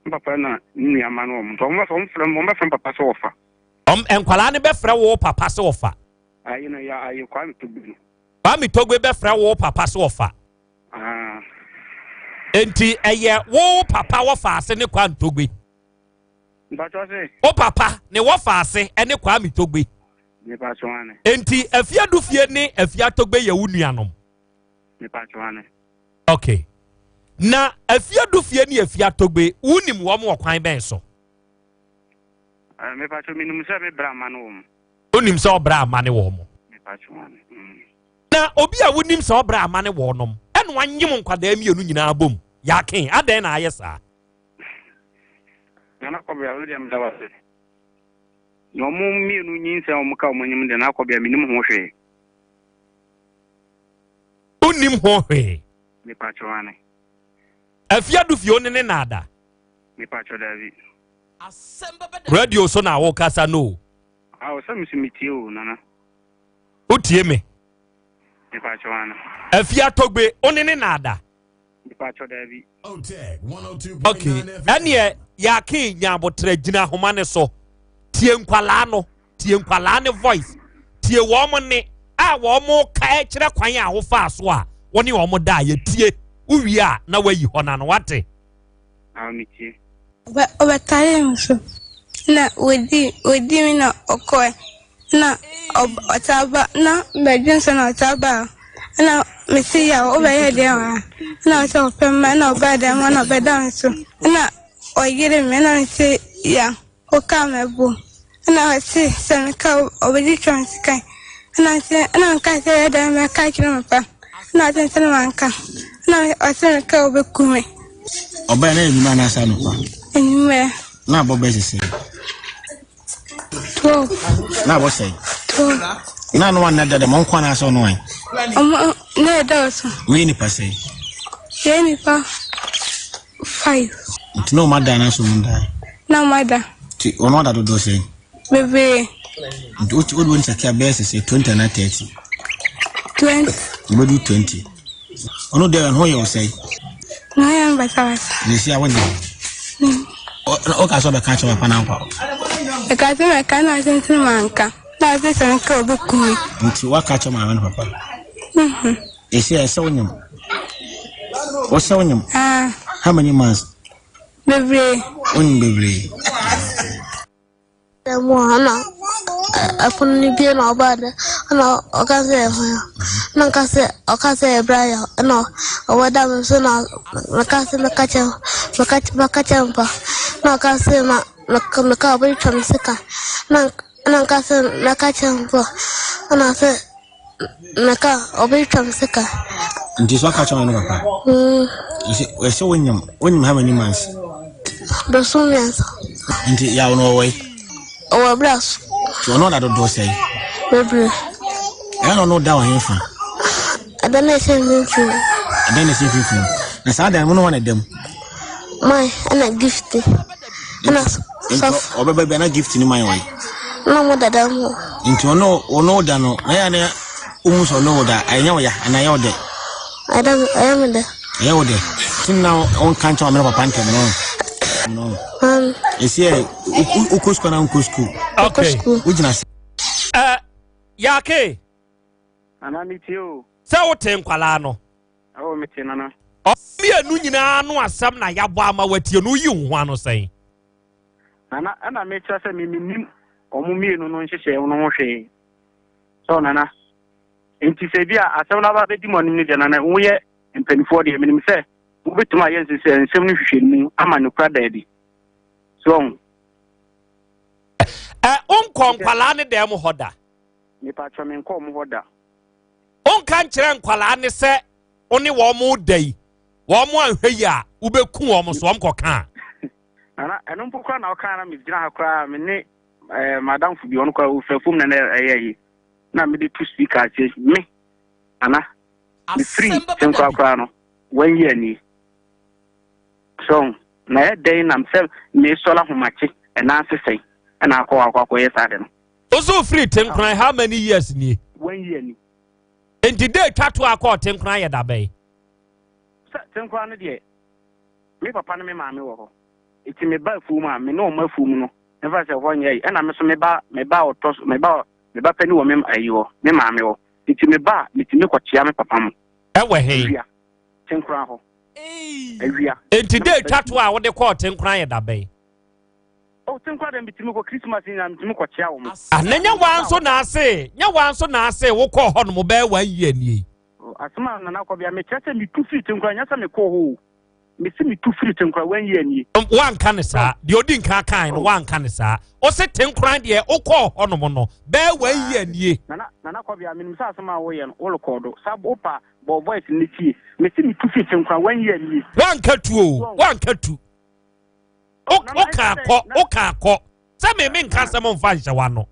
me papa na ne nua ma no ɔmo nti ɔmo bɛfrɛ ɔmo frɛ ɔmo bɛfrɛ papa sɛ ɔfa. Ɔm nkwadaa no bɛfrɛ wo papa sɛ ɔfa. Ayi no yɛ ayi Kwame Togbe no. Kwame Togbe bɛfrɛ wo papa sɛ ɔfa. Ah. Nti ɛyɛ wo papa wɔfa ase ne Kwame Togbe. Mpatsɔ se. Wo papa ne wɔfa ase ne Kwame Togbe. Mepatsɔ ane. Nti Afia Dufie ne Afia Togbe yɛ wo nuanom. Mepatsɔ ane. Okay. Na Afia Dufie ne Afia Togbe wonim wɔn wɔ kwan bɛn so? Uh, mepatsɔ menim sɛ me bra ama ne wɔn. Wonim sɛ ɔbra ama ne wɔn. Mepatsɔ ane. Mm. Na obi a wonim sɛ ɔbra ama ne wɔnom ɛna wanyem nkwadaa mmienu nyinaa bom yɛake adɛn na ayɛ saa? Nana Kɔbea, wo deɛ meda wo ase. Na ɔmo mmienu nyinsɛn a ɔmo ka ɔmo anim deɛ, Nana Kɔbea, mennim ho hwee. Wonnim ho hwee? Mepakyɛw, aane. Afie Adufie, wo ne ne na ada? Mepakyɛw, daabi. Radio so na wokasa no o. Awo, sɛ me so metie o, Nana. Wotie me? Mepakyɛw, aane. Afie Atɔgbe, wo ne ne na ada? Mepakyɛw, daabi. Okay, ɛneɛ yɛake nya abotrɛ gyina ahoma ne so tie nkwalaa no tie nkwalaa ne voice tie wɔn ne a wɔn ka kyerɛ kwan a wofaa so a wɔne wɔn da a yɛtie wowie a na wayi hɔ na no wate. Ɔbɛtare me so na wɔdi wɔdi me na ɔkɔɛ na ɔtaa ba na bɛdwe nso na ɔtaa ba na mesi yaw wobɛyɛ deɛ wɔ ha na ɔsɛ ɔpɛ mma na ɔbaa dɛm hɔ na ɔbɛda me so na ɔyere me na mesi ya woka mɛbo na ɔse sɛ meka ɔbɛgye twa me sika na ɔse na meka sɛ yɛ dɛn mɛka kyerɛ me pa na ɔse sɛ na manka na ɔse meka ɔbɛku me. Ɔbɛn na enyima anaasɛ anɔpa? Enyimɛ. Na abɔ bɛyɛ sɛ sɛn? 12. Na abɔ sɛn? 12. Na ano anna da dɛm ɔnko anaasɛ ɔno an? Ɔmo na ɛdɔɔso. Woyɛ nipa sɛn? Yɛ nipa 5. Nti na ɔmo ada anaasɛ ɔmo nda? Na ɔmo ada. Nti ɔno ada dodoɔ sɛn? Bebree. Nti wode wode nsakia bɛyɛ sɛ sɛ 20 anaa 30? 20. Wobɛdu 20. Ɔno deɛ ɛho yɛ wo sɛe. Na ɔyɛ me basabasa. Na esi a wonyɛ. Ɔka sɛ ɔbɛka kyerɛ papa na nkwa. Ɛka sɛ mɛka na ɔsɛ nti manka. Na ɔsɛ sɛ meka ɔbɛku me. Nti waka kyerɛ maame no papa. Esi a ɛsɛ wonyam. Wɔsɛ wonyam. Ah. How many months? Bebree. Wonyam bebree. Dɛm hɔ na ɛpono no bie na ɔbaa dɛ ɛna ɔka sɛ ɛho ya na nka sɛ ɔka sɛ ɛbra ya ɛna ɔbɛda me so na meka sɛ meka kyɛ meka meka kyɛ mpa na ɔka sɛ ma meka meka ɔbɛtwa me sika na na nka sɛ meka kyɛ mpa ɛna sɛ meka ɔbɛtwa me sika. Nti so aka kyerɛ no papa? Mm. Ɛsɛ wonyam wonyam how many months? Bosom mmiɛnsa. Nti yaw no ɔwɔ yi? Ɔwɔ abira so. Nti ɔno ɔda dodoɔ sɛn? Bebree. Ɛyɛ na ɔno da wɔ hefa? Ɛdan na ɛhyɛ mfimfini. Ɛdan na ɛhyɛ mfimfini. Na saa dan mu no wɔn na ɛda mu? Man ɛna gift. Ɛna sɔfo. Ɔbɛba bi ana gift ni man wɔ yi? Na ɔmo dada mu. Nti ɔno ɔno da no na yɛ na ohun sɛ ɔno da ɛnyɛ ɔya anaa ɛyɛ ɔdɛ? Ɛyɛ me dɛ. Ɛyɛ wo dɛ. Nti na ɔnka nkyɛn ɔmene papa ntɛm no. No. Ɛsi ɛ wokɔ sukuu anaa wonkɔ sukuu? Okay. Wogyina sɛ. Ɛ yake. Nana metie o. Sɛ wote nkwalaa no. Ɛwɔ mete nana. Ɔmmienu nyinaa no asɛm na yɛabɔ ama watie no woyi wo ho ano sɛn? Nana ɛna mekyerɛ sɛ me menim ɔmo mmienu no nhyehyɛɛ no ho hwee. So nana. Nti sɛ bi a asɛm no aba bɛdi mo anim no deɛ nana woyɛ mpanimfoɔ deɛ menim sɛ wobɛtumi ayɛ nsesɛ nsɛm no hwehwɛ mu ama no kura da adi. So ɔho. Ɛ wonkɔ nkwalaa ne dan mu hɔ da? Mepatwɔ menkɔ ɔmo hɔ da. Wonka nkyerɛ nkwalaa ne sɛ wo ne wɔn mo da yi wɔn mo anhwɛ yi a wobɛku wɔn so wɔn kɔka a. Nana ɛno mpo koraa na ɔkaa na megyina ha koraa me ne ɛɛ madamfo bi ɔno koraa ofura fam na na ɛyɛ yi na mede to speaker ase me nana mefiri tenkora koraa no wɔn yi ani so na ɛyɛ dɛn nam sɛ mesɔla ahomakye ɛna ase sɛn ɛna akɔ akɔ akɔyɛ saa de no. Oso firi tenkran how many years nie? Wɔn yi ani. Nti de twa to akɔ tenkran yɛ dabɛn? Sɛ tenkran no deɛ me papa ne me maame wɔ hɔ. Eti me ba afuom a, me ne wɔn afuom no, mfa sɛ hɔ nyɛ ayi. Ɛna me nso me ba, me ba a ɔtɔ so, me ba, me ba panin wɔ me ayi hɔ, me maame hɔ. Eti me ba a, metumi kɔkyea me papa mo. Ɛwɔ he? Awia, Tenkora hɔ. Awia. Enti da etwa to a wode kɔɔ Tenkora yɛ da bɛn? Oh, Tenkora deɛ metumi kɔ, Christmas nyinaa metumi kɔkyea wɔn. Ah, na nyɛ waa nso na ase, nyɛ waa nso na ase wokɔɔ hɔ nom bɛyɛ one year nie. Oh, asɛm a Nana Kɔbea, mekyerɛ sɛ metu firi Tenkora, nyɛ sɛ mekɔɔ hɔ o. Mese metu firi Tenkora one year nie. Woanka ne saa. Deɛ ɔdi nkan kae no woanka ne saa. Wose Tenkora deɛ wokɔɔ hɔnom no bɛyɛ one year nie. Nana Nana Kɔbea menim sɛ asɛm a woyɛ no worekɔɔdo. Sa wopa bɔ voice no tie. Mese metu firi Tenkora one year nie. Woanka tu o, woanka tu. Woka kɔ, woka kɔ. Sɛ me menka asɛm mfa nhyɛ w'ano.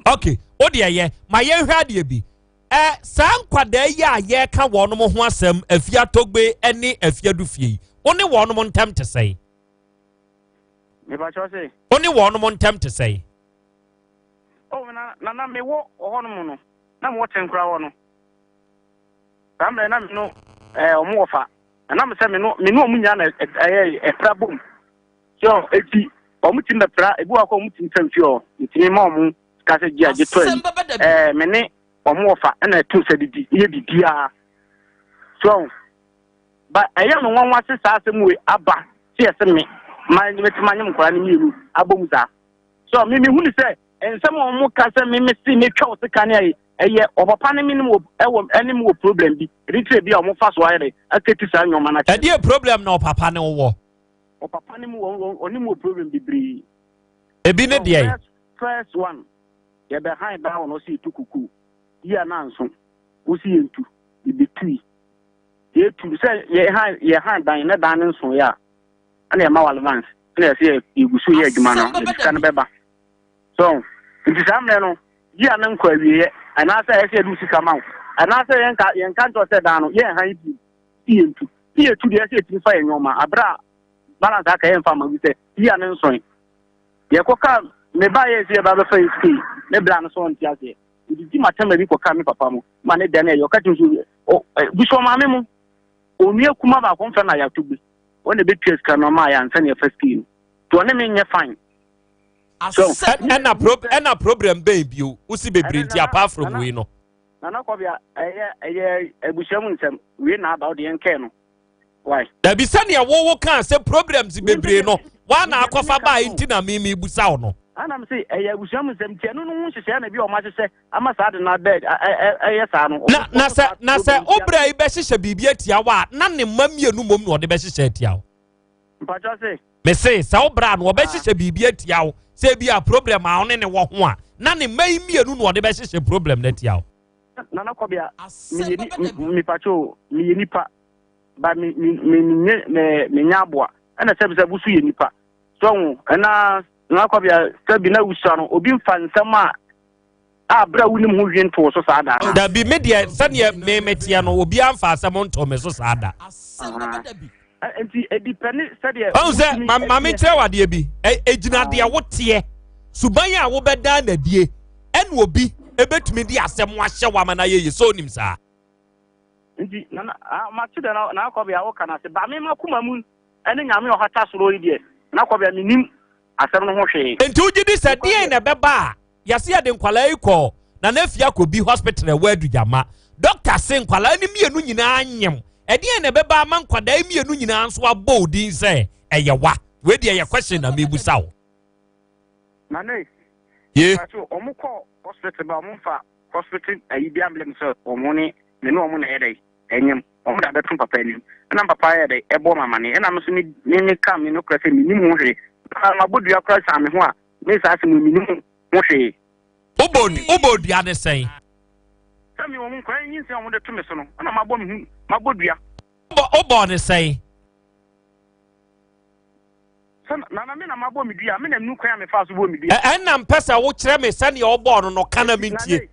Ok, wo deɛ yɛ, ma yɛnhwɛ adeɛ bi. Ɛ saa nkwadaa yi a yɛreka wɔn ho asɛm Afie Atɔgbe ne Afie Adufie yi, wo ne wɔn ntɛm te sɛn? Mepakyɛw se. Wo ne wɔn ntɛm te sɛn? Oh, na na na mewɔ hɔnom no, na mewɔ Tenkora hɔ no. Saa mmerɛ na me no ɛɛ wɔn wɔ fa. Ɛnam sɛ me no me ne wɔn nyinaa na ɛyɛ ɛpra bom. So eti wɔn ti bɛpra ebi wɔ hɔ wɔn ti nfa nfi hɔ nti mi ma wɔn sika sɛ gye agye tɔ yi ɛɛ me ne wɔn wɔ fa ɛna ɛto sɛ didi yɛ bibiara so ba ɛyɛ me nwanwa se saa asɛm wei aba se yɛsɛ me ma me te ma nyem nkɔla no mmienu abɔ mu saa so me me hu ne sɛ nsɛm a wɔn ka sɛ me me se me twa wo sika ne ayɛ ɛyɛ ɔpapa ne me ne wɔ ɛwɔ ɛne me wɔ problem bi ɛde tire bi a wɔn fa so ayɛ dɛ akati saa nneɛma no akyɛ. Ɛdeɛ problem na ɔpapa ne wɔ. Ɔpapa ne mu wɔ ɔne mu wɔ problem bebree. Ebi ne deɛ. First first one yɛbɛ han dan wɔ no ɔsi etu kuku yi a nanso wosi yɛn tu ebi tui yɛtu sɛ yɛ han yɛ han dan ne dan ne nso yɛ a ɛna yɛ ma wɔ advance ɛna yɛsɛ yɛ yɛgu so yɛ adwuma no yɛde sika no bɛba so nti saa mmerɛ no yi a ne nkɔ awieɛ anaasɛ ɛsɛ yɛde sika ma wo anaasɛ yɛnka yɛnka nkyɛw sɛ dan no yɛn han bi si yɛn tu si yɛ tu deɛ ɛsɛ yɛtumi fa yɛn nneɛma abere a balance aka yɛn fa ma bi sɛ yi a ne nsɔn yɛkɔ ka me ba yɛ sɛ yɛba bɛfa yɛ sika yi me bla no so ɔnte aseɛ odidi ma tɛma bi kɔ ka me papa mo ma ne dɛn ɛyɛ ɔka kyerɛ so busua maame mo onua kuma baako mfɛ na yɛato bi wɔn na ɛbɛtua sika no ama yɛ ansa na yɛfa sika yi no nti ɔne me nyɛ fine. So ɛna pro ɛna problem bɛn bio wosi bebree nti apart from wei no. Nana Kɔbea, ɛyɛ ɛyɛ abusua mu nsɛm wei na aba wode yɛn kɛɛ no why. Dabi sɛnea wo wo kaa sɛ problems bebree no waa na akɔfa baa nti na me me busa wo no. Ana me se ɛyɛ abusua mu nsɛm nti ɛno no ho nhyehyɛɛ na bi a wɔn ahyehyɛ ama saa de no abɛ ɛyɛ saa no. Na na sɛ na sɛ wo bra yi bɛhyehyɛ biribi atia wo a na ne mma mmienu mmom na ɔde bɛhyehyɛ atia wo. Mpakyɛw se. Mese sɛ wo bra no ɔbɛhyehyɛ biribi atia wo sɛ ebi a problem a ɔne ne wɔ ho a na ne mma yi mmienu na ɔde bɛhyehyɛ problem no atia wo. Nana Kɔbea, meyɛ ni mepakyɛw meyɛ nipa ba me me me me me menyɛ aboa ɛna sɛbi sɛ busu yɛ nipa so ho ɛna Nana Kɔbea sɛbi na wusua no obi nfa nsɛm a a berɛ a wonim ho hwee ntoo so saa da. Dabi me deɛ sɛdeɛ me meteɛ no obiara mfa asɛm ntoo me so saa da. Nti edipɛne sɛdeɛ. Ɔn sɛ ma ma menkyerɛ wo adeɛ bi egyina deɛ woteɛ suban a wobɛdan n'adie ɛna obi ebetumi de asɛm ahyɛ wo ama no ayɛ yie sɛ onim saa. Nti na na mate dɛ na akɔbea woka no ase ba me makoma mu. Ɛne Nyame a ɔhata soro yi deɛ, na kɔbea mennim asɛm no ho hwee. Enti wogye di sɛ deɛn na ɛbɛba a yɛse yɛde nkwadaa yi kɔ Nana Afia Kobi hospital ɛwɔ Adugyama. Doctor se nkwadaa no mmienu nyinaa nyem. Ɛdeɛn na ɛbɛba ama nkwadaa yi mmienu nyinaa nso abɔ wo din sɛ ɛyɛ wa? Wei deɛ ɛyɛ question na mebusa wo. Nana e, Ye. Mpacho, ɔmo kɔ hospital ba ɔmo nfa hospital ayi bi amblɛ me sɛ ɔmo ne me ne ɔmo na ɛyɛ dɛ ɛnyem. Ɔmo de abɛto papa anim. Ɛna papa yɛ dɛ ɛbɔ me amaneɛ. Ɛna me nso me me me ka me nokorɛ sɛ mennim ho hwee. Papa mabɔ dua koraa san me ho a me saa asɛm yi mennim ho hwee. Wobɔ wobɔ dua ne sɛn? Sɛ me wɔn nkwadaa yi nyinsɛn a wɔde to me so no, ɛna mabɔ me ho mabɔ dua. Wobɔ wobɔɔ ne sɛn? Sɛ nana me na mabɔ me dua, me na menu kwan a mefaa so bɔɔ me dua. Ɛ ɛnna mpɛ sɛ wokyerɛ me sɛnea wobɔɔ no no, ka na mentie.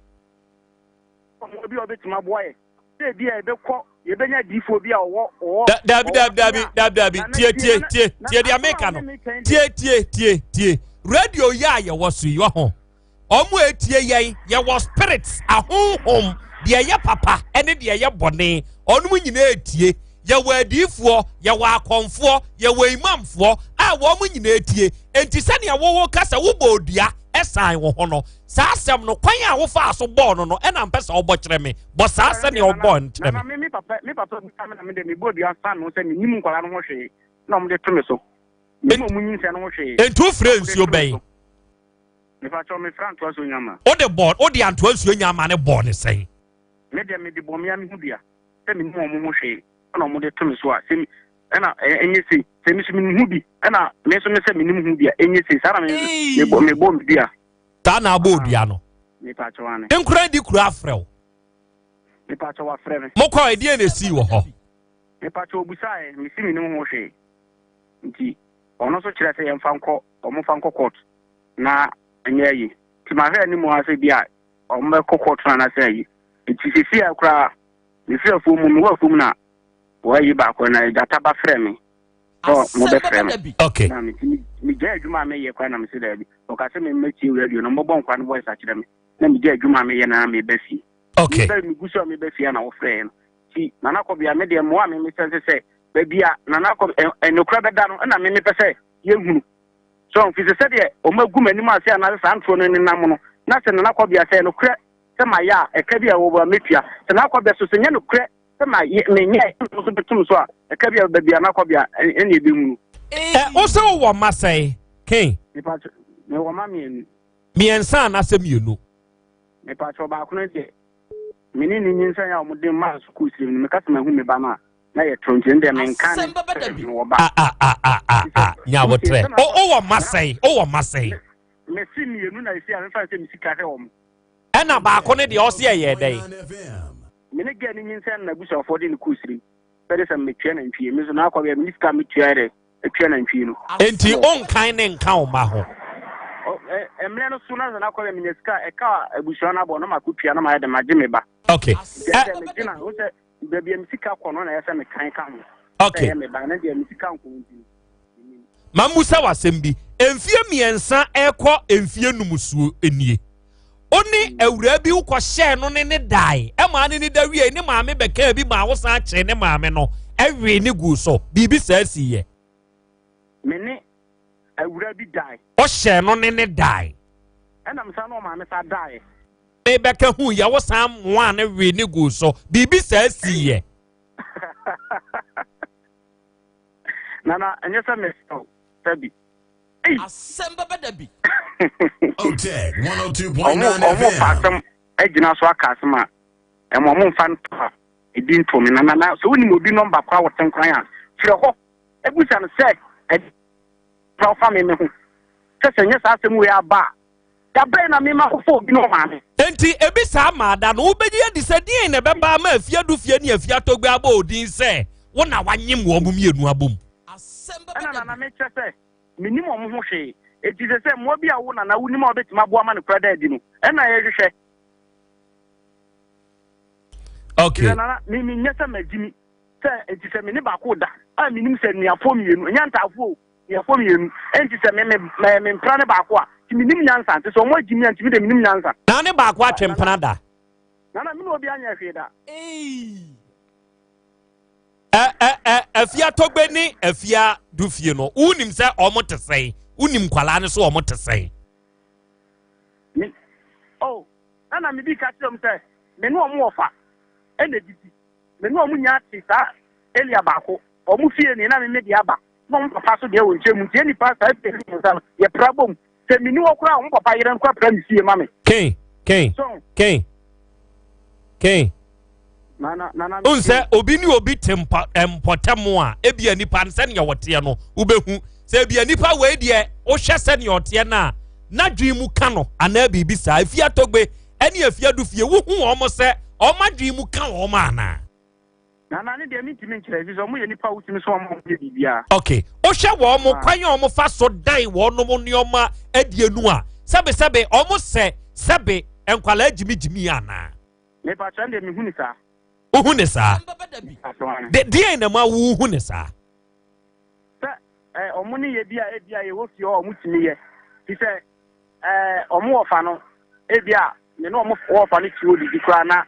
Ɔmo bi a ɔbɛtumi aboa yɛ. Sɛ ebi a yɛbɛkɔ yɛbɛnya adiifoɔ bi a ɔwɔ ɔwɔ. Dabi dabi dabi dabi dabi tie tie tie tie deɛ meka no tie tie tie tie radio yi a yɛwɔ so yi ɔho ɔmo etie yɛn yɛwɔ spirits ahonhom deɛ ɛyɛ papa ɛne deɛ ɛyɛ bɔne ɔnom nyinaa etie yɛwɔ adiifoɔ yɛwɔ akɔnfoɔ yɛwɔ imamfoɔ a wɔn nyinaa etie nti sɛnea wɔwɔ kasa wobɔ odua ɛsan wɔ ho no Saa asɛm no, kwan a wofaa so bɔɔ no no, ɛna mpɛ sɛ wobɔ kyerɛ me. Bɔ saa sɛnea wobɔɔ no kyerɛ me. Nana, me me papa, me papa bisa me na me de mebɔ dua san no sɛ mennim nkwadaa no ho hwee na wɔde to me so. Mennim wɔn nyinsɛn no ho hwee. Enti wofrɛ nsuo bɛn? Mepakyɛw, mefrɛ Antoa Nsuo Nyama. Wode bɔ, wode Antoa Nsuo Nyama no bɔɔ no sɛn? Me deɛ mede bɔ me ara me ho dua sɛ mennim wɔn ho hwee ɛna wɔde to me so a, sɛ ɛna ɛnyɛ sei, sɛ me nso menim ho bi ɛna me nso me sɛ menim ho bi a ɛnyɛ sei, saa na me mebɔ mebɔ me dua. Saa na abɔ odua no. Mepakyɛw ane. Nkura di kura afrɛ wo. Mepakyɛw wafrɛ me. Mokɔ ɛdeɛn na esii wɔ hɔ? Mepakyɛw obusaeɛ, mesi menim ho hwee. Nti ɔno nso kyerɛ sɛ yɛmfa nkɔ, ɔmo fa nkɔ court na ɛnyɛ ayi. Nti mahwɛ anim ara sɛ bi a ɔmo bɛkɔ court no anaasɛ ayi. Nti seesei a koraa mefiri afuom mu, mewɔ afuom na wɔayi baako na gyata ba frɛ me. Sɛ mo bɛfrɛ me. Okay. Na me nti megyae adwuma a meyɛ koraa na mese daabi. Ɔka sɛ memmɛtie radio no, mmɔbɔ nkwa no voice akyerɛ me. Na megyae adwuma a meyɛ na meba fie. Okay. Meba megu so a meba fie a na wɔfrɛɛ no. Nti Nana Kɔbea me deɛ mmoa a me mesɛ sɛ sɛ baabi a Nana Kɔbea nokorɛ bɛda no na me mepɛ sɛ yɛhunu. So mfi sɛ sɛdeɛ wɔn agu m'anim ase anaasɛ saa ntorɔ no nenam no na sɛ Nana Kɔbea sɛ nokorɛ sɛ mayɛ a ɛka bi a ɛwɔ hɔ a mɛtua. Sɛ Nana Kɔbea so sɛ nyɛ nokorɛ sɛ ma yɛ menyɛ ɛna nso bɛtum so a ɛka bi a baabi a nakɔ bia ɛne ɛbɛhunu. Ɛ wo sɛ wowɔ mma sɛn ken? Mepakyɛ mewɔ mma mmienu. Mmiɛnsa anaasɛ mmienu? Mepakyɛ ɔbaako no deɛ me ne ne nyinsɛn a wɔde maa sukuu sirim no meka sɛ mahu me ba no a na yɛ toro nti ɛno deɛ menka ne sɛ mewɔ ba. Ah ah ah ah ah ah nya abotrɛ. O wowɔ mma sɛn? Wowɔ mma sɛn? Mese mmienu na ɛsi a mefa sɛ me sika hwɛ wɔn. Ɛna baako no deɛ ɔse ɛyɛɛ dɛn? Me ne girl no nyinsɛn na n'abusuafoɔ de no kɔɔ sirim sɛ de sɛ metua nantwie. Me nso na akɔbea me ne sika a metua yɛ dɛ atua nantwie no. Enti wonkan ne nka wo mma ho? Mmerɛ no so na sɛ n'akɔbea menya sika a ɛka a abusua no abɔ na makɔtua na mayɛ dɛ magye me ba. Okay. Nti ɛsɛ megye na wo sɛ baabi a me sika kɔ no na ɛyɛ sɛ mekan ka ho. Okay. Sɛ ɛyɛ me ba no deɛ me sika nkɔ nti. Mammisa wo asɛm bi. Mfeɛ mmiɛnsa rekɔ mfeɛ num suo nie. Wo ne awuraa bi wokɔhyɛɛ no ne ne dae ɛmaa ne ne da wiei ne maame bɛkaa bi maa wo san kyee ne maame no ɛwee ne guu so. Biribi saa siiɛ. Me ne awuraa bi dae. Wohyɛɛ no ne ne dae. Ɛna me san ne ɔmaame san daeɛ. Me bɛka huiɛ wo san moaa no wee ne guu so. Biribi saa siiɛ. Nana, ɛnyɛ sɛ mesrɛ wo, sɛbi. Ei! Asɛm bɛba da bi. Otec Ɔmo 102.9 ɔmo fa FM. asɛm agyina so aka asɛm a, ɛmo ɔmo mfa nto a ebi nto me. Nana, na sɛ wonim obi nɔmba koraa wɔ Tenkoran a, frɛ hɔ bisa no sɛ ɛde na ɔfa me me ho. Sɛ sɛ nyɛ saa asɛm wei aba a, Da bɛn na mema kɔfa obi na ɔmaa me? Enti ebi saa maa da no, wobegye adi sɛ deɛn na ɛbɛba ama Afie Adufie ne Afie Atɔgbe abɔ odin sɛ wo na woanyem wɔn mmienu abom? Ɛna Nana mekyerɛ sɛ mennim wɔn ho hwee, enti sɛ sɛ mmoa bi a wo Nana wonim a wobɛtumi aboa ma no kura da adi no ɛna yɛhwehwɛ. Okay. Sɛ Nana me menyɛ sɛ magyimi sɛ enti sɛ me ne baako da a menim sɛ nnuafoɔ mmienu ɛnyɛ ntaafoɔ o. Yɛkɔ mmienu. Enti sɛ me me me me mpena ne baako a, nti menim nyansa. Nti sɛ wɔn agyi me a, nti me deɛ menim nyansa. Na ne baako atwe mpena da. Nana, me ne obi anyɛ hwee da. Ɛ ɛ ɛ Afia Togbe ne Afia Dufie no, wonim sɛ wɔn te sɛn? Wonim nkwadaa no so wɔn te sɛn? Me, oh, na na medi ka kyerɛ wɔn sɛ me ne wɔn wɔfa ɛna didi. Me ne wɔn nyinaa te saa area baako. Wɔn fie nie na me me deɛ aba. Na wɔn papa so deɛ wɔ nkyɛn mu nti yɛn nipa saa fie no mmiɛnsa no yɛpra bom. Sɛ menni hɔ koraa a wɔn papa yere no koraa pra me fie ma me. Ken, Ken, Ken, Ken. N sɛ obi ne obi te mpɔtam a ebia nipa no sɛnea ɔteɛ no wobɛhu sɛ ebia nipa wei deɛ wohwɛ sɛnea ɔteɛ no a n'adwene mu ka no anaa biribi saa. Efie atɔgbe ɛne efie adufie wohu wɔn sɛ wɔn adwene mu ka wɔn anaa? Nana ne deɛ mentumi nkyerɛ ɛfiri sɛ wɔn yɛ nipa a wotumi so wɔn a wɔyɛ biribiara. Ok, wohwɛ wɔn kwan a wɔn fa so dan wɔn nneɛma adie no a sɛbesɛbe wɔn sɛ sɛbe nkwalaa gyimigyimi anaa? Mepakyɛ deɛ mehu ne saa. Wohu ne saa? De deɛn na ma wohu ne saa? Sɛ ɛ wɔn ne yɛ bi a ebi a yɛwɔ fie hɔ a wɔn tumi yɛ fi sɛ ɛ wɔn wɔfa no ebi a me ne wɔn wɔfa no tuo didi koraa na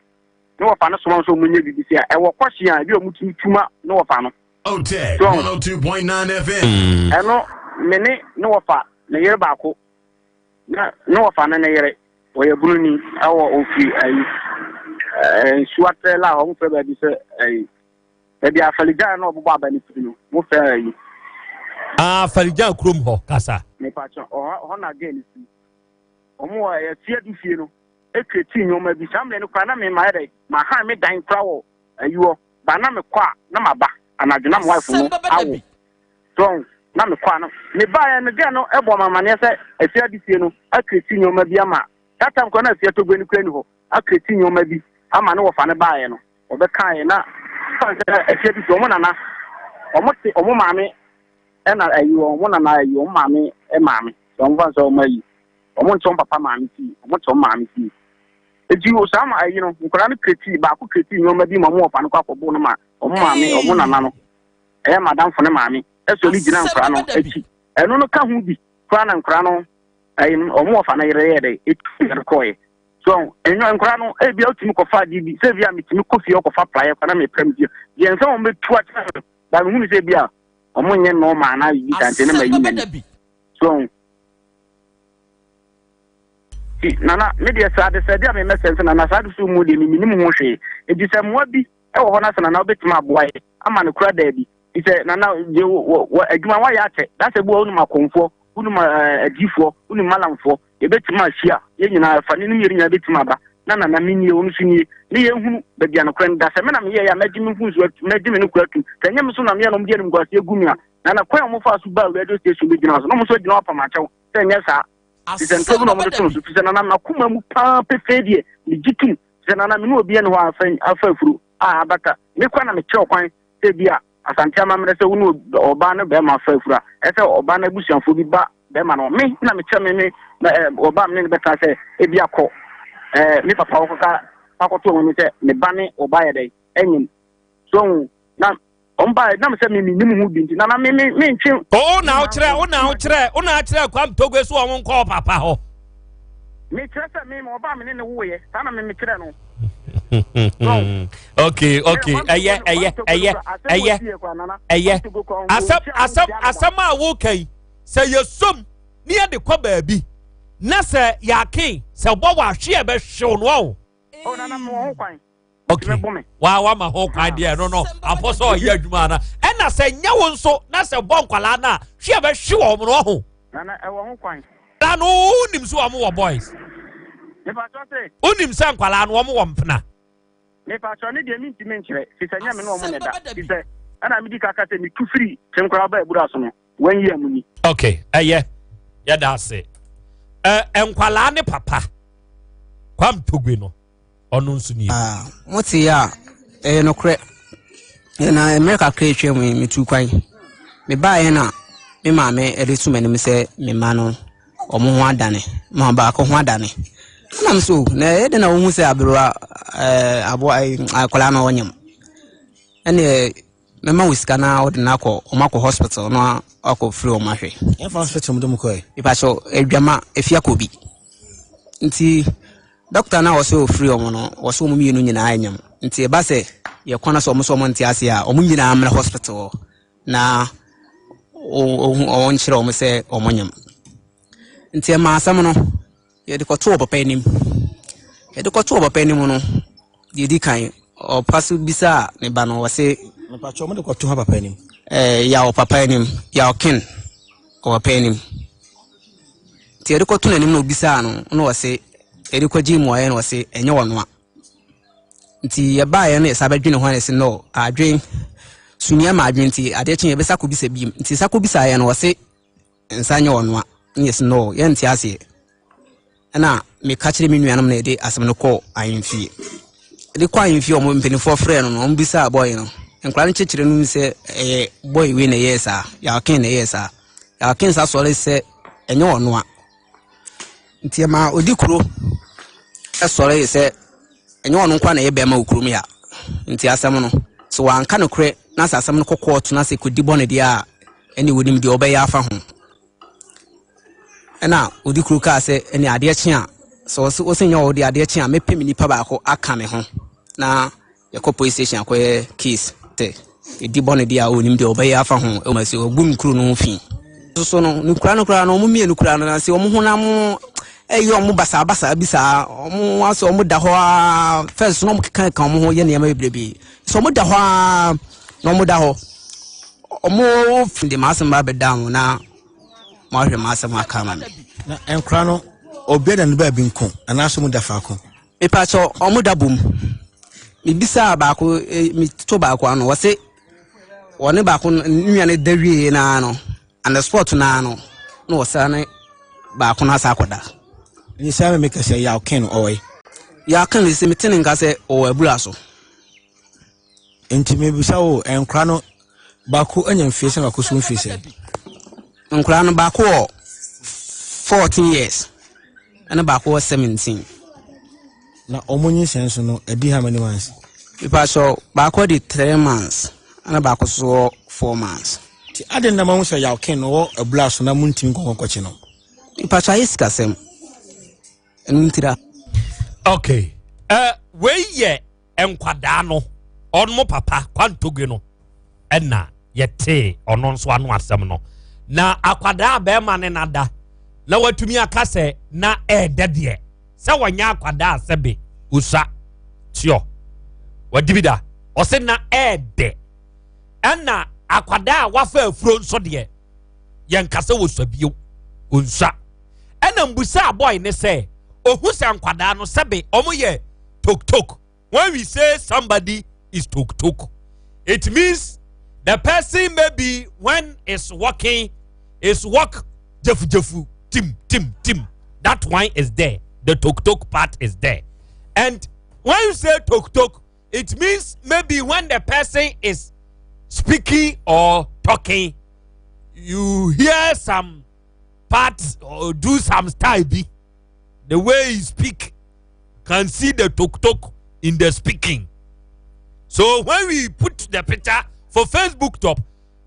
ne wɔfa no soma nso wɔn nyɛ biribi sɛ ɛwɔ kɔhye a ebi a wɔn tumi tuma ne wɔfa no. Otec 102.9 FM. Ɛno me ne ne wɔfa ne yere baako na ne wɔfa ne ne yere wɔyɛ bununi ɛwɔ ofiri ayi ɛɛ nsuo atrɛ la hɔ wɔn fɛ baabi sɛ ɛyi baabi afaligyan na ɔbobɔ aba ne firi no wɔn fɛ ayi. Aa Faligyan kurom hɔ kasa. Mipakyɛ ɔhɔ hɔ na gɛɛ ne firi wɔn wɔ ɛyɛ fie du fie no ekireti nneɛma bi saa mmerɛ no koraa na mi ma yɛ dɛ ma han mi dan koraa wɔ ayi hɔ ba na mi kɔ a na ma ba anadwo na mi wife no awo. So na mekɔ a na mebaeɛ no gɛɛ no bɔɔ me amaneɛ sɛ afie adesie no akreti nneɛma bi ama that time koraa na afie atɔgua no koraa ni hɔ akreti nneɛma bi ama ne wɔfa no baeɛ no wɔbɛkaeɛ na fan sɛ afie adesie wɔn nana wɔn te wɔn maame ɛna ayi wɔn nana ayi wɔn maame maame wɔn fa sɛ wɔn ayi wɔn nte wɔn papa maame fie wɔn te wɔn maame fie eti saa ma ayi no nkwadaa no kreti baako kreti nneɛma bi ma wɔn wɔfa no kɔ akɔbo no ma wɔn maame wɔn nana no ɛyɛ m'adamfo ne maame sɔre gyina nkora no akyi. Ɛno no ka ho bi koraa na nkora no ɛyi no wɔn wɔfa no yere yɛ dɛ etu yɛre kɔɛ. So ɛnyɛ nkora no ebi a otumi kɔfa adeɛ bi sɛ ebi a metumi kɔ fie ɔkɔfa praeɛ kɔ na mepɛ me fie deɛ nsɛ wɔn bɛtu akyerɛ no ba mehunu sɛ ebi a wɔn nyɛ nɔɔma anaa biribi saa nti ne ma yi m'ani. So ti nana me deɛ sɛ adesɛdeɛ a memɛsɛ nsɛ nana saa ade so mu deɛ memenim ho hwee nti sɛ mmoa bi wɔ hɔ na sɛ nana wobɛtumi aboa yɛ ama no kora daabi fi sɛ nana gye wɔ adwuma woayɛ akyɛ na sɛ bua wonim akɔmfoɔ wonim adiifoɔ wonim malamfoɔ yɛbɛtumi ahyia yɛn nyinaa fa ne nom yɛn nyinaa bɛtumi aba na nana menie wo no so nie ne yɛhunu baabi a nokorɛ no da sɛ me na meyɛɛ a mɛgye me mfomsoɔ atum mɛgye me nokorɛ atum sɛ ɛnyɛ me so na meyɛ na ɔmde animguaseɛ gu me a nana kwan a wɔfaa so baa radio station bɛgyina so na ɔmo nso agyina hɔ apam akyɛw sɛ ɛnyɛ saa fi sɛ ntoro bi na ɔmode to no so fi sɛ nana makoma mu paa pefee deɛ megye tom Sɛ nana me ne obi ɛne hɔ afa afa afuru a abata me kora na mekyerɛ ɔkwan sɛ bi a Asante amammerɛ sɛ wo ne ɔbaa ne bɛrima afa afuru a ɛsɛ ɔbaa no abusuafoɔ bi ba bɛrima no me na mekyerɛ me me ɔbaa me ne no bɛka sɛ ebi akɔ ɛɛ me papa wɔkɔka akɔto wɔn sɛ me ba ne ɔbaa yɛ dɛ ɛnyim so na wɔn ba nam sɛ me menim ho bi nti nana me me mentwe. O na wokyerɛ wo na wokyerɛ wo na akyerɛ Kwame Togbe so wɔn nkɔ papa hɔ. Mekyerɛ sɛ me ma ɔbaa me ne ne woeɛ saa na me mekyerɛ no. okay okay ɛyɛ ɛyɛ ɛyɛ ɛyɛ ɛyɛ asɛm asɛm asɛm a woka yi sɛ yɛsom ne yɛde kɔ baabi na sɛ yɛake sɛ bɔ wɔ ahwe a ɛbɛhwew no ɔho. Oh, nana mewɔ ho kwan. Okay. Wa wa ma ho kwan deɛ no no afɔ sɛ ɔyɛ adwuma ana ɛna sɛ nyɛ wo nso na sɛ bɔ nkwalaa no a hwe a bɛhwe wɔn no ɔho. Nana ɛwɔ ho kwan. Na no wonim sɛ wɔn wɔ boys. Wonim sɛ nkwalaa no wɔn wɔ mpena. Mepatwɔ ne deɛ mentumi nkyerɛ fi sɛ nyɛ me ne wɔn na ɛda fi sɛ ɛna medi kaka sɛ metu firi kyenkora ba abura so no wɔn yi amu ni. Okay ɛyɛ yɛda ase ɛ nkwalaa ne papa Kwam Togbe no. ɔno nso nie. Ah, mote a, ɛyɛ nokorɛ. Na mmerɛ kakra atwa mu yi, metuu kwan. Mebaeɛ na me maame de to m'anim sɛ me mma no, wɔn ho adane. Ma baako ho adane. Ɛna me so, na ɛyɛ dɛn na wohu sɛ aberewa ɛɛ aboa akwadaa no ɔnyam? Ɛnneɛ Mɛma wo sika na wode no akɔ wɔn akɔ hospital na akɔ firi wɔn ahwɛ. Ɛfa hospital mu de mu kɔɛ. Mepakyɛw adwama efi akɔ bi. Nti doctor na ɔsɛ ofiri wɔn no wɔsɛ wɔn mmienu nyinaa anyam. Nti ɛba sɛ. Yɛkɔ na sɛ ɔmo sɛ ɔmo nte ase a, ɔmo nyinaa mmra hospital hɔ na ɔnkyerɛ ɔmo sɛ ɔmo nyem. Nti ɛmaa asɛm no yɛde kɔtoo ɔpapa anim. Yɛde kɔtoo ɔpapa anim no, deɛ ɛdi kan ɔpa so bisaa ne ba no, ɔse. Mepakyɛ ɔmo de kɔto ha papa anim. Ɛɛ yaw papa anim, yaw ken ɔpapa anim. Nti yɛde kɔto n'anim na obisaa no, na ɔse yɛde kɔgye mmuaeɛ na ɔse ɛnyɛ ɔno a. Nti yɛbaeɛ no yɛsa bɛdwene ho a na yɛse no adwen sumia ma adwen nti adeɛ kye yɛbɛsa kɔbisa biem. Nti yɛsa kɔbisaeɛ no ɔse nsa nyɛ ɔno a na yɛse no yɛnte aseɛ. Ɛna meka kyerɛ me nuanom na yɛde asɛm no kɔɔ ahemfie. Yɛde kɔ ahemfie ɔmo mpanimfoɔ frɛɛ no no ɔmo bisaa bɔɔy no. Nkwadaa no kyekyere no sɛ ɛyɛ bɔɔy wei na ɛyɛɛ saa, Yaw-Ken na ɛyɛɛ saa. Yaw-Ken sa sɔre sɛ ɛnyɛ ɔno a. Nti ɛmaa odi kuro sɔre sɛ ɛnyɛ ɔno nkoa na ɛyɛ bɛrima wɔ kurom ya. Nti asɛm no, sɛ wanka nokorɛ na sɛ asɛm no kɔ kɔɔto na sɛ kɔdi bɔne deɛ a, ɛne wɔnim deɛ ɔbɛyɛ afa ho. Ɛna odi kuro kaa sɛ ɛne adeɛ kye a, sɛ ɔsɛ nyɛ ɔwɔ deɛ adeɛ kye a, mɛpɛ me nipa baako aka me ho na Yɛkɔ police station akɔyɛ case sɛ ɛdi bɔne deɛ a ɔnim deɛ ɔbɛyɛ afa ho ɛwɔ sɛ ɔgu ne kuro no ho fi. Soso no ne kura no kura no wɔn mmienu kura no na sɛ wɔn honam ɛyɛ wɔn basabasa bi saa wɔn asɛ wɔn da hɔ aa first na wɔn keka ka wɔn ho yɛ nneɛma bebrebe sɛ wɔn da hɔ aa na wɔn da hɔ wɔn fi de m'asɛm ba abɛda ho na mo ahwɛ m'asɛm aka ama me. Na nkora no obiara da ne baabi nko anaasɛ wɔn da faako. Mepakyɛw, ɔmo da bom. Mebisaa baako, eh, meto baako ano, wɔse wɔne baako no, ne nua no da wie naa no, and the spot naa no, na wɔsan ne baako no asa akɔda. Nti saa mɛ meka sɛ Yaw Ken ɔwɔ yi? Yaw Ken sɛ mete ne nka sɛ ɔwɔ abura so. Nti mebisa wo, nkora no baako anya mfie sɛ baako so mfie sɛ? Nkora no baako wɔ 14 years ɛna baako wɔ 17. Na ɔmo nyinsɛn so no ɛdi how many months? Mepa so baako di 3 months ɛna baako so wɔ 4 months. Nti adɛn na mahu sɛ Yaw Ken no wɔ abura so na montumi nkɔnkɔnkɔkye no? Mepa so ayɛ sikasɛm ɛno ntira. Okay. Wei yɛ nkwadaa no ɔno papa kwantoge no ɛna yɛtee ɔno nso ano asɛm no na akwadaa bɛrima ne nada na watumi aka sɛ na ɛɛdɛ deɛ sɛ wɔnyɛ akwadaa sɛbe osa tiɔ wadi bi da ɔsɛ na ɛɛdɛ ɛna akwadaa a wafa afuro nso deɛ yɛnka sɛ wɔsua bio onsua ɛna mbusa abɔe ne sɛ ohu sɛ nkwadaa no sɛbe ɔmo yɛ tok tok when we say somebody is tok tok it means the person maybe when is walking is walk jefu jefu tim tim tim that one is there the tok tok part is there and when you say tok tok it means maybe when the person is speaking or talking you hear some part or do some style be the way he speak can see the tok tok in the speaking so when we put the picture for facebook top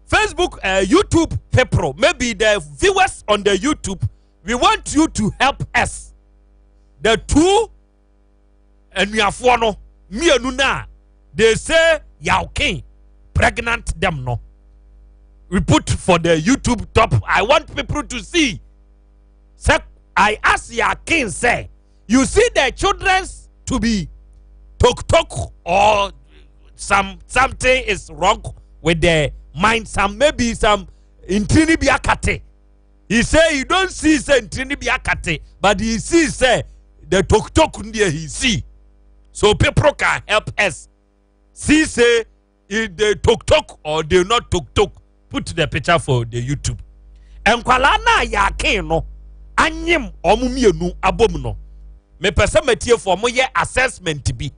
facebook uh, youtube people maybe the viewers on the youtube we want you to help us the two anuafoɔ no mmienu no a they say yawkin pregnant them no we put for the youtube top i want people to see sɛ i ask yakin sɛ you see the children's to be tok tok or some something is wrong with the mind some maybe some ntini bi akate he say he don't see say ntini bi akate but he see say the tok tok deɛ he see so people can help us see say if they tok tok or they not tok tok put the picture for the youtube nkwalaa no a yɛaken no anyem wɔn mmienu abom no mepɛ sɛ matiefoɔ wɔn yɛ assessment bi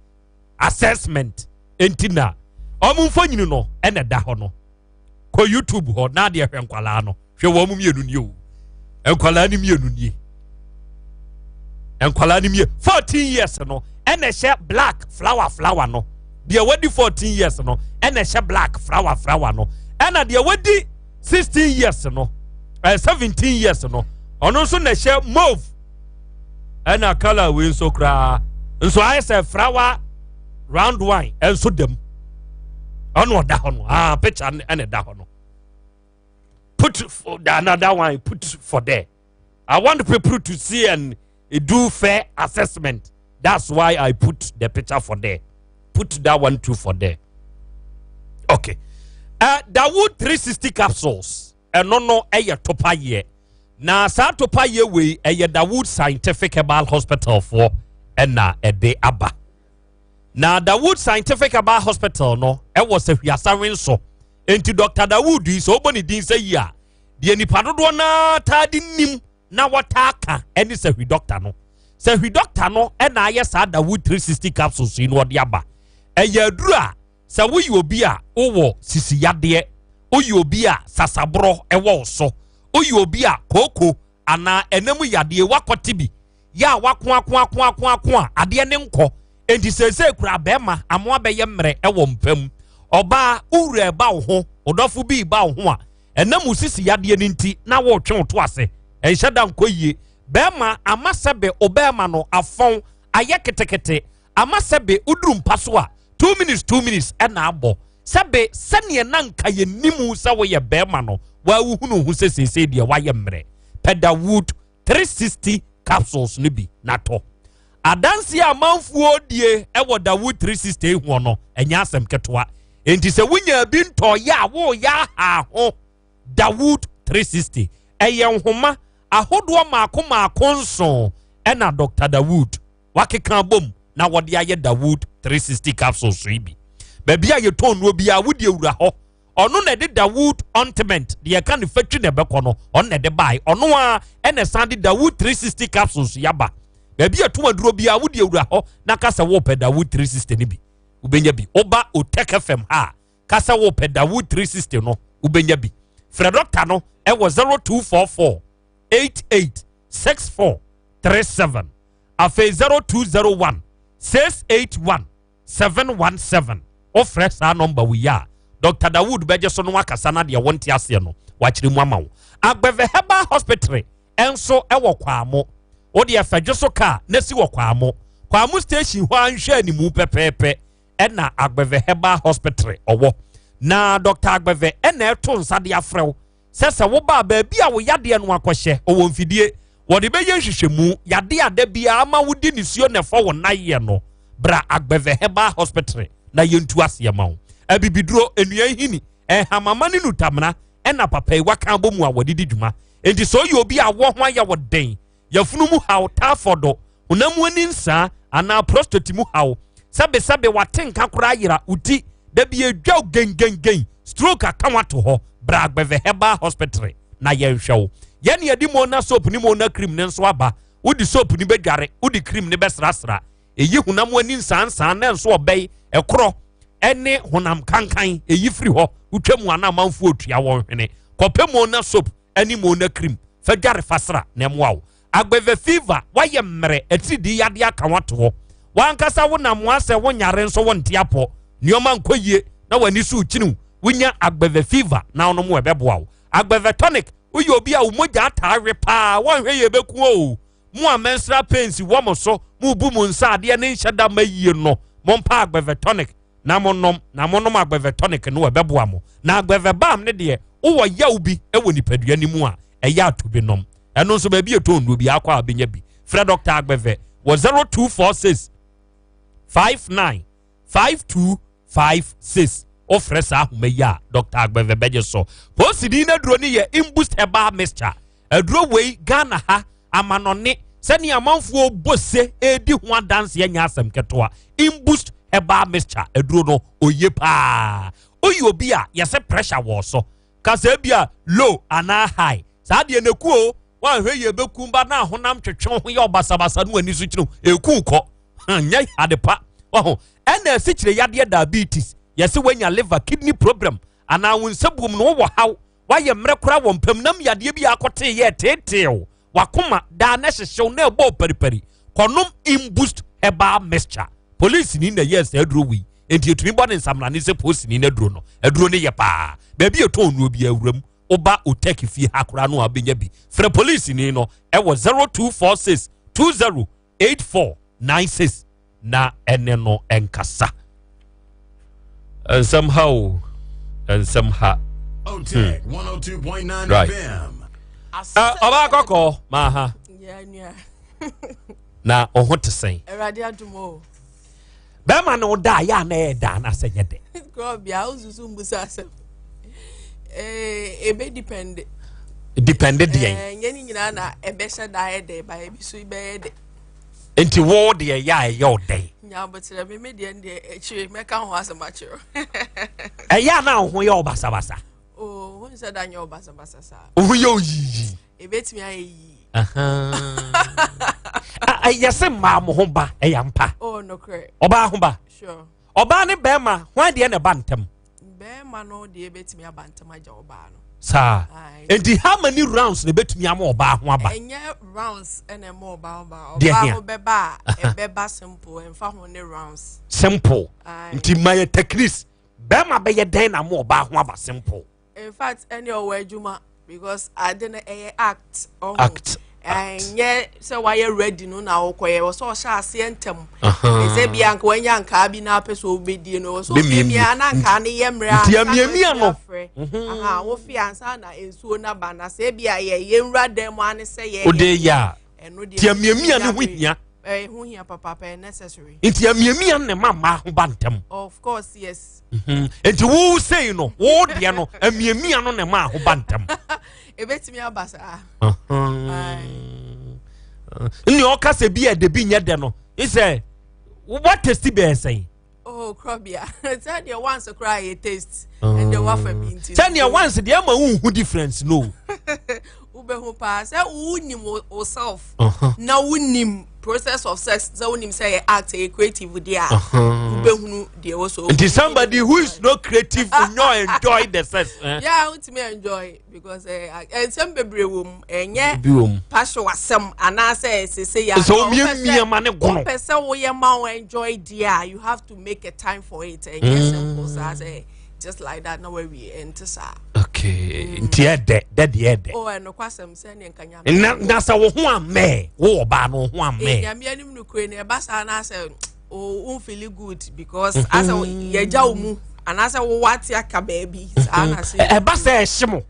assessment nti na wɔn mfonyini no ɛna ɛda hɔ no kɔ youtube hɔ na adeɛ hwɛ nkwalaa no hwɛ wɔn mmienu nie o nkwalaa no mmienu nie nkwalaa no mmienu 14 years no ɛna ɛhyɛ black flower flower no deɛ wadi 14 years no ɛna ɛhyɛ black flower flower no ɛna deɛ wadi 16 years no ɛɛ 17 years no ɔno nso na ɛhyɛ mauve ɛna colour wei nso koraa nso ayɛ sɛ flower round wine ɛnso dɛm. Ɔno ɔda hɔ no, ah, picture ɛna ɛda hɔ no. Put for the another one, put for there. I want people to see and do fair assessment. That's why I put the picture for there. Put that one too for there. Okay. Dawood 360 capsules. Ɛno no ɛyɛ topa yɛ. Na saa topa yɛ wei ɛyɛ Dawood Scientific Herbal Hospital foɔ ɛna ɛde aba. Na Dawood Scientific Herbal Hospital no ɛwɔ Sahwiasawe nso. Enti Dr. Dawood yi sɛ wobɔ ne din sɛ yi a, deɛ nipa dodoɔ naa taa de nim na wɔtaa ka ɛne Sahwi Doctor no. Sahwi Doctor no ɛna ayɛ saa Dawood 360 capsules yi na ɔde aba. Ɛyɛ aduru a sɛ woyɛ obi a wowɔ sisi yadeɛ, woyɛ obi a sasaborɔ ɛwɔ wo so, woyɛ obi a kooko anaa ɛnam yadeɛ wakɔte bi yɛ a wako ako ako ako ako a adeɛ ne nkɔ, enti seesei kura bɛrima amoa bɛyɛ mmerɛ ɛwɔ mpam, ɔbaa wowura ɛba wo ho, ɔdɔfo bi ba wo ho a ɛnam wo sisi yadeɛ no nti na wɔretwe wo to ase, ɛnhyɛ da nkɔ yie. Bɛrima ama sɛbe ɔbɛrima no afɔn ayɛ ketekete, ama sɛbe woduru mpa so a 2 minutes 2 minutes ɛna abɔ sɛbe sɛneɛ na nka yɛnim sɛ woyɛ bɛrima no, wawohunu ho sɛ seesei deɛ wayɛ mmerɛ. Pɛ Dawood 360 capsules no bi na tɔ. Adanseɛ a amanfoɔ die ɛwɔ Dawood 360 ho no ɛnyɛ asɛm ketewa. Enti sɛ wonya bi ntɔyɛ a woyɛ aha ho. Dawood 360 ɛyɛ nhoma ahodoɔ maako maako nson ɛna Dr. Dawood wakeka bom na wɔde ayɛ Dawood 360 capsules yi bi. Baabi a yɛtɔn no biara wodi awura hɔ. Ɔno na ɛde Dawood ointment deɛ ɛka ne fatwi na ɛbɛkɔ no, ɔno na ɛde bae. Ɔno a ɛna san de Dawood 360 capsules yaba. Baabi a ɛtɔn aduro biara wodi awura hɔ na kasa wɔpɛ Dawood 360 no bi, wobɛnya bi. Woba Otec FM ha kasa wɔpɛ Dawood 360 no, wobɛnya bi. Frɛ dɔkta no ɛwɔ 0244 88 64 37, afei 0201 681 717. Wofrɛ saa nɔmba wo yi a, Dr. Dawood bɛgye so no wakasa na deɛ wɔnte aseɛ no wakyerɛ mu ama wo. Agbɛvɛ Herbal Hospital ɛnso ɛwɔ Kwamo. Wode ɛfɛdwo so kaa na si wɔ Kwamo, Kwamo station hɔ a nhwɛ animu pɛpɛɛpɛ ɛna Agbɛvɛ Herbal Hospital ɔwɔ. Na Dr. Agbɛvɛ ɛna ɛto nsa de afrɛ wo sɛ wobaa baabi a wo yadeɛ no akɔhyɛ, ɔwɔ mfidie wɔde bɛyɛ nhwehwɛmu. Yadeɛ ada biara ama wodi nisuo na ɛfɔ wo nayɛ no, bra Agbɛvɛ Herbal Hospital na yɛntu aseɛ ma wo. Abibiduro, nnua nhini, ɛhamama ne nutamena ɛna papa yi waka abɔ mu a wɔde di dwuma. Enti sɛ ɔyɛ obi a wɔ ho ayɛ wɔ den, yɛfunu mu haw, taafɔdo, honam ani nsaa anaa prostate mu haw, sɛbesɛbe wate nka koraa yera wo ti da bi edwa gengengen, stroke aka wato hɔ, bra Agbɛvɛ Herbal Hospital na yɛnhwɛ wo. Yɛne yɛde Mona soap ne Mona cream ne nso aba. Wode soap ne bɛdware, wode cream ne bɛsrasra, ɛyi honam ani nsansan na nso ɔbɛyi ɛkorɔ ɛne honam kankan ɛyi firi hɔ. Wotwa mu ana amanfoɔ otua wɔn hwene. Kɔpɛ Mona soap ɛne Mona cream fa dware fa sra na ɛmoa wo. Agbɛvɛ fever, wayɛ mmerɛ, atiridii yadeɛ aka wato hɔ, wankasa wonam asɛ wonyare nso wonte apɔ, nneɛma nkɔ yie na w'ani so kyiniw, wonya Agbɛvɛ fever na wonom ɛbɛboa wo. Agbɛvɛ tonic, woyɛ obi a wo mogya ataa paa, wɔnhwɛ yɛ bɛku o. Mo a menstrual pains wɔ mo so, mo bu mo nsa adeɛ ne nhyɛ da ma yie no, mompa Agbɛvɛ tonic na monom. Na monom Agbɛvɛ tonic no, ɛbɛboa mo. Na Agbɛvɛ balm ne deɛ, wowɔ yaw bi wɔ nipadua no mu a, ɛyɛ ato bi nom. Ɛno nso baabi ɛtɔ nnuo bi akɔ a bɛnya bi. Frɛ Dr. Agbɛvɛ wɔ 0246 59 5256. Wofrɛ saa ahoma yi a, Dr. Agbɛvɛ bɛgye so. Poosini no aduro no yɛ Imboost Herbal Mixture. Aduro wei, Ghana ha amanɔne, sɛnea amanfoɔ bɔ se ɛredi ho adanseɛ nyɛ asɛm ketewa. Imboost Herbal Mixture aduro no oye paa. Woyɛ obi a yɛsɛ pressure wɔ so, kasa bi a low anaa high, saa deɛ no kuo woanhwɛ yɛ bɛkum ba na ahonam twetwe ho yɛ ɔbasabasa no ani so kyerɛ ɛku kɔ nyɛ ade pa. Ɔho ɛna asikyire yadeɛ, diabetes, yɛsɛ woanya liver, kidney problem anaa wo nsa buom no wowɔ haw, woayɛ mmerɛ koraa wɔ mpam nam yadeɛ bi akɔtee yɛ teeteew wakoma daa na hyehyew na ɛbɔ paripari, kɔnom Imboost Herbal Mixture. Polisi ni na yɛ saa aduro wei, enti etumi bɔ ne nsamrane sɛ polisi ni na aduro no, aduro no yɛ paa. Baabi ɛtɔn nnuro bi awura mu, woba Otec fie ha koraa no a, wobɛnya bi. Frɛ polisi ni no ɛwɔ 0246 20 84 96 na ɛne no ɛnkasa. Nsɛm ha o, nsɛm ha. Otec 102.9 Right. FM. Ɔbaa kɔkɔɔ maa ha na ɔho te sɛn? Awurade adom o. Bɛrima no da a yɛ a na ɛyɛ da anaasɛ nyɛ dɛ? Kurɔbea wosusu mbusa asɛm. Ebe depend. Depend deɛn? Nyɛ ne nyinaa na ɛbɛhyɛ da ayɛ dɛ ba ebi so bɛyɛ dɛ. Nti wo deɛ yɛ a ɛyɛ wo dɛn? Nyabotrɛ me me deɛ deɛ akyire mɛka ho asɛm akyerɛ. Ɛyɛ a na wo ho yɛ wo basabasa? Oh, ho nhyɛ da nyɛ wo basabasa saa. Wo ho yɛ wo yiyi? Ebetumi ayɛ yiyi. Yɛse mmaa mo ho ba ɛyɛ ampa? Oh, nokorɛ. Ɔbaa ho ba? Sure. Ɔbaa ne bɛrima hwan deɛ na ɛba ntɛm? Bɛrima no deɛ ebetumi aba ntɛm agya ɔbaa no. Saa. Nti how many rounds na ebetumi ama ɔbaa ho aba? Ɛnyɛ rounds ɛna ɛma ɔbaa ho ba. Deɛ Ɔbaa hia. ho bɛba a ɛbɛba simple ɛnfa ho ne rounds. Simple. Aye. Nti ma yɛ techniques. Bɛrima bɛyɛ dɛn na ama ɔbaa ho aba simple? In fact, ɛne ɔwɔ adwuma because ade no ɛyɛ act. Ɔho. Act. Ɛnyɛ sɛ wayɛ ready no na ɔkɔyɛ wɔ sɛ ɔhyɛ aseɛ ntɛm. Ɛsɛ bia nka wanya nkaa bi na apɛ sɛ ɔbɛdie no wɔ sɛ Bɛmiamia. ɔmiamia na nkaa no yɛ mmerɛ Nti ansa na amiamia watumi no. afrɛ. Aha, wofi ansa na nsuo no aba na sɛ ebia yɛ yɛnwura dan mu ane sɛ yɛ Wode yɛ a. ɛno deɛ Nti amiamia no ho hia. Ɛho hia papaapa, ɛyɛ necessary. Nti amiamia no na ɛma mmaa ho ba ntɛm. Of course, yes. Nti wo sei no, wo deɛ no, amiamia no na ɛma ho ba ntɛm. Ebetumi aba saa. Nea ɔka sɛ bi yɛ de bi nyɛ dɛ no, sɛ wobɔ testi bɛyɛ sɛn? Oh, krɔbea. Sɛ deɛ once koraa yɛ taste. Ɛnde wafa bi nti. Sɛ nea once deɛ ɛma wonhu difference no. Wobɛhu paa sɛ wonim wo self. Na wonim process of sex sɛ wonim sɛ yɛ act ɛyɛ creative deɛ a. Wobɛhunu deɛ wɔ so. Nti somebody who is not creative will not enjoy the sex. Eh? Yeah, wotumi enjoy because nsɛm bebree wɔ mu ɛnyɛ Bi wɔ mu. passion asɛm anaasɛ sese yɛ. Sɛ womiamia ma ne gono. Wopɛ sɛ woyɛ ma wo enjoy deɛ a, you have to make a time for it. Ɛnyɛ simple saa sɛ just like that na wawie, ɛnte saa. Okay, nti ɛdɛ dɛ deɛ ɛdɛ. Oh, ɛnokwasɛm sɛ neɛ nka Nyame. Na sɛ wo ho amɛ, wo ɔbaa no wo ho amɛ. Nyame anim no kure no ɛba saa na sɛ o wonfeel good because asɛ yɛgya wo mu anaasɛ wowɔ ate aka baabi saa na sɛ. Ɛba sɛ ɛhye mo.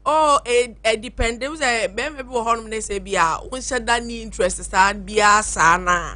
Oh, e depend sɛ bɛrima bi wɔ hɔnom ne sɛ bi a wonhyɛ da ne interest saa biara saa na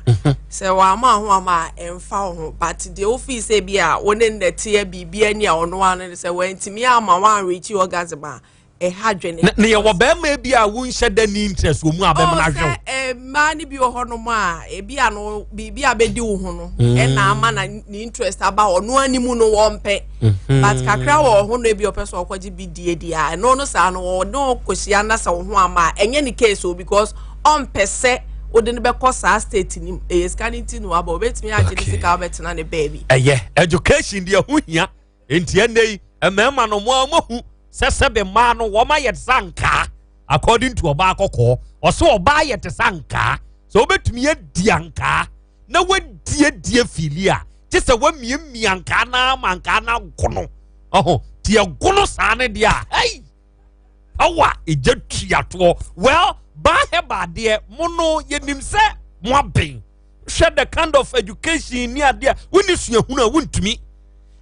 sɛ wama ho ama a ɛmfa wo ho, but deɛ wofii sɛ bi a wo ne nnɛteɛ biribi ani a ɔno ano ne sɛ wantumi ama woanrekyi orgasm a, ɛha dwene. Na yɛwɔ bɛrima bi a wonhyɛ da ne interest wɔ mu a bɛma no Oh, ahwɛ wo. sɛ mmaa no bi wɔ hɔnom a ebi a no biribi a bɛdi wo ho no ɛna ama na ne interest aba hɔ ɔno anim no wɔmpɛ, but kakra wɔ ho no ebi ɔpɛ sɛ ɔkɔgye bi die die a ɛno no saa no ɔne wo kɔhyia na sɛ wo ho ama a ɛnyɛ ne case o, because ɔmpɛ sɛ wode no bɛkɔ saa state nim ɛyɛ sika no nti no waba obɛtumi agye ne sika wobɛtena ne baabi. Ɛyɛ education deɛ ho hia, nti ɛnɛ yi mmarima no mo a moahu sɛ sɛbe mmaa no wɔn ayɛ te sɛ ankaa. According to ɔbaa kɔkɔɔ, ɔsɛ ɔbaa yɛ te sɛ ankaa, sɛ wobɛtumi adi ankaa na wadiadie fili a gye sɛ woamiamia ankaa na ama ankaa no agono ɔho nti ɛgono saa no deɛ a hei awa ɛgya tuatoɔ. Well, baa hɛba adeɛ mo no yɛnim sɛ mo aben hwɛ the kind of education ni adeɛ a wonni suahunu a wontumi,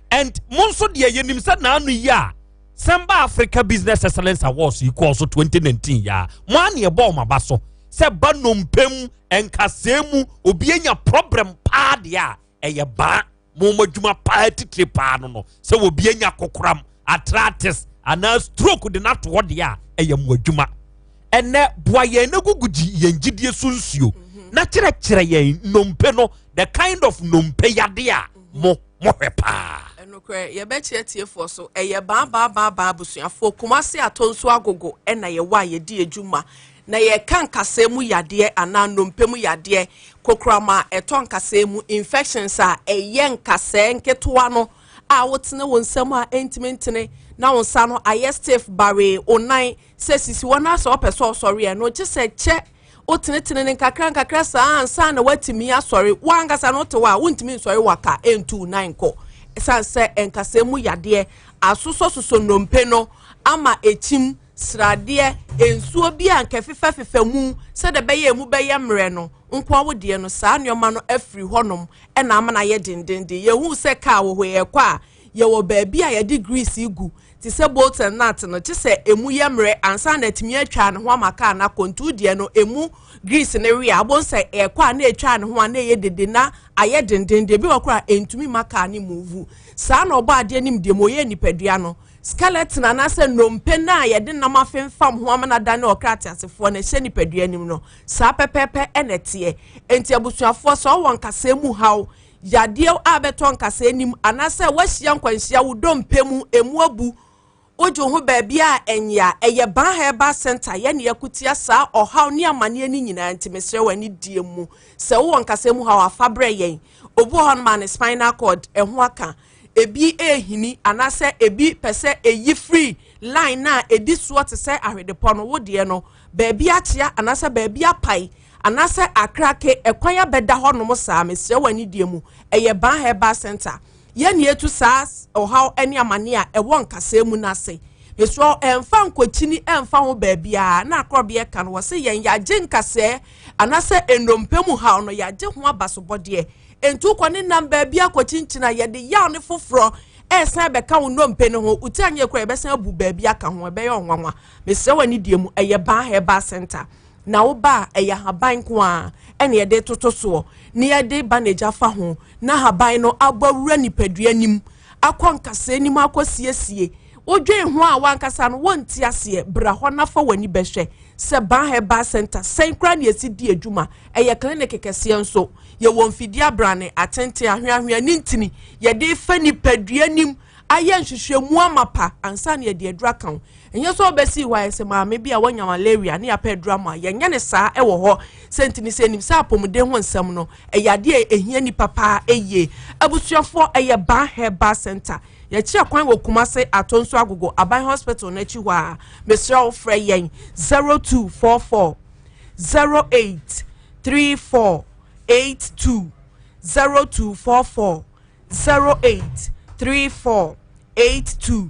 and mo nso deɛ yɛnim sɛ naano yi a Sɛmba Africa Business Excellence Awards yi kɔɔ so 2019 yi a mo a ne ɛbɔ ɔmo aba so sɛ ba nnompem nkasɛɛ mu obi anya problem paa deɛ a ɛyɛ baa mo mo adwuma paa titire paa no sɛ obi anya kokoram, arthritis anaa stroke de n'ato hɔ deɛ a ɛyɛ mo adwuma. Ɛnɛ boa yɛn na gugu gyi yɛn gyidie so nsuo na kyerɛkyerɛ yɛn nnompe no, the kind of nnompe yadeɛ a mo mohwɛ paa. Ɛnokorɛ yɛbɛkyerɛ tiefoɔ so ɛyɛ baabaabaabaa abusuafoɔ Kumase atɔ nso agogo ɛna yɛwɔ a yɛdi adwuma na yɛka nkasɛɛ mu yadeɛ anaa nnompe mu yadeɛ, kokorama ɛtɔ nkasɛɛ mu, infections a ɛyɛ nkasɛɛ nketewa no a wotene wo nsam a ɛntumi ntene na wo nsa no ayɛ stiff baree, wo nan sɛ sisi hɔ na sɛ ɔpɛ sɛ ɔsɔre ɛno gye sɛ kyɛ wotenetene ne nkakra nkakra saa ansa na woatumi asɔre. Woankasa no wote hɔ a wontumi nsɔre waka ɛntu wo nan kɔ ɛsiane sɛ nkasɛɛ mu yadeɛ asosɔsosɔ nnompe no ama ekyim sradeɛ nsuo bi a nkɛ fefɛfefɛ mu sɛdeɛ ɛbɛyɛ emu bɛyɛ mmerɛ no nko awodeɛ no saa nneɛma no afiri hɔnom ɛna ama no ayɛ dendenden. Yɛhu sɛ kaa wɔ hɔ yɛkɔ a Yɛwɔ baabi a yɛde grease gu te sɛ bolt and nut no, kye sɛ emu yɛ mmerɛ ansa na atumi atwa ne ho ama kaa no akɔ. Nti wo deɛ no emu grease no we a, wobɛhu sɛ ɛkɔ a na ɛtwa ne ho a na ɛyɛ dede na ayɛ dendenden. Ebi wɔ koraa a ɛntumi mma kaa no move. Saa na ɔbɔ adeɛ nim deɛ mu ɔyɛ nipadua no. Skeleton anaasɛ nnompe no a yɛde nam afemfam ho ama no adane ɔkra ateasefoɔ no ɛhyɛ nipadua anim no, saa pɛpɛɛpɛ na ɛteɛ. Enti abusuafoɔ, sɛ ɔwɔ nkasɛɛ mu haw, yadeɛ a bɛtɔ nkasɛɛ anim, anaasɛ woahyia nkwanhyia wo dompe mu emu abu, wogye wo ho baabi a ɛnyɛ a, ɛyɛ Ban Herbal Center yɛne yɛko tia saa ɔhaw ne amaneɛ no nyinaa. Nti mesrɛ wo anidie mu, sɛ wowɔ nkasɛɛ mu haw a, fa brɛ yɛn. Obi wɔ hɔnom a ne spinal cord ɛho aka, ebi rehini anaasɛ ebi pɛ sɛ eyi firi line no a edi soɔ te sɛ ahwedepɔ no, wo deɛ no baabi akyea anaasɛ baabi apae anaasɛ akrake ɛkwan abɛda hɔnom saa, mesrɛ wo anidie mu, ɛyɛ Ban Herbal Center yɛn na yɛtu saa ɔhaw ne amane a ɛwɔ nkasɛɛ mu no ase. Mesrɛ wo, ɛmfa nkɔkyini ɛmfa ho baabiara na akorɔbeɛ ka no, wɔse yɛn yɛagye nkasɛɛ anaasɛ nnompe mu haw no, yɛagye ho abasobɔdeɛ. Enti wokɔ ne nam baabi akɔkyinkyin a, yɛde yaw ne foforɔ ɛresan bɛka wo nnompe no ho. Wo ti anyɛ kura, yɛbɛsan abu baabi aka ho, ɛbɛyɛ ɔnwanwa. Mesrɛ wo anidie mu, ɛyɛ Ban Herbal Center. Na wo ba a, ɛyɛ ahaban nko ara ɛna yɛde toto soɔ, na yɛde bandage afa ho, na ahaban no abɔ awura nipadua nim, akɔ nkasɛɛ nim akɔ siesie. Wodwen ho a wankasa no wonte aseɛ. Bra hɔ na fa w'ani bɛhwɛ sɛ Ban Herbal Center sɛn koraa na yɛsi di adwuma. Ɛyɛ clinic kɛseɛ nso. Yɛwɔ mfidie abrane, atenten, ahweahwea ne ntini yɛde fa nipadua nim ayɛ nhwehwɛmu amapa ansa na yɛde aduru aka ho. Ɛnyɛ sɛ wobɛsi hɔ ayɛ sɛ maame bi a wanya malaria ne yɛapɛ aduru ama a, yɛnyɛ ne saa wɔ hɔ. Sɛ nti ne sɛ yɛnim sɛ apɔmuden ho nsɛm no ɛyɛ adeɛ a ɛhia nipa paa yie. Abusuafoɔ, ɛyɛ Ban Herbal Center. Yɛkyerɛ kwan wɔ Kumase Atonso Agogo Aban Hospital no akyi hɔ a. Mesrɛ wo frɛ yɛn 0244 08 34 82, 0244 08 34 82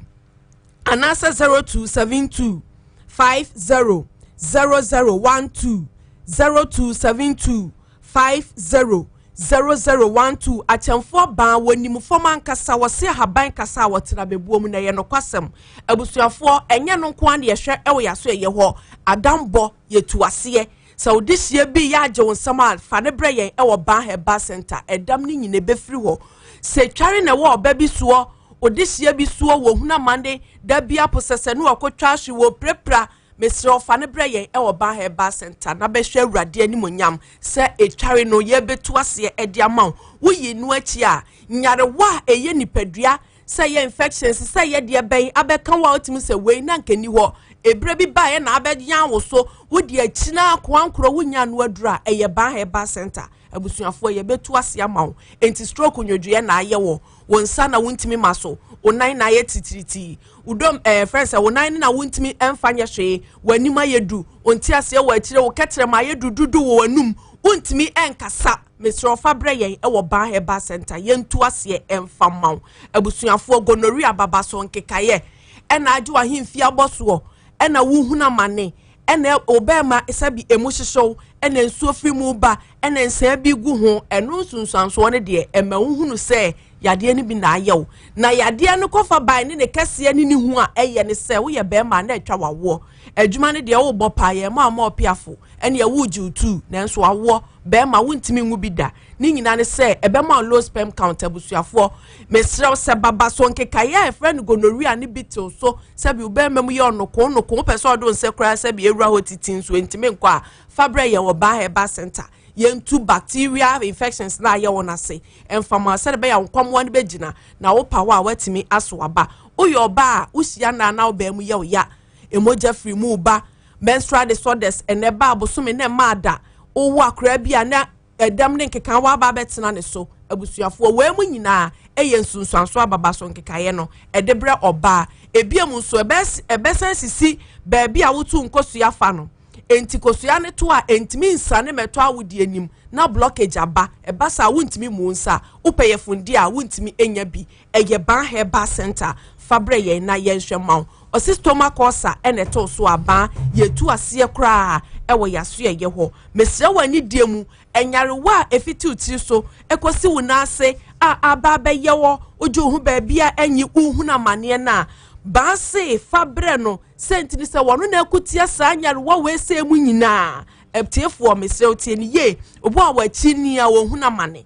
anaasɛ 0272 50 0012, 0272 50 0012. Akyɛnfoɔ baa wɔnim fam ankasa, wɔse ahaban kasa a wɔtena bɛbuo mu na ɛyɛ nokwasɛm. Abusuafoɔ, ɛnyɛ no nko ara na yɛhwɛ ɛwɔ yɛaso, ɛyɛ hɔ adambɔ yɛtu aseɛ. Sɛ wode hyia bi yɛ agye wo nsɛm a, fa ne brɛ yɛn ɛwɔ Ban Herbal Center. Ɛdam no nyina ɛbɛfiri hɔ. Sɛ tware na ɛwɔ ɔba bi soɔ, ɔde hyia bi soɔ, wɔ hunu amande da bi aposɛsɛ ne wɔkɔtwa ahwe wɔ pirapira, mesrɛ wo fa ne brɛ yɛn ɛwɔ Ban Herbal Center na bɛhwɛ Awurade animonyam sɛ ɛtware no yɛbɛtu aseɛ ɛde ama wo. Woyi no akyi a, nyarewa a ɛyɛ nipadua sɛ yɛ infections sɛ yɛ deɛ bɛn abɛka wo a wotumi sɛ wei na nka ni hɔ, ebere bi baeɛ na abɛyan wo so, wode akyina akoankorɔ wonya no aduru a, ɛyɛ Ban Herbal Center. Abusuafoɔ, yɛbɛtu ase ama wo. Enti stroke nwodwoeɛ na ayɛ wɔ wo nsa na wontumi ma so, wo nan na ayɛ titiritii, wo dom frɛ sɛ wo nan no na wontumi mfa nyɛ hwee, w'anim ayɛ du, wo nte aseɛ wɔ akyire, wo kɛtrɛma ayɛ dududu wɔ w'anum, wontumi nkasa, mesrɛ ɔfa brɛ yɛn ɛwɔ Ban Herbal Center, yɛntu aseɛ ɛmfa ma wo. Abusuafoɔ, gonorrhea baba so nkekaeɛ ɛna agye w'ahemfie abɔ soɔ ɛna wohunu amane ɛna ɔbɛrima sɛbi emu hyehyew ɛna nsuo firi mu ba ɛna nsaa bi gu ho, ɛno nsunsuansoɔ no deɛ ɛma wohunu sɛ yadeɛ no bi na ayɛ wo. Na yadeɛ no kɔfa ban ne ne kɛseɛ ne ne hu a ɛyɛ ne sɛ woyɛ bɛrima na atwa wawoɔ adwuma no deɛ wobɔ paa yɛ ma ama ɔpiafo ɛne ɛwo gye tu, nanso awoɔ bɛrima wontumi nwu bi da. Ne nyinaa ne sɛ ɛbɛma low sperm count. Abusuafoɔ, mesrɛ wo sɛ baba so nkekaeɛ a ɛfrɛ no gonorrhea ne bi tew so, sɛbi wobɛrima mu yɛ ɔnoko noko, wopɛ sɛ ɔde wo nsɛ koraa sɛbi ewura hɔ titi nso ntumi nkɔ a, fa brɛ yɛn wɔ Ban Herbal Center, yɛntu bacteria infections na ayɛ wɔn ase mfama sɛde bɛyɛ nkɔmmoa no bɛgyina na wopa hɔ a woatumi aso aba. Woyɛ ɔbaa a wohyia naa na wobɛn mu yɛ wo ya, emogya firi mu ba, menstrual disorders ɛnɛ ba abosome na ɛma ada, wowɔ akora bi a na ɛdɛm ne nkeka waba abɛtena ne so. Abusuafoɔ, wɔn mu nyinaa ɛyɛ nsunsuanso ababa so nkekaeɛ no ɛde brɛ ɔbaa. Ebiem nso ɛbɛsan sisi baabi a wotu nkosua fa no, enti kosua ne to a ntumi nsane mɛtɔ awodie anim na blockage aba. Ɛba saa wontumi mu nsa, wopɛ yɛ fundi a wontumi nya bi. Ɛyɛ Ban Herbal Center, fa brɛ yɛn na yɛnhwɛ ma wo. Ɔsi stomach ulcer ɛna ɛtɔ so aban, yɛtu aseɛ koraa ɛwɔ yaso ɛyɛ hɔ. Mesrɛ wɔ anidie mu, ɛnyarewa a ɛfitiw tiri so ɛkɔsi wo nan ase. a aba abɛyɛ wɔ, wogye wo ho baabi a ɛnye wohunu amanneɛ no a, baa se fa brɛ no. Sɛnti ne sɛ wɔno na akutia saa nyarewa wei sɛ mu nyinaa. Atiefoɔ, mesrɛ wo, tie no yie. Obi a wakyi ni a wɔhunu amane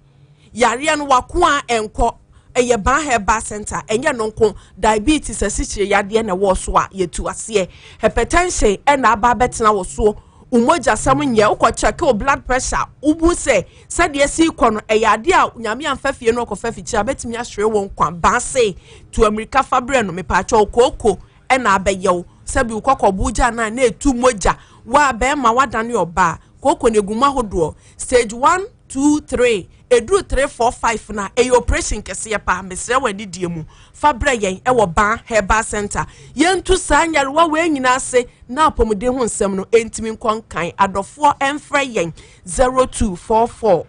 yareɛ no wako a ɛnkɔ, ɛyɛ Ban Herbal Center. Ɛnyɛ no nko, diabetes, asikyire yadeɛ na ɛwɔ so a yɛtu aseɛ, hypertension ɛna aba abɛtena wɔ soɔ, umogyasɛm nyɛ, wokɔ check wo blood pressure, wobu sɛ sɛdeɛ si kɔ no, ɛyɛ adeɛ a Nyame amfa fie no ɔkɔfa fikyiri a bɛtumi ahwere wɔn nkwa. Ban se tu amirika fa berɛ no. Mepaakyɛw, kooko ɛna abɛyɛw sɛbi wo kɔkɔbo gya na etu mogya wa bɛrima wadane ɔbaa. Kooko na egu mu ahodoɔ, stage 1, 2, 3, eduru 3, 4, 5 na ɛyɛ operation kɛseɛ paa. Mesrɛ wɔ anidie mu, fa brɛ yɛn ɛwɔ Ban Herbal Center. Yɛntu saa nyarewa wei nyinaa ase na apɔmuden ho nsɛm no ɛntumi nkɔ nkan. Adɔfoɔ, ɛmfrɛ yɛn 0244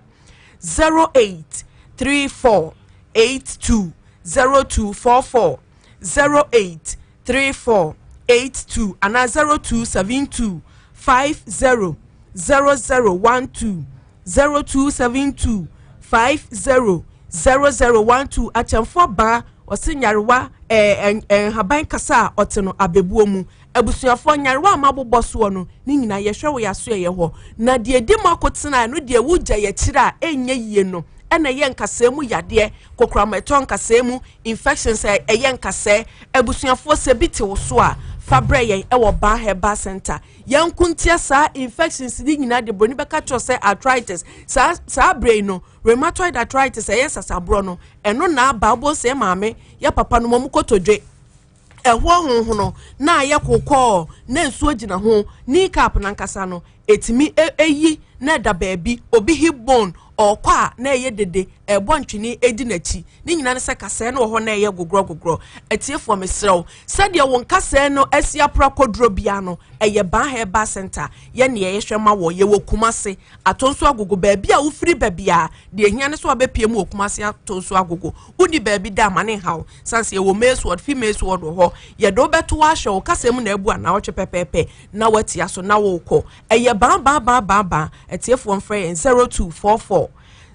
08 34 82, 0244 08 34 82 anaa 0272 50 0012, 0272 50 0012. Akyɛnfoɔ baa ɔsi nyarewa ɛɛ nhaban kasa a ɔte no abɛbuo mu. Abusuafoɔ, nyarewa a mabobɔ soɔ no ne nyinaa yɛhwɛ wɔ yɛaso yɛ hɔ, na deɛ di mu akotena no deɛ wogya yɛkyerɛ a ɛnyɛ yie no, ɛna ɛyɛ nkasɛɛ mu yadeɛ, kokoramɛtɔ nkasɛɛ mu infections a ɛyɛ nkasɛɛ. Abusuafoɔ, sɛ bi te wo so a, fa brɛ yɛn ɛwɔ Ban Herbal Center. Yɛn nko ntia saa infections ne nyinaa de broni bɛka kyerɛ sɛ arthritis. Saa abere yi no, rheumatoid arthritis, ɛyɛ sasaborɔ no, ɛno na aba. Ɔbɔ sɛ maame yɛ papa no mo kotodwe ɛho ahohono na ayɛ kokɔɔ na nsuo gyina ho, knee cap nankasa no etimi eyi na ɛda baabi. Obi hip bone ɔkɔ a na ɛyɛ dede, ɛbɔ ntwene edi n'akyi ne nyinaa ne sɛ kasɛɛ no wɔ hɔ na ɛyɛ gogorɔ gogorɔ. Atiefoɔ, mesrɛw, sɛdeɛ wɔn kasɛɛ no asi apora koduro bia no, ɛyɛ Ban Herbal Center yɛ nea yɛhwɛ ma wɔ. Yɛwɔ Kumase Atonso Agogo. Baabi a wofiri baabi a deɛ ehia ne so abɛpie mu wɔ Kumase Atonso Agogo. Woni baabi da ama ne nhaw sanse yɛwɔ Maize Ward, fi Maize Ward wɔ hɔ. Yɛde wobɛto ahyɛ wo kasɛɛ mu na abu anaa ɔtwe pɛpɛɛpɛ na watia so na wɔrekɔ. Ɛyɛ ban ban ban ban ban. Atiefoɔ, mfrɛ yɛn 0244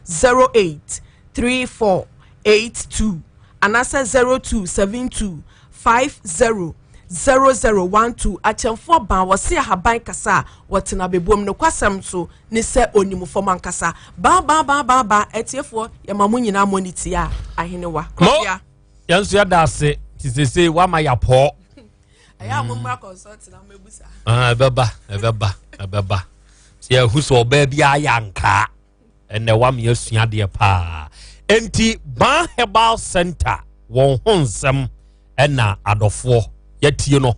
08 34 82 anaasɛ 0272 50 0012. Akyɛnfoɔ ban wɔse ahaban kasa a wɔtena bebuom no kwasɛm so ne sɛ onim fam ankasa. Ban ban ban ban ban. Atiefoɔ, yɛma mo nyinaa mo ne tie a ahenewa. Mo yɛn nso yɛda ase ti sese wama yapɔɔ. Ɛyɛ a mo mmra consult na mo ebusa. Ɛbɛba, ɛbɛba, ɛbɛba sɛ yɛhu sɛ ɔbaa bi ayɛ ankaa. Ɛnɛ wama yɛasua adeɛ paa. Enti Ban Herbal Center wɔn ho nsɛm ɛna adɔfoɔ yɛtie no.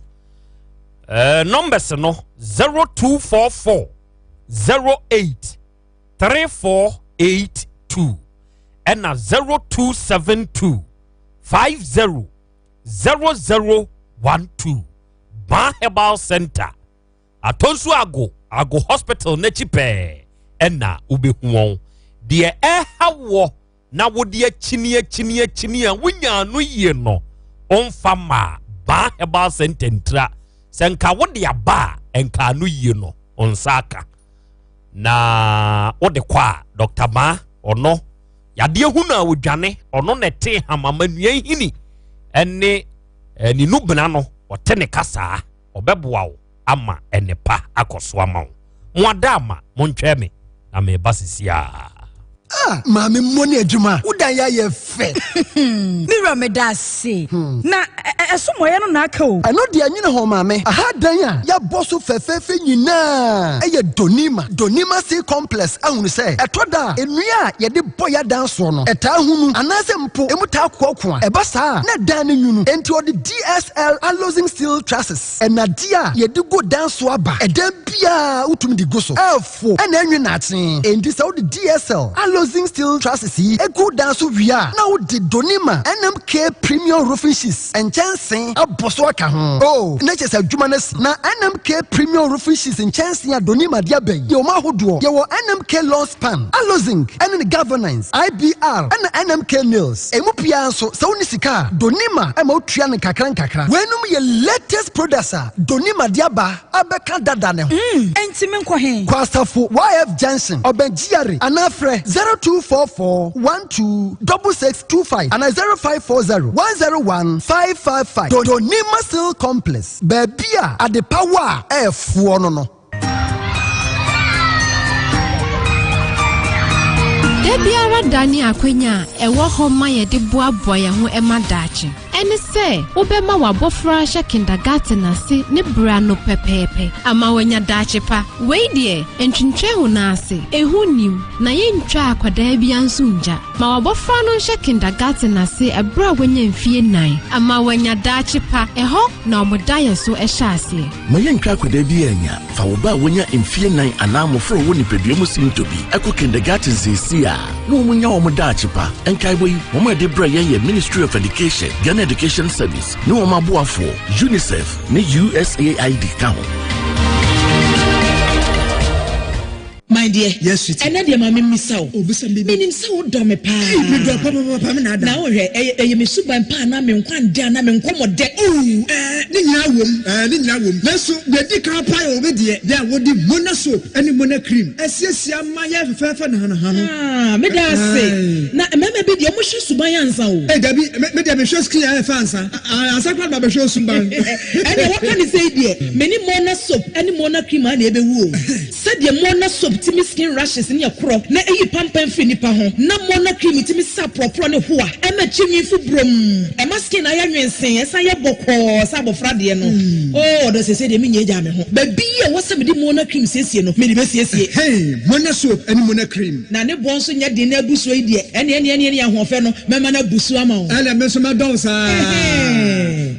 Numbers no 0244 08 3482 ɛna 0272 50 0012. Ban Herbal Center, Atonsu Ago Ago Hospital n'akyi pɛɛ ɛna wobɛhu wɔn. Deɛ ɛha wɔ na wode akyini akyini akyini a wonya ano yie no, ɔmfa ma Ban Herbal Center ntira sɛ nka wode aba a nka ano yie no ɔnsa aka na wode kɔ a Dr. Maa ɔno yadeɛ hu no a odwane. Ɔno na ɛte hamama nnua hini ɛne ne nubena no, ɔte ne kasaa, ɔbɛboa wo ama ɛnepa akɔ so ama wo. Mo ada ama montwɛn me na meba sisi a. Ah, maame, mmɔ ne adwuma wodan yɛ ayɛ fɛ. Me wura, meda ase. Na ɛso mmɔyɛ no na aka o. Ɛno deɛ nwene ho, maame. Aha dan a yɛabɔ so fɛfɛɛfɛ nyinaa ɛyɛ Donima Donima Steel Complex. Ahunu sɛ ɛtɔ da a nnua a yɛde bɔ yɛadan soɔ no ɛtaa hunu anaasɛ mpo emu taa koɔko a ɛba saa a na dan no nwunu. Enti ɔde DSL Alozing Steel Trusses, ɛnadeɛ a yɛde gu dan so aba. Ɛdan biara wotumi de gu so, ɛɛfo ɛna ɛnwe naakye. Enti sɛ wode DSL Alozing Steel Trusses yi egu dan so wie a, na wode Donima NMK Premium Roofing Sheets nkyɛnsee abɔ so aka ho o, na kyerɛ sɛ adwuma no si. Na NMK Premium Roofing Sheets nkyɛnsee a Donima de aba yi yɛ wɔn ahodoɔ. Yɛwɔ NMK Long Span Alozing ɛne ne Galvanized IBR ɛna NMK Nails. Emu biara nso, sɛ wone sika a, Donima ɛma wotua no nkakra nkakra. Weinom yɛ latest products a Donima de aba abɛka dada ne ho. Enti menkɔ he? Kɔ Asafo YF Junction, ɔbɛn GRA, anaa frɛ 0. 0244 12 6625 anaa 0540 101 555. Donima Steel Complex, baabi a adepa wɔ a ɛɛfoɔ no no. Da biara da ne akwanya a ɛwɔ hɔ ma yɛde boaboa yɛn ho ma daakye. Ɛne sɛ wobɛma w'abɔfra ahyɛ kindergarten ase ne berɛ ano pɛpɛɛpɛ ama wanya daakye pa. Wei deɛ, ntwentwɛn wo nan ase, ehu nnim, na yɛntwa akwadaa biara nso ngya. Ma w'abɔfra no nhyɛ kindergarten ase ɛberɛ a wanya mfie nnan ama wanya daakye pa. Ɛhɔ na wɔn daeɛso hyɛ aseɛ. Ma yɛntwa akwadaa biara nya. Fa wo ba a wanya mfeɛ nnan anaa mmofra a wɔwɔ nipadua mu sintɔ bi kɔ kindergarten seesei a na wɔn nya wɔn daakye pa. Nkaebɔ yi, wɔn a ɛde brɛ yɛn yɛ Ministry of Education, Ghana Education Service ne wɔn aboafoɔ, UNICEF ne USAID ka ho. My dear, yes, sweetie. Ɛnɛ deɛ ma memmisa wo. Oh, bisa me baby. Menim sɛ wodɔ me paa. Ee, medɔ papapapa me na ada. Na wohwɛ, ɛyɛ ɛyɛ me suban paa anaa me nkwa ndɛ anaa me nkɔmmɔ dɛ. Oh, ɛɛ, ne nyinaa wom, ɛɛ, ne nyinaa wom. Nanso deɛ ɛdi kan paa yɛ wo deɛ, deɛ a wode Mona soap ne Mona cream asiesie ama yɛ fɛfɛɛfɛ nahanaha no. Ah, meda ase. Na mmarima bi deɛ, wɔhwɛ suban ansa o. Ee, dabi, me deɛ mehwɛ skin a ɛyɛ fɛ ansa. Ansa koraa na mabɛhwɛ osuban. Ɛnneɛ wɔka ne sei deɛ, me ne Mona soap ne Mona cream ara na ɛbɛwu o. Sɛdeɛ Mona soap tumi skin rashes ne ɛkorɔ na ɛyi pampan firi nipa ho, na Mona cream tumi sa porɔporɔ ne hoa, ɛma kyi nwi fu brom, ɛma skin ayɛ nwensee, ɛsan yɛ bɔkɔɔ sɛ abɔfra deɛ no. Oh ɔdɔ seesei deɛ menyɛ gyaa me ho. Baabi a ɛwɔ sɛ mede Mona cream siesie no, mede bɛsiesie. Hey, Mona soap ne Mona cream. Na ne boɔ nso nyɛ den na abu soɔ yi deɛ, ɛneɛ ɛneɛ ɛneɛ ahoɔfɛ no, mɛma no abu so ama wo. Ɛna me nso mɛdɔ wo saa.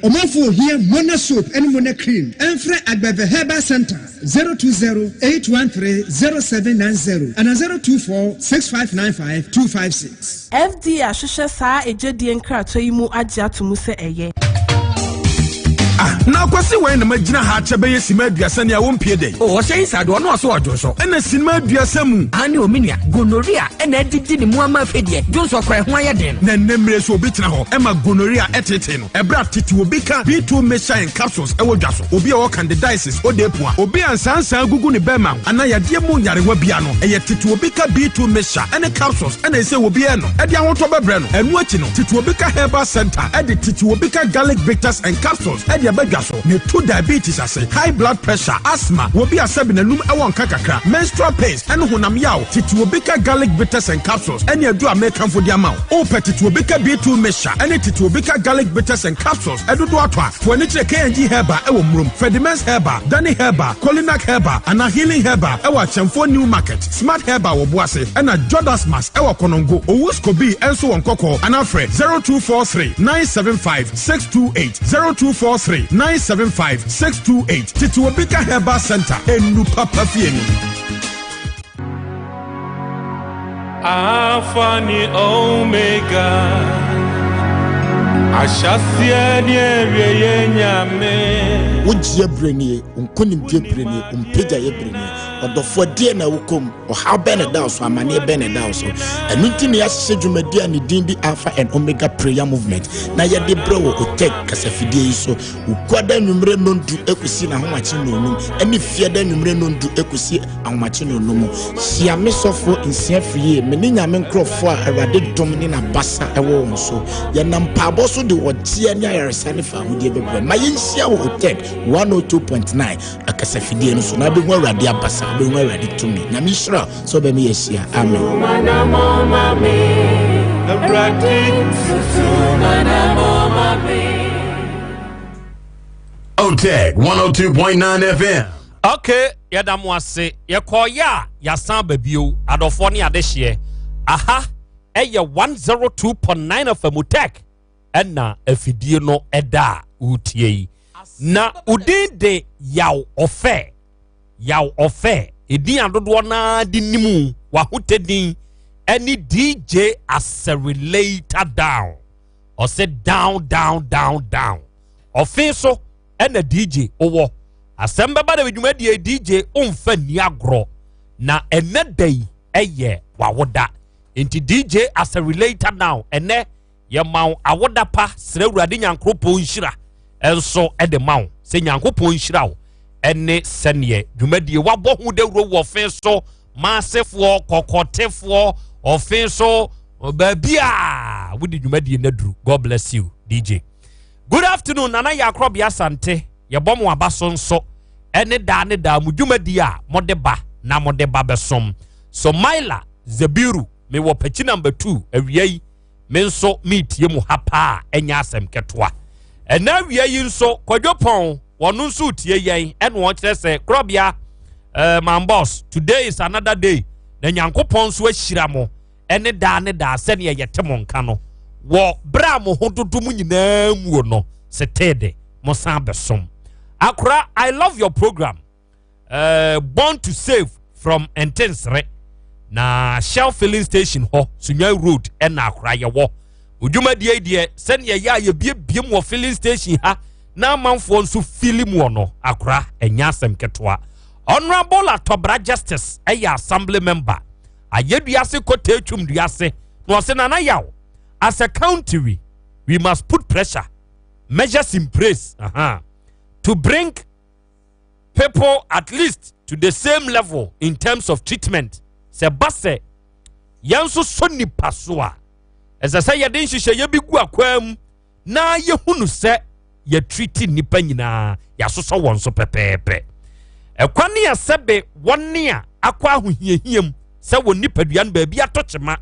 Ɔmanfoɔ hia Mona soap ne Mona cream. Ɛmfrɛ Agbeve Herbal Centre. 020 813 0790 anaa 024 6595 256. FDA ahwehwɛ saa egyedie nkratoɔ yi mu agye ato mu sɛ ɛyɛ. Ah, na akwasi wɛn na magyina ha akyɛ bɛyɛ sima aduasa ni a wompie dɛn? O ɔhyɛ yi saa de ɔno ɔso ɔdwonsɔ. Ɛna sinima aduasa mu. Aane o me nua, gonorrhea ɛna adidi ne mu ama afei deɛ dwonsɔ kora ɛho ayɛ den no. Na nnɛ mmerɛ so obi tena hɔ ɛma gonorrhea ɛtetee no. Ɛberɛ a tete obi ka B2 mixture and capsules ɛwɔ dwa so, obi a ɔwɔ candidiasis, odeepua, obi a nsaansaa gugu ne bɛɛma ho anaa yadeɛ mu nyarewa bia no, ɛyɛ tete obi ka B2 mixture ɛne capsules ɛna ɛsɛ obi ɛnom ɛde ahotɔ bɛbrɛ no. Ɛno akyi no, tete obi ka herbal center ɛde tete obi ka garlic bitters and capsules ɛde ɛba dwa so na ɛtu diabetes ase, high blood pressure, asthma, obi a sɛbi n'anum ɛwɔ nka kakra, menstrual pains ɛne honam yaw. Tete obi ka garlic bitters and capsules ɛne aduru a mekamfo de ama wo. Wopɛ tete obi ka B2 mixture ɛne tete obi ka garlic bitters and capsules ɛdodo atɔ a, fo ani kyerɛ KNG Herbal ɛwɔ Murom, Fedimens Herbal, Danny Herbal, Kolinak Herbal anaa Healing Herbal ɛwɔ Akyɛmfoɔ New Market, Smart Herbal wɔ Boase ɛna Jodasmas ɛwɔ Konongo, Owus Kobi ɛnso wɔ Nkɔkɔɔ anaa frɛ 0243 975 628, 0243 975 628. Tete obi ka Herbal Center, enu papa fie ni. Alpha ni Omega, ahyɛaseɛ ne awieeɛ Nyame. Wo gyeɛ berɛ nie, wo nkonimdie berɛ nie, wo mpagyaeɛ berɛ nie. Ɔdɔfoɔ, deɛ na wokɔ mu? Ɔhaw bɛn na ɛda wo so? Amanneɛ bɛn na ɛda wo so? Ɛno nti na yɛahyehyɛ dwumadie a ne din de Alpha and Omega Prayer Movement na yɛde brɛ wɔ Otec kasafidie yi so. Wukuada anwummere nnɔndu kɔsi n'ahomakye nnɔnnum ne Fiada anwummere nnɔndu kɔsi ahomakye nnɔnnum. Hyia me sɔfoɔ nsia firi yie, me ne Nyame nkurɔfoɔ a Awurade dom ne n'abasa wɔ wɔn so. Yɛnam mpaabɔ so de ɔgyeɛ ne ayaresa ne fawohodie bɛbrɛ. Ma yɛnhyia wɔ Otec 102.9 akasafidie no so na wobɛhu Awurade abasa, wobɛhu Awurade tumi. Nyame nhyira wo sɛ wobɛma yɛahyia. Amen. Otec 102.9 FM. Okay, yɛda mo ase. Yɛkɔɔyɛ a yɛasan aba bio. Adɔfoɔ ne adehyeɛ. Aha ɛyɛ 102.9 FM Otec ɛna afidie no ɛda a wotie yi. Na odin de Yaw Ɔfɛ. Yaw Ɔfɛ. Edin adodoɔ naa de nimu wahotɛ din ɛne DJ Accelerator Down. Ɔsɛ down down down down. Ɔfe so ɛna DJ wowɔ. Asɛm bɛba dɛ dwumadie DJ womfa nni agorɔ. Na ɛnɛ da yi ɛyɛ wawoda. Nti DJ as a relator now ɛnɛ yɛma wo awoda pa srɛ Awurade Nyankoropɔn nhyira nso ɛde ma wo sɛ Nyankopɔn nhyira wo ɛne sɛneɛ dwumadie wabɔ ho dawuro wɔ fe so maasefoɔ kɔkɔtefoɔ Ɔfe so baabi a wode dwumadie no aduru. God bless you, DJ. Good afternoon, Nana Yakorɔbea Asante. Yɛbɔ mo aba so nso ɛne daa ne daa mo dwumadie a mode ba na mode ba bɛsom. So Maila Zebiru, mewɔ Pakyi number 2 awia yi, me nso meretie mo ha paa, ɛnyɛ asɛm ketewa. Ɛna awia yi nso Kwadwo Pɔn wɔno nso tie yɛn, ɛna wɔkyerɛ sɛ korɔbea man boss, today is another day na Nyankopɔn nso ahyira mo ɛne daa ne daa sɛnea yɛte mo nka no wɔ berɛ a mo ho dodo mu nyinaa muo no seteede mo san bɛsom. Akora, I love your program, Born to Save from Ntensere na Shell filling station hɔ, Sunyani Road ɛna akora yɛwɔ odwumadie yi deɛ, sɛnea ɛyɛ a yɛbiebie mu wɔ filling station ha na amanfoɔ nso fili mu wɔ no. Akora, ɛnyɛ asɛm ketewa. Honourable Atɔbra Justice ɛyɛ assembly member Ayɛduase Kɔtɛ Atwum Duase na ɔsɛ Nana Yaw, as a country we must put pressure measures in place to bring people at least to the same level in terms of treatment. Sɛ ba sɛ yɛn nso so nipa so a, ɛsɛ sɛ yɛde nhyehyɛeɛ bi gu akwaa mu na yɛhunu sɛ yɛtriti nnipa nyinaa, yɛasosɔ wɔn so pɛpɛɛpɛ. Ɛkwan ne yɛsɛbe wɔne a akɔ ahohiahia mu sɛ wɔn nipadua no baabi atɔ kyema.